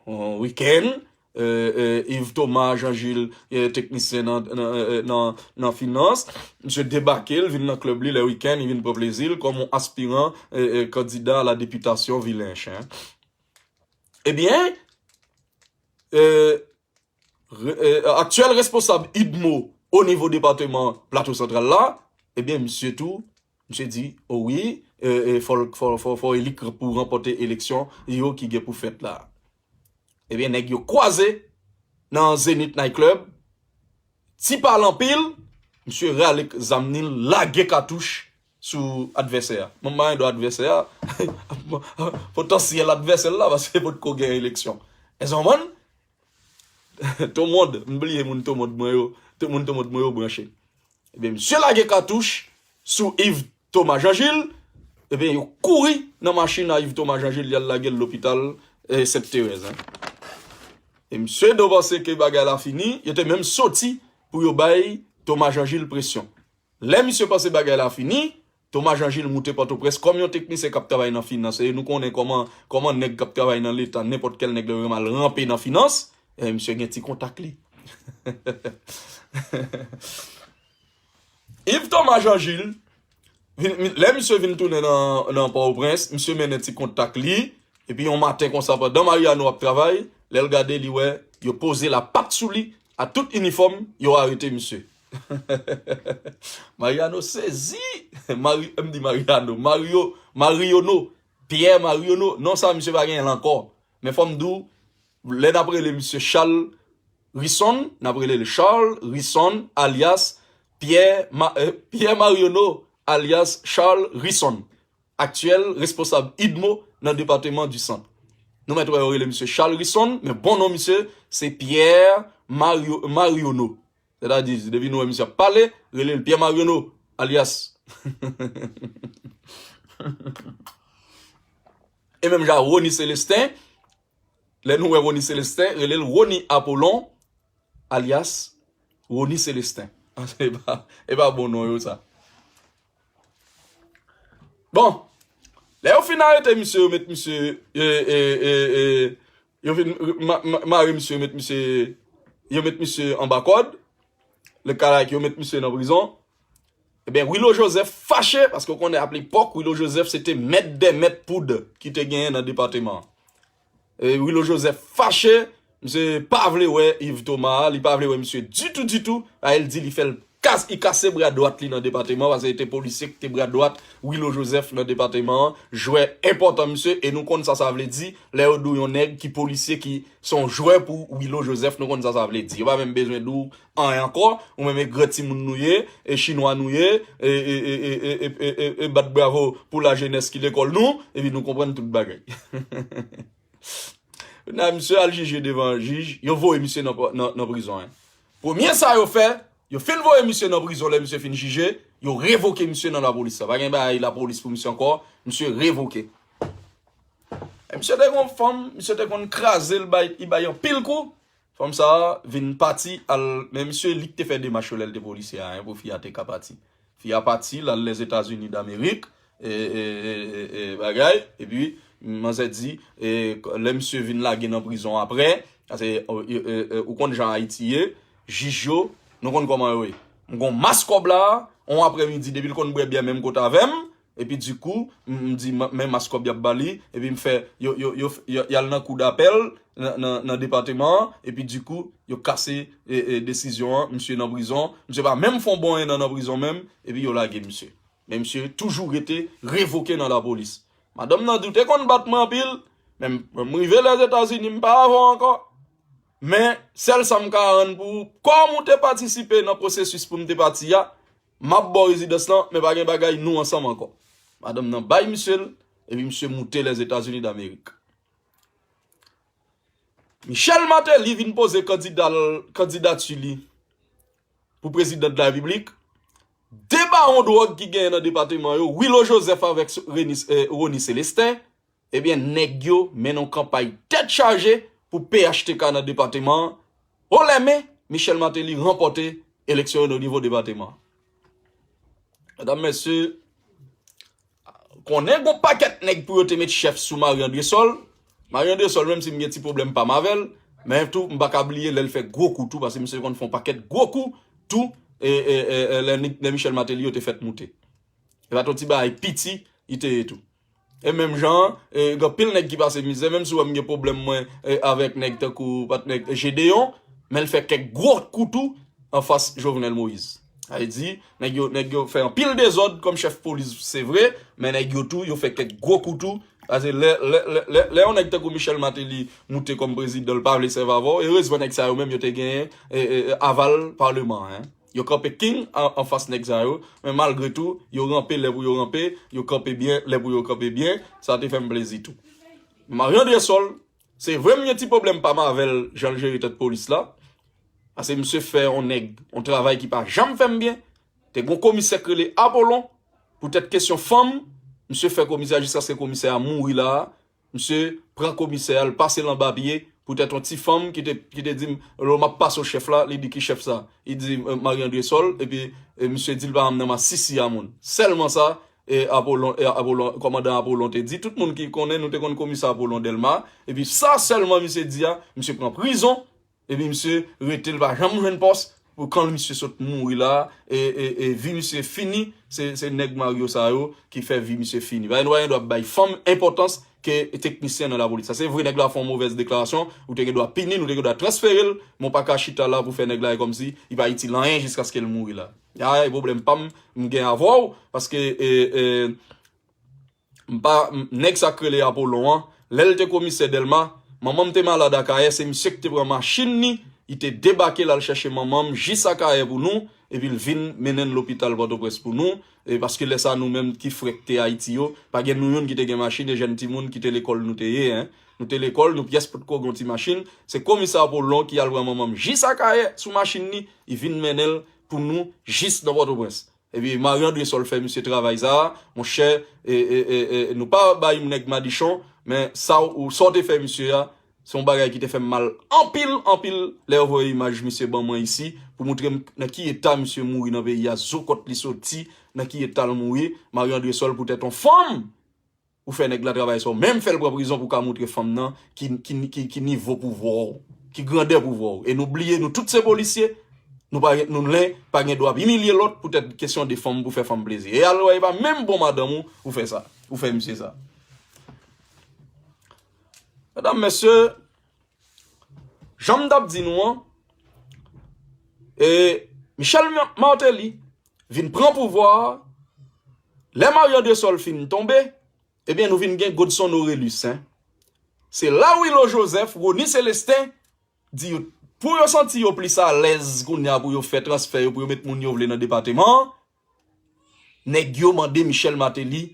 On wikenn, e, e, Yves Thomas Jean Gilles, e, teknisyen nan, nan, e, nan, nan finans, misye debake, l vin nan klèb li lè wikenn, li vin pran plezi l kòm yon aspiran e, e, kandida a la depitasyon vil Ench, en. Ebyen, e, re- e, aktyèl responsab idmo o nivo depateman Plato Santral la, ebyen, misye tou, misye di, o wi, e, e, fò, fò, fò, fò li k pou ranpòte eleksyon yo ki gen pou fèt la. Ebyen, nèg yo kwaze nan Zenith Night Club, ti pale anpil, misye rale zam ni, lage katouch sou advèsè a. Mwen pa gen dwa advèsè a, potansyèl advèsè l la, paske potko gen eleksyon. Èske w konprann? Tomond, m bliye moun Tomond mwen yo. Tout moun Tomond mwen yo branche. Ebyen, misye lage katouch sou Yves Thomas Jean Gilles. Ebyen, yo kouri nan machin a Yves Thomas Jean Gilles, y al lage l lopital e, Sent Terèz, en. E misye do panse ke bagay la fini, yo te menm soti pou yo bay Thomas Jean Gilles presyon. Lè misye panse bagay la fini, Thomas Jean Gilles moute Pòtoprens kòm yon teknisyen k ap travay nan finans. E nou konnen kòman, kòman nèg k ap travay nan Leta, nenpòt kèl nèg lè yo renmen al ranpe nan finans, e, misye gen ti kontak li. Yves Thomas Jean Gilles, vin- lè misye vin tounen nan, nan Pòtoprens, misye mennen ti kontak li, epi yon maten konsa, pandan Mariano ap travay, lè l gade, li wè yo poze lapat sou li, a tout inifòm, yo arete misye. Mariano sezi. Mari, m di Mariano, Mario, Mariono, Pierre Mariono. Non sa, misye pa genyen l ankò. Men fò m di w, lè n ap rele misye Charles Risson, n ap rele l Charles Risson, alyas Pierre, Ma- e, Pierre Mariono, alyas Charles Risson, aktyèl responsab idmo nan depatman di Sant. Nou mèt wè yo rele misye Charles Risson, men bon non misye, se Pierre Mario, Mariono. Sètadi, depi nou wè misye ap pale, rele l Pierre Mariono, alyas. E menm jan Rony Célestin, lè nou wè Rony Célestin, rele l Rony Apollon, alyas Rony Célestin. E pa, e pa bon non yo sa. Bon, lè yo fin arete misye, yo met misye, e, e, e, e, yo fin ma- ma- mare misye, yo met misye, yo met misye anba kòd, le kalay yo met misye nan prizon. Ebyen, Willo Joseph fache, paske w konnen ap lepòk, Willo Joseph se te mèt dè mèt poud ki te genyen nan depatman an. E Willo Joseph fache, misye pa vle wè Yves Thomas, li pa vle wè misye ditou, ditou. A, el di li fè l kas, li kase bra dwat li nan depatman an, paske li te polisye ki te bra dwat Willo Joseph nan depatman an, jwè enpòtan misye, e nou konn sa sa vle di, lè yo di w yon nèg ki polisye ki se yon jwè pou Willo Joseph, nou konn sa sa vle di. Yo pa menm bezwen di w anyen ankò, ou menm e gran timoun nou ye, e chinwa nou ye, e, e, e bat bravo pou lajenès ki lekòl nou, epi nou konprann tout bagay. Kounye a, misye al jije devan jij, yo voye misye nan, nan, nan prizon, en. Premye sa yo fè, yo fin voye misye nan prizon, lè misye fin jije, yo revoke misye nan lapolis la. Pa gen bagay lapolis pou misye ankò, misye revoke. E misye te gon fanm, misye te konn kraze l, bay, li bay anpil kou. Fanm sa a vin pati al, men misye li k te fè demach yo lè l te polisye a, en, pou fi a te ka pati. Fi a pati, l al Lèzetazini Damerik, e, e, e, e, e, bagay, epi manzè di, e, lè misye vin lage nan prizon apre, paske, e, e, e, ou konn jan Ayiti ye, jij yo, nou konn kòman yo ye. M gon mas kòb la, on aprèmidi, depi l konn bwè byè menm kote avè m, epi dikou, m, m di, m, men mas kòb y ap ba li, epi m fè, yo, yo, yo, yo, y al nan kou dapèl, nan, nan, nan depatman an, epi dikou, yo kase, e, e, desizyon an, misye nan prizon, misye pa menm fè on bon en an nan prizon menm, epi yo lage misye. Men misye toujou rete revoke nan lapolis. Madanm nan di, "W te konn bat mwen anpil, men m, m rive Lèzetazini, m pa avè w ankò." Men, sèl sa m ka rann pou ou, kòm ou te patisipe nan pwosesis pou m te pati a, m ap ba w rezidans lan, men pa gen bagay nou ansanm ankò. Madanm nan bay misye l, epi misye moute Lèzetazini Damerik. Michel Martelly vin poze kandida l, kandidati li pou prezidan de la repiblik. De bawon dwòg ki genyen nan depatman yo, Willo Joseph avèk Rony, eh, Rony Célestin, ebyen, nèg yo mennen yon kanpay tèt chaje pou P H T K nan depatman an. Haut les mains, Michel Martelly ranpòte eleksyon yo nan nivo depatman an. Medam, mesye, konnen gon pakèt nèg pou yo te met chèf sou Marie Andrésol. Marie Andrésol, menm si m gen ti pwoblèm pa m avè l, men tou, m pa ka bliye lè l fè gwo kou tou, paske misye konn fè yon pakèt gwo kou tou, e, e, e, e, lè, lè Michel Martelly yo te fèt moute. E pa t yon ti bagay piti, li te ye tou. E menm jan an, e, gen anpil nèg ki pase mizè, menm si w wè m gen pwoblèm mwen, e, avèk nèg tankou, pa t nèg Gédéon, men l fè kèk gwo kou tou anfas Jovenel Moïse. Sa vle di, nèg yo, nèg yo fè anpil dezòd kòm chèf polis, se vre, men nèg yo tou, yo fè kèk gwo kou tou. Paske lè, lè, lè, lè, lè yon nèg tankou Michel Martelly moute kòm prezidan, l pa vle sèvi avè w, erezman nèg sa yo menm yo te genyen, e, e, e, aval paleman an, en. Yo kanpe king an, anfas nèg sa yo, men malgre tou, yo ranpe lè pou yo ranpe, yo kanpe byen lè pou yo kanpe byen, sa te fè m plezi tou. Marie Andrésol, se vre m gen ti pwoblèm pa m avè l, jan l jere tèt polis la, paske misye fè yon nèg, yon travay ki pa janm fè m byen. Te gon komisè k rele Apollon, poutèt kesyon fanm, misye fè komisè a jiskaske komisè a mouri la a, misye pran komisè a, l pase l anba pye, poutèt yon ti fanm ki te, ki te di m, lè m ap pase w chèf la, li di, "Ki chèf sa?" Li di, "Eh, Marie Andrésol," epi, eh, misye di l pa janm nan masisi a moun. Sèlman sa, e Apollon, e Apollon, kòmandan Apollon te di, tout moun ki konnen, nou te konn komisè Apollon Dèlma, epi sa sèlman misye di a, misye pran prizon, epi misye rete, l pa janm jwenn pòs, pou kan misye sot mouri la, e, e, e vi misye fini, se, se nèg Mario sa yo ki fè vi misye fini. Paske nou pa gen dwa ap bay fanm enpòtans ke teknisyen nan lapolis. Sa se vre, nèg la fè yon movèz deklarasyon, ou te gen dwa pini l, ou te gen dwa transfere l, men w pa ka chita la pou fè nèg la e kòmsi li pa itil anyen jiskaske l mouri la. Ya, e pwoblèm pa m, m gen avè w, paske, e, e, M pa, m, nèg sa k rele Apollon an, lè l te komisè Dèlma, manman m te malad Akayè, se misye ki te pran machin li, li te debake l al chèche manman m jis Akayè pou nou, epi l vin mennen l lopital Pòtoprens pou nou, e paske lè sa nou menm ki frè k te Ayiti yo, pa gen nou youn ki te gen machin, e jèn timoun ki te lekòl nou te ye, en. Nou te lekòl, nou pyès potko gen yon ti machin, se komisè Apollon ki al pran manman m jis Akayè sou machin li, li vin mennen l pou nou jis nan Pòtoprens. Epi Marie Andrésol fè misye travay sa a, monchè, e, e, e, e, nou pa bay nèg madichon, men sa w, sa w te fè misye a, se yon bagay ki te fè m mal anpil, anpil, lè yo voye imaj misye ban mwen isi, pou montre m nan ki eta misye mouri nan peyi a, zo kòt li soti, nan ki eta l mouri, Marie Andrésol poutèt yon fanm, ou fè nèg la travay sa, ou menm fè l pran prizon pou w ka montre fanm nan ki, ki, ki, ki nivo pouvwa w, ki grandè pouvwa w. E nou bliye, nou tout se polisye, nou pa, nou len pa gen dwa imilye lòt poutèt kesyon de fanm pou fè fanm plezi. E al wè, e pa menm bon madanm ou, ou fè sa, ou fè misye sa. Medam, mesye, jan m t ap di nou an, e Michel Martelly vin pran pouvwa a, lè Marie Andrésol fin tonbe, ebyen, nou vin gen Godson Orélus, en. Se la Willo Joseph, Rony Célestin, di yo, pou yo santi yo plis alèz kounye a pou yo fè transfè yo, pou yo met moun yo vle nan depatman an, nèg yo mande Michel Martelly,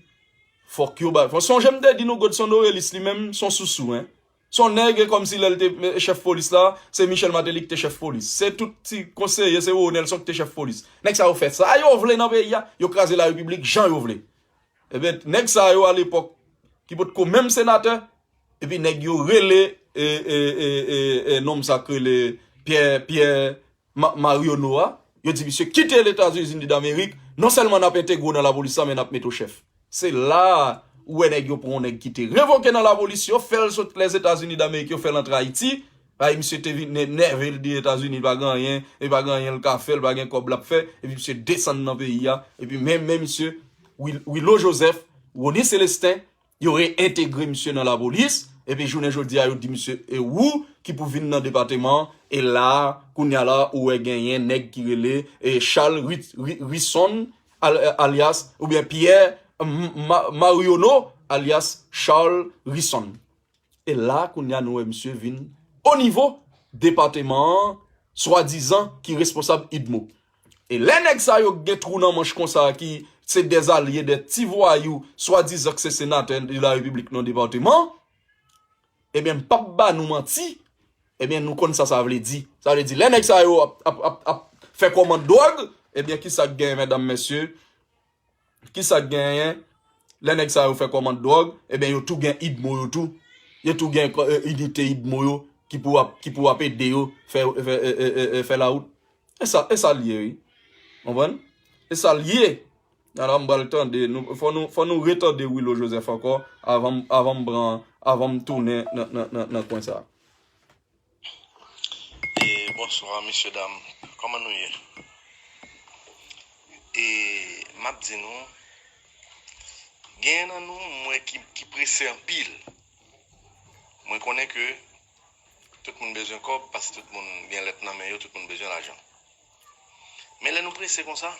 fòk yo bay. Fò sonje m te di nou, Godson Orélus li menm, se yon sousou, en. Se yon nèg, e kòmsi lè l te, e, chèf polis la, se Michel Martelly ki te chèf polis. Se tout ti konseye, se Rony Nelson ki te chèf polis. Nèg sa yo fè sa yo vle nan peyi a, yo kraze larepiblik jan yo vle. Ebyen, nèg sa yo alepòk, ki potko menm senatè, epi nèg yo rele, e, e, e, e, e, nonm sa k rele Pierre, Pierre Ma-, Marionneau a, yo di misye kite Letazini Damerik, non sèlman n ap entegre w nan lapolis la, men n ap mete w chèf. Se la ou wè nèg yo pran yon nèg ki te revoke nan lapolis, yo fè l sot Lèzetazini Damerik, yo fè l antre Ayiti. Ay, misye te vin nè- nève, l di Etazini pa gen anyen, e pa gen anyen l ka fè, l pa gen kòb l ap fè, epi misye desann nan peyi a, epi menm, menm misye, Wil- Wilo Joseph, Rony Célestin, yo reyentegre misye nan lapolis, epi jounen jodi a, yo di misye, e ou ki pou vin nan depatman an, e la, kounye a la, ou wè genyen nèg ki rele, e Charles Ri- Ri- Rison, al- alyas, oubyen Pierre M- Ma- Mariono, alyas Charles Rison. E la, kounye a, nou wè misye vin o nivo depatman an, swadizan ki responsab idmo. E lè nèg sa yo gen twou nan manch konsa, ki se dè zalye dè ti vwayou, swadizan ke se senatè de la repiblik nan depatman, ebyen, m p ap ba nou manti, ebyen, nou konn sa sa vle di. Sa vle di, lè nèg sa yo ap, ap, ap, ap fè kòmand dwòg, ebyen, ki sa k genyen, medam, mesye? Ki sa k genyen? Lè nèg sa yo fè kòmand dwòg, ebyen, yo tou gen idmo yo tou. Yo tou gen, e, inite idmo yo ki pou ap, ki pou ap ede yo fè, fè, e, e, e, e, fè lawout. E sa, e sa l ye, wi. Konprann? E sa l ye. Alò, m pral tande, nou, fò nou, fò nou retande Wilo Joseph ankò, avan, avan m pran, avan m tounen nan, nan, nan, nan kwen sa a. E, bonswa, mesye dam. Kòman nou ye? E, m ap di nou, genyen nan nou, m wè ki, ki prese anpil. Mwen konnen ke tout moun bezwen kòb, paske tout moun gen lèt nan men yo, tout moun bezwen lajan. Men lè nou prese konsa,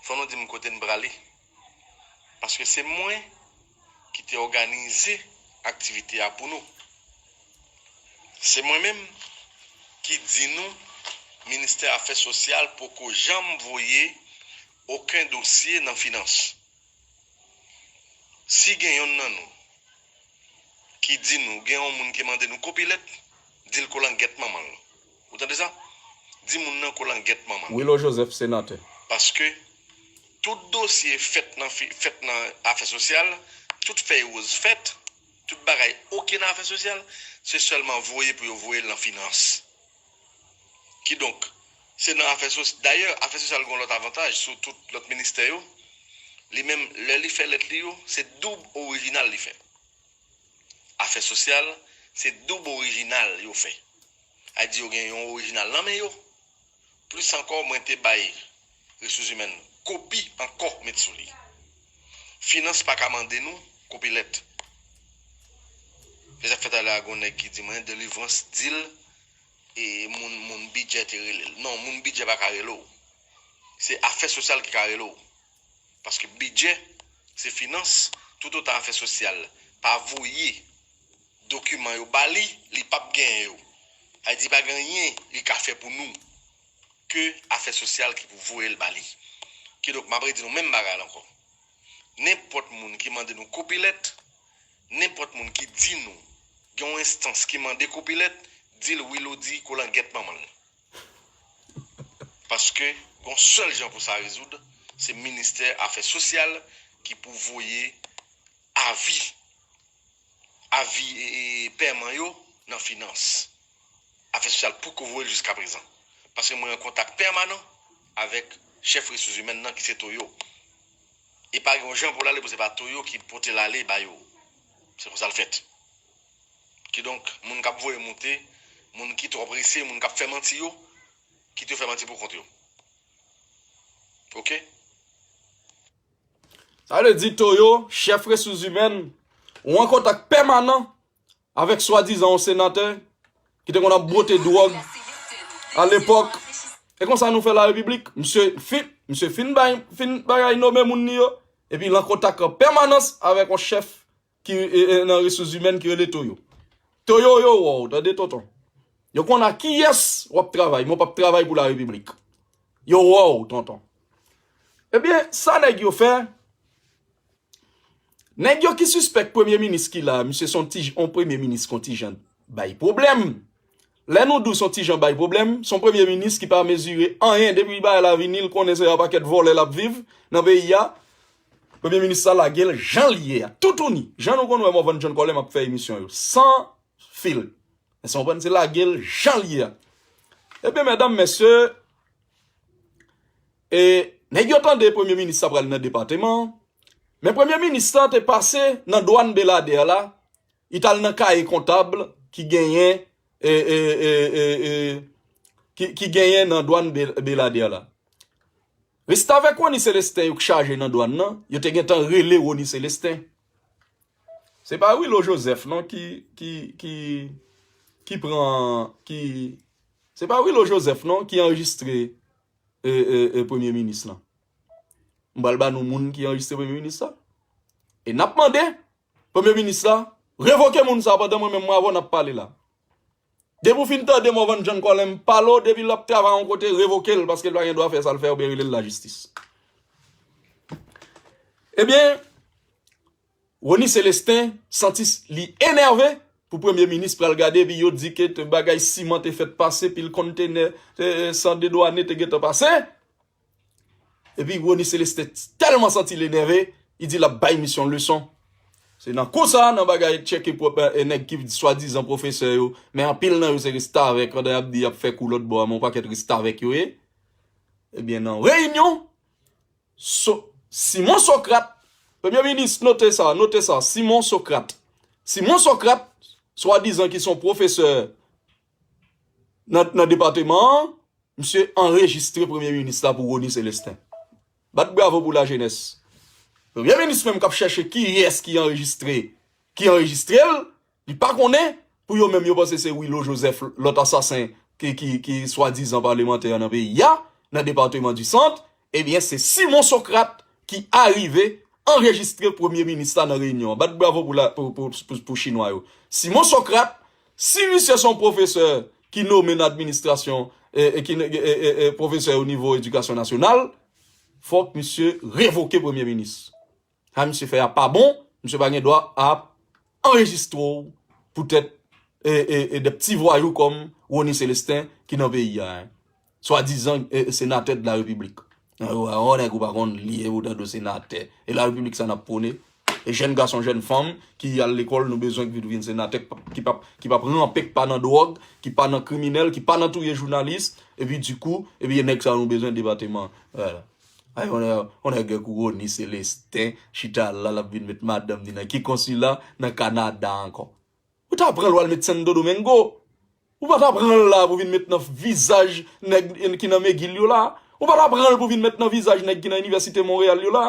fò nou di m kote n prale. Paske se mwen ki te òganize aktivite a pou nou. Se mwen menm ki di nou Ministè Afè Sosyal poko janm voye okenn dosye nan finans. Si gen yonn nan nou ki di nou gen yon moun ki mande nou kopi lèt, di l kolangèt manman l. Ou tande sa? Di moun nan kolangèt manman l. Wilo Joseph, senatè. Paske tout dosye fèt nan, fi- fèt nan afè sosyal, tout fèy woz fèt, tout bagay oke nan afè sosyal, se sèlman voye pou yo voye l nan finans. Kidonk, se nan afè sosyal. Dayè, afè sosyal gen yon lòt avantaj sou tout lòt ministè yo. Li menm, lè li fè lèt li yo, se doub orijinal li fè. Afè sosyal, se doub orijinal yo fè. A di yo gen yon orijinal nan men yo. Plis ankò, mwen te bay resous imèn kopi ankò met sou li. Finans pa ka mande nou kopi lèt. Se sa k fè talè a gon nèg ki di mwen Delivrans di l e moun, moun bidjè te rele l. Non, moun bidjè pa ka rele w. Se afè sosyal ki ka rele w. Paske bidjè, se finans, toutotan afè sosyal pa voye dokiman yo ba li, li p ap genyen yo. Sa vle di pa gen anyen li ka fè pou nou ke afè sosyal ki pou voye l ba li. Kidonk, m ap redi nou menm bagay la ankò. Nenpòt moun ki mande nou kopi lèt, nenpòt moun ki di nou gen yon enstans ki mande kopi lèt, di l Wilody kolangèt manman l. Paske gon sèl jan pou sa rezoud, se ministè afè sosyal ki pou voye avi, avi e, e, pèman yo nan finans. Afè sosyal poko voye l jiskaprezan. Paske mwen an kontak pèmanan avèk chèf resous imèn nan ki se Toyo. E pa gen yon jan pou l ale pou se pa Toyo ki pote l ale ba yo. Se konsa l fèt. Kidonk, moun k ap voye moute, moun ki twò prese, moun k ap fè manti yo, kite yo fè manti pou kont yo. Oke? Sa vle di Toyo, chèf resous imèn, ou an kontak pèmanan avèk swadizan yon senatè ki te konn ap bwote dwòg alepòk. E konsa nou fè la repiblik. Misye fin, misye fin bay, fin bagay nome moun li yo. Epi l an kontak an pèmanans avèk yon chèf ki e, e, nan resous imèn ki rele Toyo. Toyo, yo wè w, tande, tonton. Yo konn a kiyès w ap travay, men w p ap travay pou la repiblik. Yo wè w, tonton. Ebyen, sa nèg yo fè, nèg yo ki sispèk premye minis ki la, misye se yon ti, yon premye minis ki yon ti jan bay pwoblèm. Lè nou di w se yon ti jan bay pwoblèm, se yon premye minis ki pa mezire anyen. Depi bagay la vini, l konnen se yon pakèt vòlè l ap viv nan peyi a. Premye minis sa lage l jan l ye a, toutouni. Jan nou konn wè Morvan John Colem ap fè emisyon yo, san fil. Èske w konprann? Se lage l jan l ye a. Ebyen, medam, mesye, e, nèg yo tande premye minis sa pral nan depatman an. Men premye minis la te pase nan dwàn Beladè la, li t al nan kaye kontab ki genyen, e, e, e, e, e, ki, ki genyen nan dwàn Be- Beladè la. Restavèk Rony Celestin yo k chaje nan dwàn nan, yo te gentan rele Rony Celestin. Se pa Willo Joseph non ki, ki, ki, ki pran, ki, se pa Willo Joseph non ki anrejistre e, e, e, premye minis lan. M pral ba nou moun ki anrejistre premye minis la. E n ap mande premye minis la revoke moun sa pandan mwen menm mwen avè w n ap pale la. Depi w fin tande Morvan John Colin pale w, depi l ap travay yon kote, revoke l paske l pa gen dwa fè sa l fè oubyen rele l lajistis. Ebyen, Rony Celestin santi li enève pou premye minis pral gade epi yo di ke te bagay siman te fèt pase, pil kontenè, e, e, san dedwane te gentan pase. Epi Rony Celestin tèlman santi l enève, li di l ap bay misye yon leson. Se nan kou sa, nan bagay tcheke pwòp, e, nèg ki swadizan pwofesè yo, men anpil nan yo se restavèk, pandan y ap di y ap fè kou lòt bò a, men yon pakèt restavèk yo ye. Ebyen, nan reyinyon, So, Simon Socrate, premye minis, note sa, note sa, Simon Socrate. Simon Socrate, swadizan ki se yon pwofesè nan, nan depatman an, misye anrejistre premye minis la pou Rony Celestin. Bat bravo pou lajenès. Premye minis menm k ap chèche kiyès ki anrejistre, ki anrejistre l, li pa konnen, pou yo menm yo panse se Willo Joseph, lòt asasen ki, ki, ki swadizan palemantè nan peyi a, nan depatman di Sant, ebyen se Simon Socrate ki arive anrejistre premye minis la nan reyinyon an. Bat bravo pou, la, pou, pou, pou, pou chinwa yo. Simon Socrate, si misye se yon pwofesè ki nome nan administrasyon, e, e, ki, e, e, e, pwofesè o nivo edikasyon nasyonal, fòk misye revoke premye minis. Sa misye fè a pa bon, misye pa gen dwa ap anrejistre w poutèt e, e, e de pti vwayou kòm Rony Celestin ki nan peyi a. Swadizan e, senatè de la repiblik. Yon nèg ou pa konn li e ou tande senatè. E la repiblik sa n ap pwone. E jèn gason, jèn fanm ki al lekòl, nou bezwen ki vin senatè, ki p ap, ki p ap ranpe, ki pa nan dwòg, ki pa nan kriminèl, ki pa nan touye jounalis. Epi dikou, epi nèg sa nou bezwen depatman. Vwala. Ay, on nèg, on nèg gen kou Rony Celestin, chita la, l ap vin met madanm ni nan ki konsila nan Kanada ankò. Ou ta pran l w al met Santo Domingo. Ou pa ta pran l la pou vin met nan vizaj nèg ki nan McGill yo la. Ou pa ta pran l pou vin met nan vizaj nèg ki nan Inivèsite Monreyal yo la.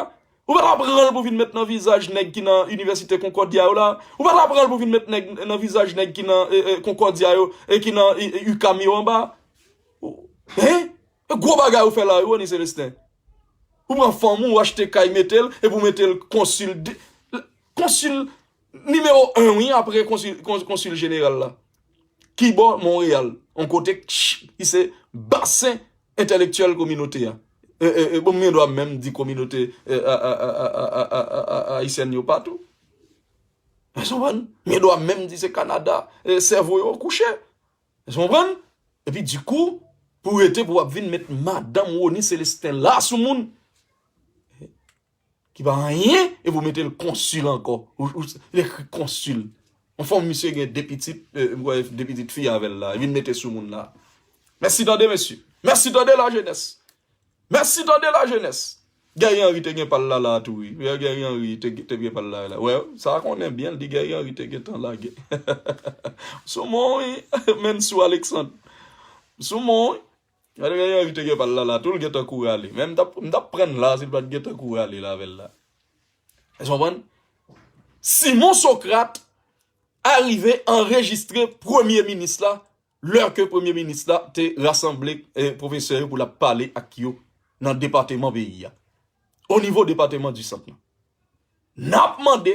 Ou pa ta pran l pou vin met nan vizaj nèg ki nan Inivèsite Concordia yo la. Ou pa ta pran l pou vin met nèg nan vizaj nèg ki nan e, e, Concordia yo e ki nan e, e, UQAM yo anba. Ou- Hein? E gwo bagay ou fè la, wi, Rony Celestin. Ou pran fanm ou, ou achte kay mete l, epi ou mete l konsil de, konsil nimewo en, wi, apre konsil, kon- konsil jeneral la. Kibò Monreyal, yon kote k- ki se basen entèlektyèl kominote a. E, e, e, bon, m gen dwa menm di kominote e, a, a, ayisyèn yo pa tou. Èske w konprann? M gen dwa menm di se Kanada e, sèvo yo kouche. Èske w konprann? Epi dikou, pou rete pou w ap vin met madanm Rony Celestin la sou moun ki pa anyen, epi w mete l konsil ankò. Ou, ou, l ekri konsil. Yon fanm misye gen de pitit, e, m kwè de pitit fi avè l la, vin mete sou moun la. Mèsi tande, mesye. Mèsi tande, lajenès. Mèsi tande, lajenès. Guerrier Henry te gen pa l la la tou, wi. Guerrier Henry te, te gen pa l la la. Wè, sa konnen byen, li Guerrier Henry te gentan lage. Sou mwen, wi. Menn sou Alexandre. Sou mwen, wi. Guerrier Henry te gen pa l la la tou, l gentan kouri ale. Men m t ap, m t ap pran l la, si l pa t gentan kouri ale la avè l la. Èske w konprann? Simon Socrate arive anrejistre premye minis la, lè ke premye minis la te rasanble e, pwofesè yo pou l ap pale ak yo nan depatman peyi a. O nivo depatman di Sant lan. N ap mande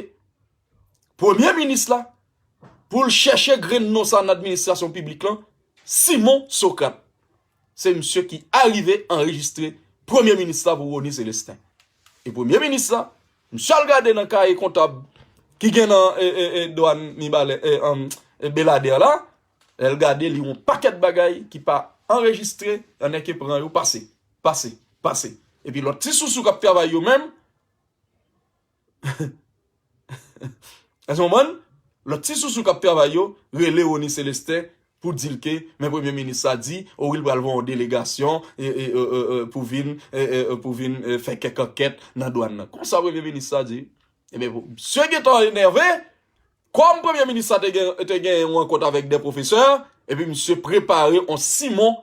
premye minis la pou l chèche grenn non sa nan administrasyon piblik lan, Simon Socrate. Se misye ki arive anrejistre premye minis la pou Rony Celestin. E premye minis la, misye al gade nan kaye kontab ki gen nan e, e, e, dwàn Mibalè, e, anm, e, Beladè la, lè l gade li yon pakèt bagay ki pa anrejistre, annèke pran yo pase, pase, pase. Epi lòt ti sousou k ap travay yo menm, èske w konprann? Lòt ti sousou k ap travay yo rele Rony Celestin pou di l ke, men premye minis sa di, o wi, l pral voye yon delegasyon e, e, e, e, e, pou vin, e, e, e, pou vin e, fè kèk ankèt nan dwàn nan. Konsa premye minis sa di. Ebyen, misye gentan enève, kòm premye minis sa te gen, te gen yon rankont avèk de pwofesè, epi misye prepare yon Simon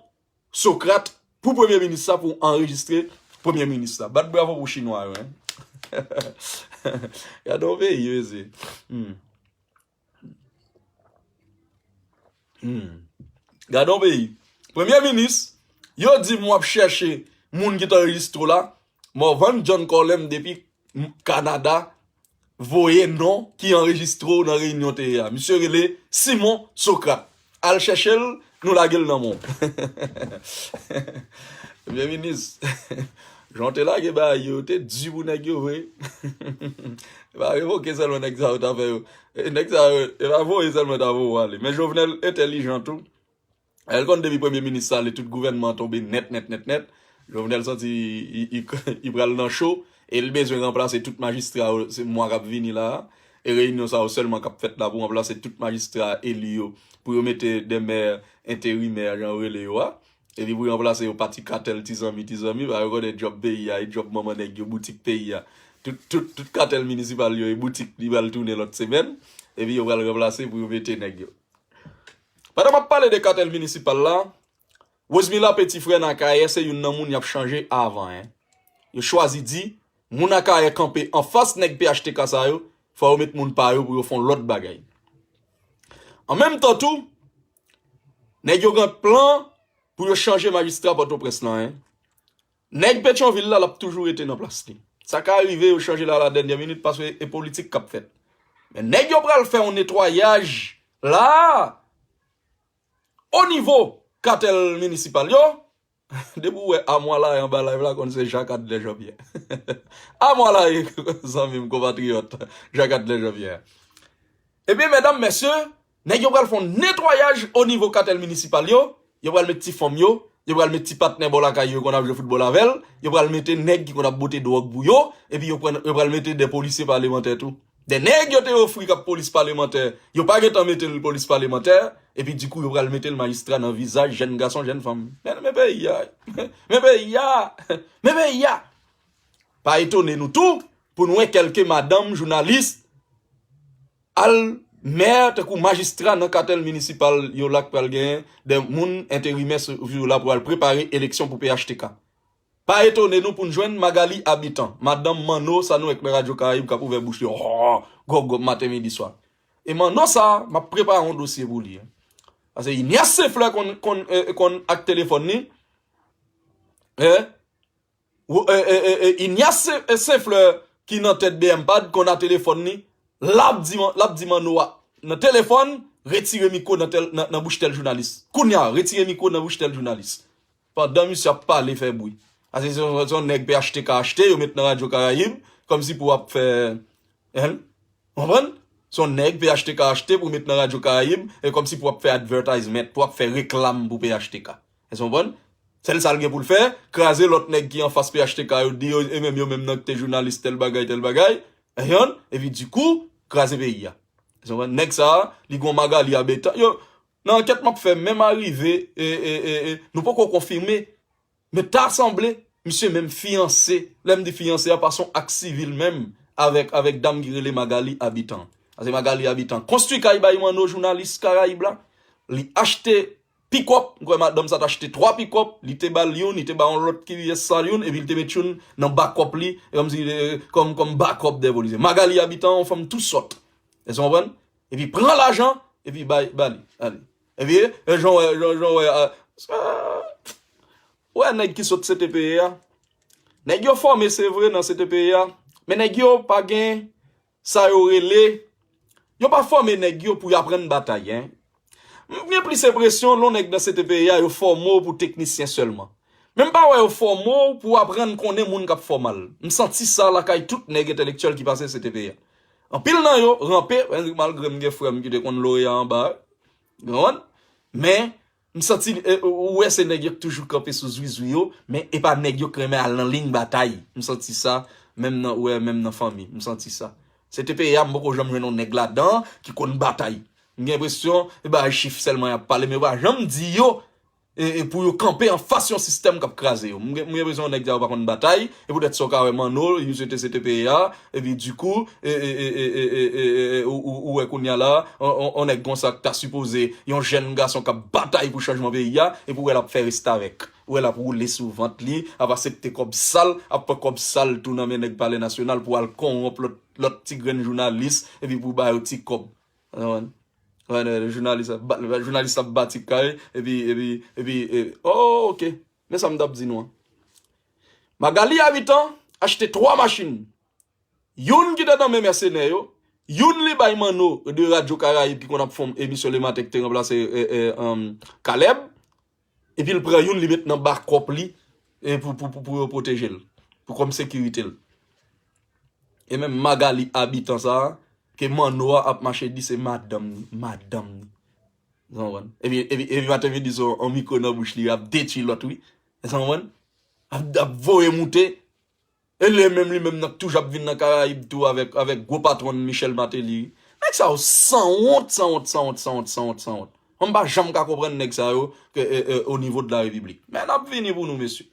Socrate pou premye minis sa pou anrejistre premye minis la. Bat bravo pou chinwa yo, hein. Gade yon peyi, mesye. Hmm. Hmm. Gade yon peyi. Premye minis, yo di m w ap chèche moun ki t anrejistre w la. Morvan John Colem depi Kanada voye non ki anrejistre w nan reyinyon te ye a. Misye rele Simon Socrate. Al chèche l, nou lage l nan men w. Premye minis, jan w te lage bagay yo, te di pou nèg yo vre. E pa revoke sèlman nèg sa yo ta fè yo. E nèg sa yo, e pa voye sèlman ta voye w ale. Men Jovenel entèlijan tou. Ariel konn depi premye minis sa ale, tout gouvènman an tonbe nèt, nèt, nèt, nèt. Jovenel santi i, i, i, i pral nan cho. E l bezwen ranplase tout majistra yo, se mwa k ap vini la a. E reyinyon sa yo sèlman k ap fèt la pou ranplase tout majistra eli yo. Pou yo mete de mè enterimè, jan yo rele yo a. Epi pou ranplase yo pa ti katèl ti zanmi, ti zanmi, pa yo konnen djòb peyi a, e djòb manman nèg yo, boutik peyi a. Tout, tout, tout katèl minisipal yo, e boutik li pral tounen lòt semèn. Epi yo pral ranplase pou yo mete nèg yo. Pandan m ap pale de katèl minisipal la, Rosemila Petit Frère nan Akayè se youn nan moun y ap chanje avan, en. Yo chwazi di, moun Akayè kanpe anfas nèg P H T K sa yo, fò yo met moun pa yo pou yo fè yon lòt bagay. An menm tan tou, nèg yo gen plan pou yo chanje majistra Pòtoprens lan, en. Nèg Petyonvil la, l ap toujou rete nan plas li. Sa ka rive yo chanje l a la dènyè minit paske e politik k ap fèt. Men nèg yo pral fè yon netwayaj la, o nivo katèl minisipal yo, depi w wè amwa la anba live la, konn se Jacques Adler Jean Pierre. Amwa la, zanmi m, konpatriyòt, Jacques Adler Jean Pierre. Ebyen, medam, mesye, nèg yo pral fè yon netwayaj o nivo katèl minisipal yo, yo pral met ti fanm yo, yo pral met ti patnè bò lakay yo konn ap jwe foutbòl avè l, yo pral mete nèg ki konn ap bote dwòg pou yo, epi yo pran, yo pral mete de polisye palemantè tou. De nèg yo te ofri k ap polis palemantè, yo pa gentan mete l polis palemantè, epi dikou yo pral mete l majistra nan vizaj jèn gason, jèn fanm. Men, men peyi a, men peyi a, men peyi a. Pa etone nou tou pou n wè kèlke madanm jounalis al mè tankou majistra nan katèl minisipal yo la k pral genyen de moun enterimè sou yo la pou al prepare eleksyon pou P H T K. Pa etone nou pou n jwenn Magalie Habitant, madanm Manno, sa nou wè k nan Radyo Karayib k ap ouvè bouch li, oh, gògòb maten, midi, swa. E Manno sa, m ap prepare yon dosye pou li. Paske Ignace Saint-Fleur konn, konn, eh, konn ak telefòn li. Eh? Ignace Saint-Fleur ki nan tèt de M pad konn a telefòn li, l ap di, l ap di Manno a nan telefòn, retire mikwo nan, tèl, nan, nan bouch tèl jounalis. Kounye a, retire mikwo nan bouch tèl jounalis. Pandan misye ap pale, fè bri. Paske se yon, se yon nèg P H T K achte, yo met nan Radyo Karayib, kòmsi pou ap fè, en, konprann? Se yon nèg P H T K achte pou met nan Radyo Karayib, e kòmsi pou ap fè advertisement, pou ap fè reklam pou P H T K. Èske w konprann? Sèl sa l gen pou l fè, kraze lòt nèg ki anfas P H T K yo, di yo, e menm yo menm nan ki te jounalis tèl bagay, tèl bagay. Yon, epi dikou, kraze peyi a. Èske w konprann? Nèg sa a, li gon Magalie Habitant. Yo, nan ankèt m ap fè, menm arive, e, e, e, e, nou poko konfime, men ta sanble, misye menm fiyanse, lè m di fiyanse a, pa se yon ak sivil menm, avèk, avèk dam ki rele Magalie Habitant. Paske Magalie Habitant konstwi kay bay Manno, jounalis Karayib la, li achte pikòp, m kwè madanm sa t achte twa pikòp, li te ba l youn, li te ba yon lòt ki rès sa youn, epi li te met youn nan bakòp li, e kòmsi, e, kòm, kòm bakòp de polisye. Magalie Habitant, yon fanm tou sòt. Èske w konprann? Epi pran lajan, epi bay, ba li, ale. Epi, e, jan w wè, jan, jan w wè, a, a, wè nèg ki sot C T P A. Nèg yo fòme, se vre, nan C T P A, men nèg yo pa gen sa yo rele, yo pa fòme nèg yo pou y aprann batay, en. M gen plis enpresyon lè yon nèg nan C T P A, yo fòme w pou teknisyen sèlman. Men m pa wè yo fòme w pou w aprann konnen moun k ap fè w mal. M santi sa lakay tout nèg entèlektyèl ki pase C T P A. Anpil nan yo ranpe, malgre m gen frè m ki te konn loreya anba, konprann? Men, m santi, e, ou wè se nèg yo k toujou kanpe sou zwizwi yo, men e pa nèg yo k renmen al nan liy batay. M santi sa, menm nan, ou wè, menm nan fanmi, m santi sa. C T P A, m poko janm jwenn yon nèg ladan ki konn batay. M gen enpresyon, e ba chif sèlman y ap pale, men yo pa janm di yo, e, e pou yo kanpe anfas yon sistèm k ap kraze yo. M gen, m gen enpresyon nèg sa yo pa konn batay, e poutèt sa w ka wè Manno, li misye te C T P A, epi dikou, e, e, e, e, e, e, e, e, ou, ou, ou wè kounye a la, on, on, on nèg konsa k ta sipoze, yon jèn gason k ap batay pou chanjman peyi a, epi w wè l ap fè restavèk. Ou wè l ap woule sou vant li, ap asepte kòb sal, ap pran kòb sal tou nan men nèg Palè Nasyonal pou al kòwonp lòt, lòt ti grenn jounalis, epi pou ba yo ti kòb. Ou konprann? Wè, wè, jounalis ap ba-, jounalis ap bati kay, epi, epi, epi, e, oh, ok. Men sa m t ap di nou an. Magalie Habitant achte twa machin. Youn ki te nan men mèsenè yo, youn li bay Manno de Radyo Karayib ki konn ap fè yon emisyon lematen ki te ranplase, e, e, um, Caleb, epi l pran youn li met nan bakòp li, e pou, pou, pou, pou yo pwoteje l, pou kòm sekirite l. E menm Magalie Habitant sa a, ke Manno a ap mache di se madanm ni, madanm ni. Ou konprann? Epi, epi, epi maten midi se yon mikwo nan bouch li, ap detwi lòt wi. Ou konprann? Ap, ap voye moute. E li menm, li menm nan toujou ap vin nan Karayib tou avèk, avèk gwo patwòn Michel Martelly. Nèg sa yo sanwont, sanwont, sanwont, sanwont, sanwont, sanwont. Mwen m pa janm ka konprann nèg sa yo ke, e, e, o nivo de la repiblik. Men n ap vini pou nou, mesye.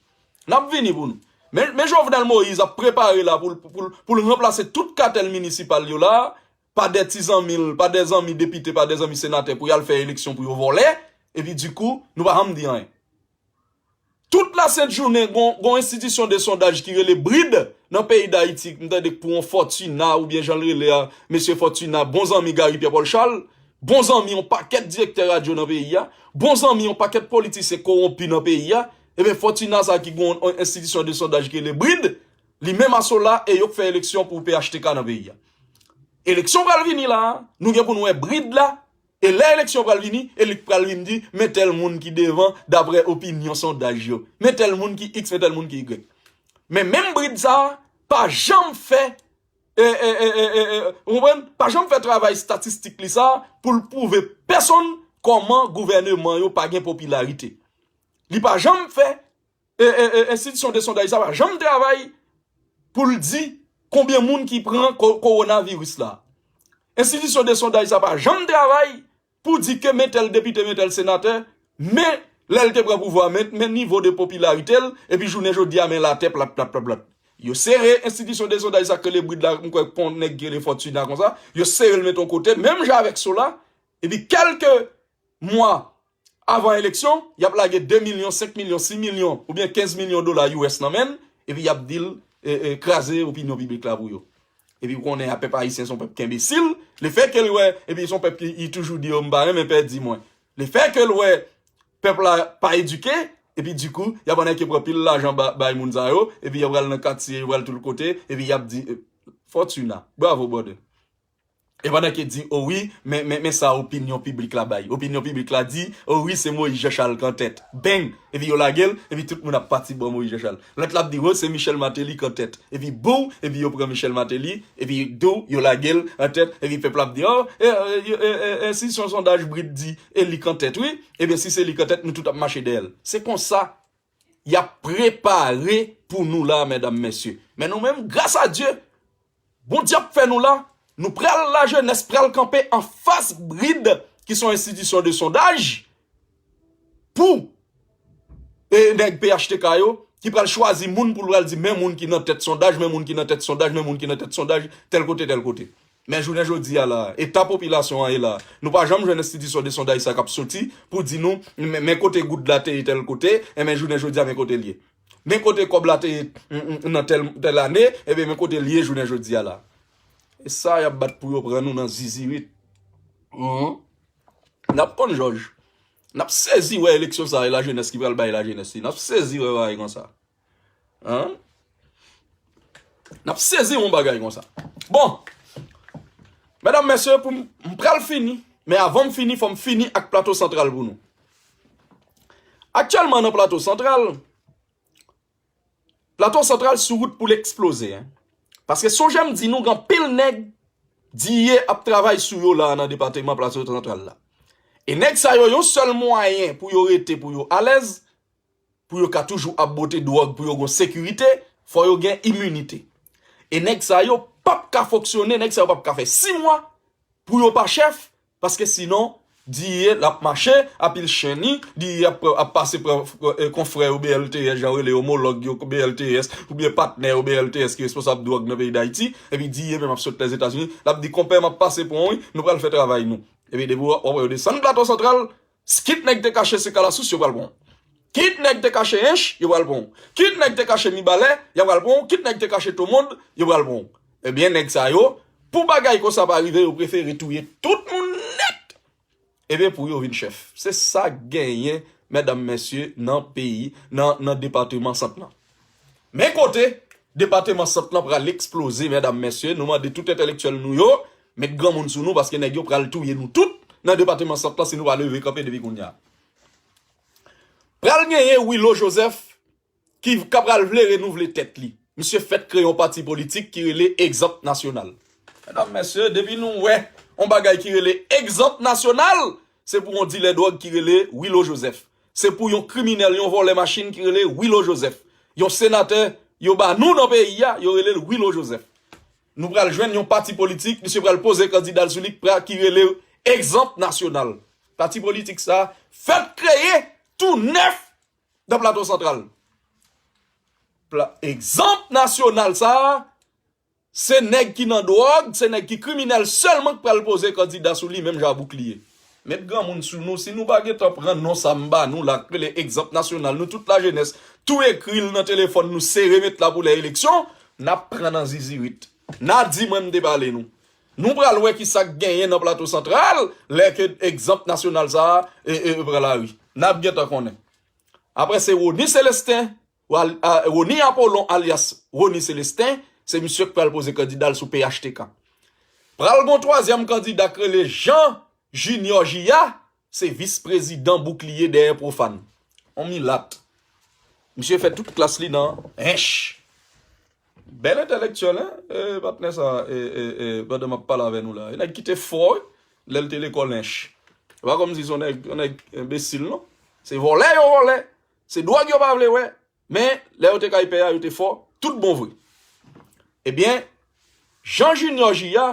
N ap vini pou nou. Men, men Jovenel Moïse ap prepare la pou l, pou l, pou l ranplase tout katèl minisipal yo la, pa de ti zanmi l, pa de zanmi depite, pa de zanmi senatè pou y al fè eleksyon pou yo vòlè, epi dikou, nou pa janm di anyen. Tout lasent jounen, gon, gon enstitisyon de sondaj ki rele BRID nan peyi Dayiti, m tande k pou yon Fortuna, oubyen jan l rele a, mesye Fortuna, bon zanmi Gary Pierre Paul Charles, bon zanmi yon pakèt direktè radyo nan peyi a, bon zanmi yon pakèt politisyen kowonpi nan peyi a, ebyen Fortuna sa ki gon yon enstitisyon de sondaj ki rele BRID, li menm aso la, e yo k fè eleksyon pou P H T K nan peyi a. Eleksyon pral vini la, nou gen pou n wè BRID la, e lè eleksyon pral vini, e li k pral vin di, men tèl moun ki devan, daprè opinyon sondaj yo. Men tèl moun ki X, men tèl moun ki Y. Men menm BRID sa a, pa janm fè, e, e, e, e, e, e, ou konprann? Pa janm fè travay estatistik li sa a pou l pwouve pèsonn kòman gouvèneman yo pa gen popilarite. Li pa janm fè, e, e, e, enstitisyon de sondaj sa pa janm travay pou l di konbyen moun ki pran ko-, kowonaviris la. Enstitisyon de sondaj sa pa janm travay pou di ke men tèl depite, men tèl senatè, men lè l te pran pouvwa, men, men nivo de popilarite l, epi jounen jodi a, men l atè plat, plat, plat, plat. Yo sere enstitisyon de sondaj sa k rele BRID la, m kwè k pon nèg ki rele Fortuna konsa, yo sere l met yon kote, menm jan avèk Sola, epi kèlke mwa avan eleksyon, y ap lage de milyon, senk milyon, sis milyon, oubyen kenz milyon dola U S nan men l, epi y ap di l, e, e, kraze opinyon piblik la pou yo. Epi w konnen a pèp ayisyen se yon pèp ki enbesil. Lefètke l wè, epi se yon pèp ki, li toujou di yo, "M pa renmen pèdi mwen." Lefètke l wè pèp la pa edike, epi dikou, y ap annik pran pil lajan ba-, bay moun sa yo, epi y ap pral nan katye, y ap pral tout kote, epi y ap di, e, Fortuna, bravo, brother. E pandan ke di, "O wi, men, men, men sa opinyon piblik la bay." Opinyon piblik la di, "O wi, se Moïse Jean Charles k antèt." Bang! Epi yo lage l, epi tout moun ap pati bò Moïse Jean Charles. Lòt la ap di, "O, se Michel Martelly k antèt." Epi bou, epi yo pran Michel Martelly, epi dou, yo lage l antèt, epi pèp la ap di, "O, e, e, e, e, e, si se yon sondaj BRID di, e li k antèt, wi. Ebyen, si se li k antèt, nou tout ap mache dèyè l." Se konsa y ap prepare pou nou la, medam, mesye. Men nou menm, gras a Dye, Bondye ap fè nou la, nou pral, lajenès pral kanpe anfas BRID, ki se yon enstitisyon de sondaj, pou, e, nèg P H T K yo, ki pral chwazi moun pou l pral di, "Men moun ki nan tèt sondaj, men moun ki nan tèt sondaj, men moun ki nan tèt sondaj, tèl kote, tèl kote." Men jounen jodi a la, eta popilasyon an ye la, nou pa janm jwenn enstitisyon de sondaj sa k ap soti pou di nou, "Men, men kote goud la te ye tèl kote, e men jounen jodi a, men kote l ye." Men kote kòb la te ye, mm, mm, nan tèl, tèl ane, ebyen men kote l ye jounen jodi a la. E sa y ap bat pou yo pran nou nan zizirit. Mhm. N ap konn jòj. N ap sezi wè eleksyon sa e lajenès ki pral bay lajenès li. N ap sezi wè bagay konsa. Hein? N ap sezi yon bagay konsa. Bon, medam, mesye, pou m, m pral fini, men avan m fini, fò m fini ak Plato Santral pou nou. Aktyèlman nan Plato Santral, Plato Santral sou wout pou l eksploze, hein. Paske sonje m di nou gen anpil nèg diye ap travay sou yo la nan depatman Plato Santral la. E nèg sa yo, yon sèl mwayen pou yo rete, pou yo alèz, pou yo ka toujou ap bote dwòg, pou yo gon sekirite, fò yo gen iminite. E nèg sa yo p ap ka fonksyone, nèg sa yo p ap ka fè sis mwa pou yo pa chèf, Paske sinon, D E A l ap mache, apil chen li, D E A ap, ap pase pran, eh, konfrè yo B L T S, jan yo rele omològ yo B L T S, oubyen patnè yo B L T S ki responsab dwòg nan peyi Dayiti, epi D E A menm ap sot Lèzetazini, l ap di, "Konpè, m ap pase pran w, wi, nou pral fè travay nou." Epi depi w ap wè yo desann Plato Santral, kit nèg te kache se Kalasous, yo pral pran w. Kit nèg te kache Ench, yo pral pran w. Kit nèg te kache Mibalè, yo pral pran w. Kit nèg te kache Tomond, yo pral pran w. Ebyen, nèg sa yo, pou bagay konsa pa rive, yo prefere touye tout moun nèt. Ebyen, pou yo vin chèf. Se sa k genyen, medam, mesye, nan peyi, nan, nan depatman Sant lan. Men kote depatman Sant lan pral eksploze, medam, mesye, nou mande tout entèlektyèl nou yo, met granmoun sou nou, paske nèg yo pral touye nou tout nan depatman Sant lan si nou pa leve kanpe depi kounye a. Pral genyen Willo Joseph ki ka pral vle renouvle tèt li. Misye fèk kreye yon pati politik ki rele Egzanp Nasyonal. Medam, mesye, depi nou wè yon bagay ki rele Egzanp Nasyonal, se pou yon dilè dwòg ki rele Willo Joseph. Se pou yon kriminèl, yon vòlè machin ki rele Willo Joseph. Yon senatè yo ba nou nan peyi a, yo rele l Willo Joseph. Nou pral jwenn yon pati politik, misye pral poze kandida l sou li, pra-, ki rele Egzanp Nasyonal. Pati politik sa a fèk kreye tou nèf nan Plato Santral. Pla-, Egzanp Nasyonal sa a, se nèg ki nan dwòg, se nèg ki kriminèl sèlman k pral poze kandida sou li, menm jan a Boukliye. Met granmoun sou nou, si nou pa gentan pran non sa m ba nou la, k rele Egzanp Nasyonal, nou tout lajenès, tou ekri l nan telefòn nou, sere met la pou lè eleksyon, n ap pran nan zizirit. N a di mwen m te pale nou. Nou pral wè ki sa k genyen nan Plato Santral, lè ke Egzanp Nasyonal sa a, e, e, pran lari. N ap gentan konnen. Apre se Rony Célestin, Wal-, a, Rony Apollon alyas Rony Célestin, se misye k pral poze kandida l sou P H T K. Pral gon twazyèm kandida k rele Jean Junior J A, se vis prezidan Boukliye dèyè Pwofàn. On milat. Misye fè tout klas li nan Ench. Bèl entèlektyèl, en? E, patnè sa, e, e, e, pandan m ap pale avè nou la. E nèg ki te fò, wi, lè l te lekòl Ench. E pa kòmsi se yon nèg, yon nèg enbesil, non. Se vòlè yo vòlè. Se dwòg yo pa vle wè. Men, lè yo te kay pè a, yo te fò. Tout bon vre. Ebyen, Jean Junior J A,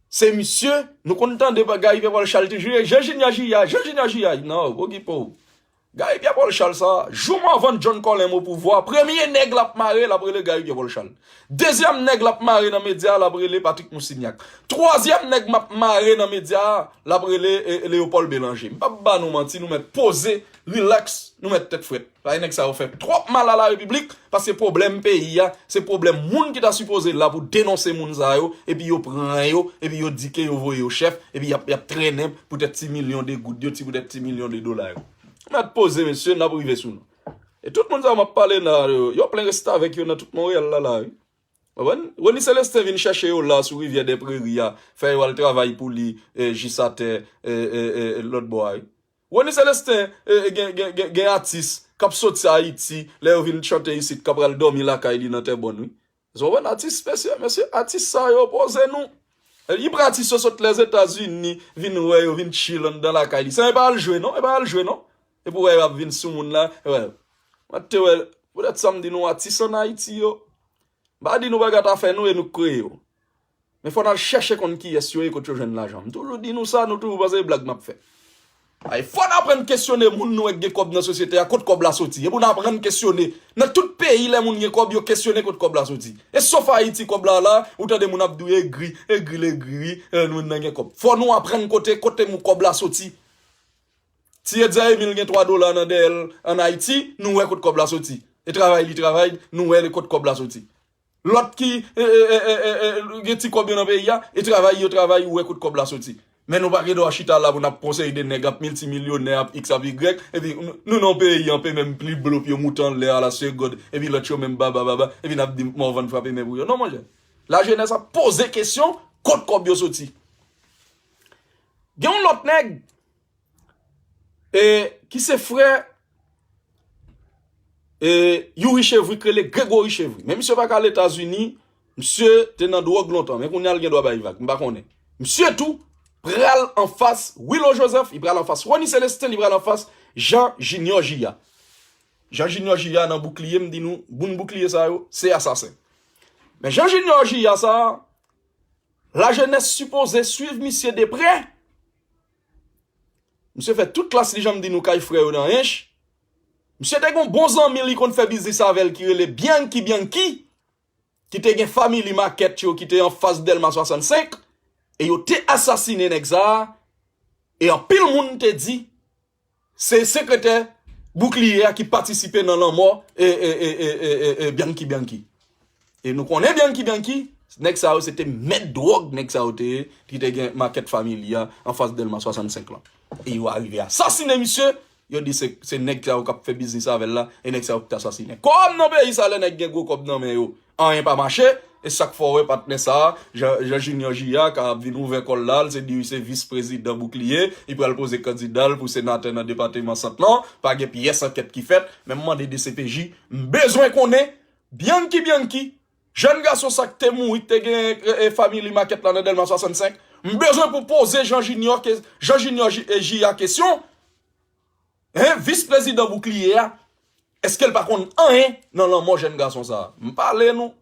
se misye, nou konn tande pa Guy Pierre Paul Charles te jwe, Jean Junior J A, Jean Junior J A. Non, okipe w. Guy Pierre Paul Charles sa, jou mòvan John Colem o pouvwa, premye nèg l ap mare, l ap rele Guy Pierre Paul Charles. Dezyèm nèg l ap mare nan medya a, l ap rele Patrick Moussignac. Twazyèm nèg m ap mare nan medya a, l ap rele, e, Léopold Bélanger. M p ap ba nou manti, nou mèt poze, rilaks, nou mèt tèt frèt. Paske nèg sa yo fè twòp mal a la repiblik, paske pwoblèm peyi a, se pwoblèm moun ki ta sipoze la pou denonse moun sa yo, epi yo pran yo, epi yo di ke yo voye yo chèf, epi y ap, y ap trennen poutèt ti milyon de goud yo, ti poutèt ti milyon de dola yo. Mèt poze, mesye, n ap rive sou nou. E tout moun sa yo m ap pale la, yo, yo plen restavèk yo nan tout Monreyal la, la, wi. Konprann? Rony Célestin vin chèche yo la sou Rivyè dè Preri a, fè yo al travay pou li, e, jis atè, e, e, e, lòt bò a, wi. Rony Célestin, e, e, gen, gen, gen, gen atis k ap soti Ayiti, lè yo vin chante isit, k ap al dòmi lakay li nan Tèbòn, wi. Ou konprann? Atis, mesye, mesye, atis sa yo poze nou. E, li pran atis yo sot Lèzetazini, vin wè yo, vin chill anndan lakay li. Sa e pa al jwe, non, e pa al jwe, non. E pou wè yo ap vin sou moun la, e wè. Mwen te wè, poutèt sa m di nou, atis ann Ayiti yo, m pa di nou bagay ta fè nou e nou k kreye yo. Men fò n al chèche konn kiyès yo ye, kot yo jwenn lajan. M toujou di nou sa, nou toujou panse se blag m ap fè. Ay, fò n aprann kesyone moun nou wè k gen kòb nan sosyete a, kot kòb la soti. E pou n aprann kesyone. Nan tout peyi, lè moun gen kòb, yo kesyone kot kòb la soti. E sof Ayiti, kòb la la, ou tande moun ap di w egri, egri l egri, wi, e, moun nan gen kòb. Fò nou aprann kote, kote mou kòb la soti. Ti Edzer Emile gen twa dola nan dèyè l ann Ayiti, nou wè kot kòb la soti. E travay li travay, nou wè kot kòb la soti. Lòt ki, e, e, gen ti kòb yo nan peyi a, e travay yo travay, ou wè kot kòb la soti. Men nou pa gen dwa chita la pou n ap konseye de nèg ap miltimilyonè, ap iks, ap igrèk, epi nou, nou nan peyi an pe menm pli blo pye moute anlè a la segond, epi lòt yo menm baba, baba, epi n ap di Morvan frape men pou yo. Non, monchè. Lajenès ap poze kesyon, kot kòb yo soti? Gen yon lòt nèg, e, ki se frè, e, Youri Chevry, k rele Gregory Chevry. Men misye pa ka al Etazini, misye te nan dwòg lontan, men kounye a l gen dwa bay vag, m pa konnen. Misye tou pral anfas Willo Joseph, li pral anfas Rony Célestin, li pral anfas Jean Junior J A. Jean Junior J A nan boukliye, m di nou, moun boukliye sa yo, se asasen. Men Jean Junior J A sa, lajenès sipoze swiv misye de prè. Misye fè tout klas li, jan m di nou, kay frè yo nan Ench. Misye te gen yon bon zanmi li konn fè biznis avè l ki rele Bianchi Bianchi, ki te gen Family Market yo ki te anfas Dèlma swasannsenk, e yo te asasinen nèg sa a, e anpil moun te di se sekretè Boukliye a ki patisipe nan lanmò e, e, e, e, e, e, e Bianchi Bianchi. E nou konnen Bianchi Bianchi, nèg sa yo se te mèt dwòg, nèg sa yo te ye, ki te gen Market Family a anfas Dèlma swasannsenk lan. E yo arive asasinen misye, yo di se, se nèg sa yo k ap fè biznis avè l la, e nèg sa yo ki t asasinen. Kòm nan peyi sa, lè nèg gen gwo kòb nan men yo, anyen pa mache, e sa k fè w wè patnè sa a, Jean, Jean Junior Jia, k ap vin ouvè kò l la, l se di li se vis prezidan Boukliye, li pral poze kandida l pou senatè nan depatman Sant lan, pa gen pyès ankèt ki fèt, men m mande D C P J, m bezwen konnen, Bianchi Bianchi, jèn gason sa k te mouri, k te gen e, e, Family Market la nan Dèlma swasannsenk, m bezwen pou poze Jean Junior, ke, Jean Junior Ji- e, Jia kesyon, en, vis prezidan Boukliye a, èske l pa konn anyen nan lanmò jèn gason sa a? M pale nou.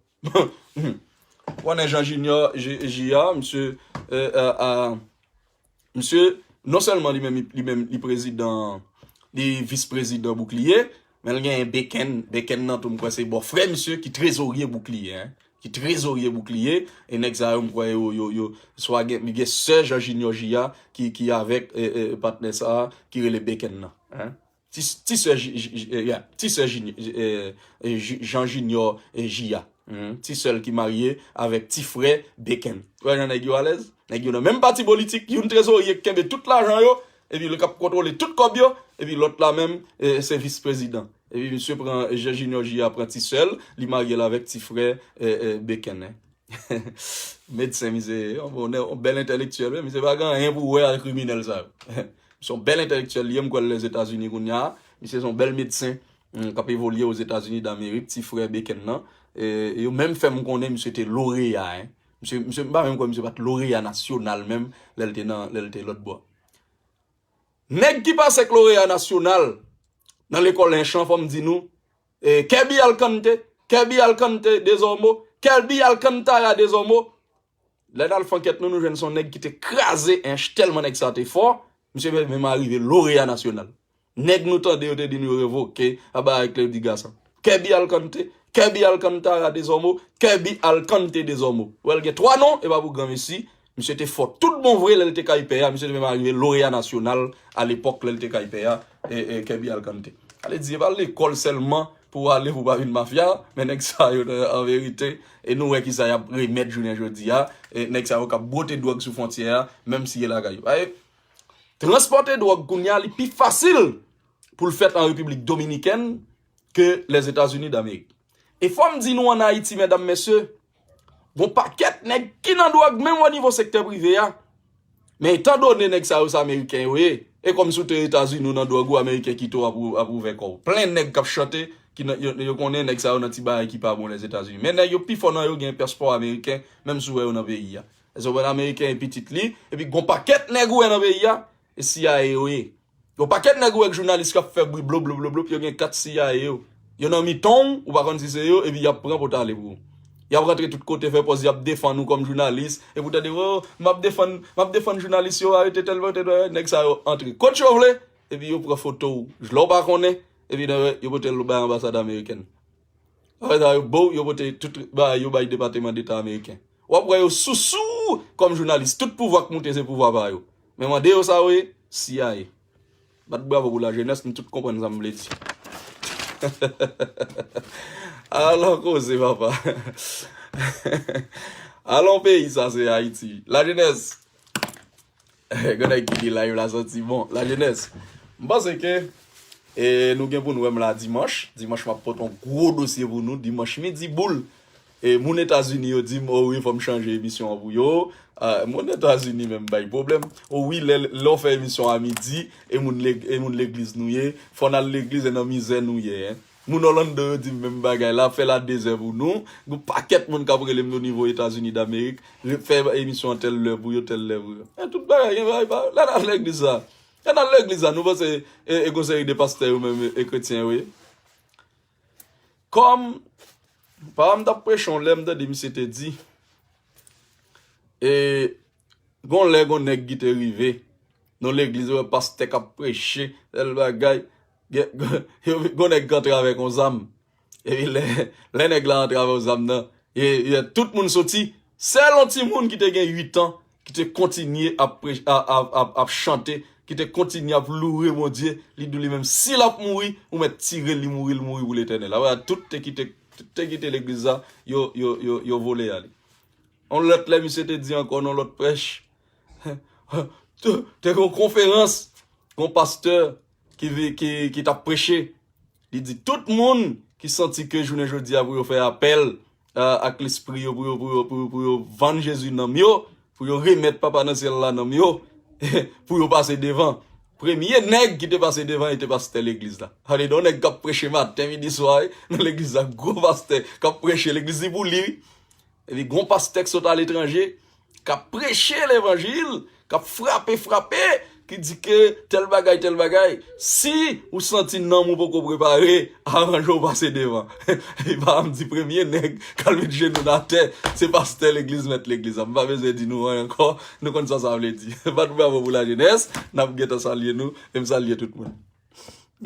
Konnen Jean Junior Ji- Jia, misye, e, e, e, misye, non sèlman li menm, li menm, li prezidan, li vis prezidan Boukliye, men l genyen Beken. Beken nan tou, m kwè se bòfrè misye ki trezorye Boukliye, en. Ki trezorye Boukliye, e nèg sa yo, m kwè yo, yo, yo, swa gen, gen sè Jean Junior Jia ki, ki avèk e, e, patnè sa a, ki rele Beken nan, en. Ti, ti sè Ji- Ji- Ji- e, yeah, ti sè Jini- e, e, Ji- Jean Junior e, Jia. Hmm, ti sè l ki marye avèk ti frè Beken. Ou wè jan nèg yo alèz? Nèg yo nan menm pati politik, youn trezorye k kenbe tout lajan yo, epi l k ap kontwole tout kòb yo, epi lòt la menm, e, se vis prezidan. Epi misye pran Jean Junior Jia pran ti sè l, li marye l avèk ti frè e, e, Beken, en. Medsen, misye, yon, yon, yon bèl entèlektyèl, wi, misye pa gen anyen pou wè ak kriminèl sa yo. Misye yon bèl entèlektyèl li ye, m kwè l Lèzetazini kounye a. Misye se yon bèl medsen, mm, k ap evolye Ozetazini Damerik, ti frè Beken nan. E, yo menm fè m konnen misye te loreya, en. Misye, misye, m pa menm kwè misye pa t loreya nasyonal menm, lè l te nan, lè l te lòt bò. Nèg ki pase ak loreya nasyonal nan lekòl Ench an, fò m di nou, e, Kirby Alcante, Kirby Alcante Desormeaux, Kirby Alcantara Desormeaux. Lè n al fè ankèt nou, nou jwenn se yon nèg ki te kraze Ench tèlman nèg sa te fò, misye menm arive loreya nasyonal. Nèg nou tande yo te di nou yo revoke, aba ak Cléry Gassant. Kirby Alcante, Kirby Alcantara Desormeaux, Kirby Alcante Desormeaux. Wè l gen twa non, e pa pou granmesi. Misye te fò tout bon vre lè l te kay pè a, misye te menm arive loreya nasyonal alepòk lè l te kay pè a, e, e, Kirby Alcante. Ale di, e pa lekòl sèlman pou w ale pou w pa vin mafya, men nèg sa yo, an verite, e nou wè kisa y ap remèt jounen jodi a, e nèg sa yo k ap bwote dwòg sou fwontyè a, menm si e lakay yo. Paske transpòte dwòg kounye a, li pi fasil pou l fèt an Repiblik Dominikèn ke Lèzetazini Damerik. E fò m di nou, ann Ayiti, medam, mesye, gon pakèt nèg ki nan dwòg menm o nivo sektè prive a. Men etandone nèg sa yo se Ameriken yo ye, e kòm si w te Etazini ou nan dwòg ou, Ameriken kite w ap, ap ouvè kò w. Plen nèg k ap chante, ki nan, yo, yo konnen nèg sa yo nan ti bagay ki pa bon Lèzetazini. Men nèg yo pi fò nan yo gen paspò Ameriken, menm si w wè yo nan peyi a. Èske w konprann? Ameriken e pitit li, epi gon pakèt nèg ou wè nan peyi a, e C I A yo ye. Yon pakèt nèg ou wè k jounalis k ap fè bri blo blo blo blo, yo gen kat C I A yo. Yo nan mitan w, ou pa konn si se yo, epi y ap pran pou t ale pou ou. Y ap rantre tout kote, fè pòz y ap defann ou kòm jounalis, epi w tande, o, m ap defann, m ap defann jounalis yo, arete tèl, tèl, tèl, nèg sa yo antre kot yo vle, epi yo pran foto w, lè w pa konnen, epi nan, yo pote l bay anbasad amerikèn. Apre sa, yo, bo, yo pote tout bagay yo bay Depatman Deta ameriken. W ap wè yo sousou kòm jounalis. Tout pouvwa k moute, se pouvwa pa yo. Men mande yo sa yo ye, C I A. Bat bravo pou lajenès, nou tout konprann sa m vle di. Alò koze, papa. Alò peyi sa, se Ayiti. Lajenès. Gen nèg ki di live la santi bon. Lajenès, m panse ke, e, nou gen pou n wè m la dimanch. Dimanch, m ap pote yon gwo dosye pou nou. Dimanch midi boul. E, moun Etazini yo di m, o wi, fò m chanje emisyon an pou yo. A, moun Etazini menm bay pwoblèm. O wi, lè, lè w fè emisyon a midi, e moun leg-, e moun legliz nou ye, fò n al legliz, e nan mizè nou ye, en. Moun Orlando yo di m menm bagay la, fè l a dezè pou nou. Gon pakèt moun k ap rele m o nivo Etazini Damerik, re-, fè emisyon an tèl lè pou yo, tèl lè pou yo. Men tout bagay gen bagay pa yo. Lè n al legliz la. Lè n al legliz la, nou panse, e, e gon seri de pastè yo menm, e, e kretyen yo ye. Kòm, pa m t ap preche yon lè, m tande misye te di, e, gon lè, gon nèg ki te rive, nan legliz, yo wè pastè k ap preche, tèl bagay. Gen gen nèg k antre avèk yon zam. Epi lè, lè nèg la antre avèk yon zam nan, e, e, tout moun soti. Sèl yon timoun ki te gen uit an, ki te kontinye ap, pre- a- a- ap, ap chante, ki te kontinye ap loure Bondye, li di li menm, si l ap mouri, ou mèt tire li mouri, li mouri pou letènèl. Apre sa, tout te kite, tout te kite legliz la, yo, yo, yo, yo vole ale. Yon lòt lè, misye te di ankò nan lòt prèch, te te gen yon konferans, yon pastè ki, vi- ki, ki t ap preche. Li di tout moun ki santi ke jounen jodi a pou yo fè apèl a- ak lespri yo, pou yo, pou yo, pou yo, pou yo vann Jezi nanm yo, pou yo remèt Papa nan syèl la nanm yo, pou yo pase devan. Premye nèg ki te pase devan, e te pastè legliz la. Sa vle di yon nèg k ap preche maten, midi, swa, wi, nan legliz la, gwo pastè k ap preche, legliz li pou li, wi. Epi gon pastè k sot aletranje, k ap preche levanjil, k ap frape, frape, ki di ke tèl bagay, tèl bagay. Si ou santi nanm ou poko prepare, aranje w pase devan. Epi pa m di premye nèg k al met jenou l atè, se pastè legliz, mèt legliz la. M pa bezwen di nou anyen ankò, nou konn sa sa vle di. Bat bravo pou lajenès, n ap gentan salye nou, e m salye tout moun.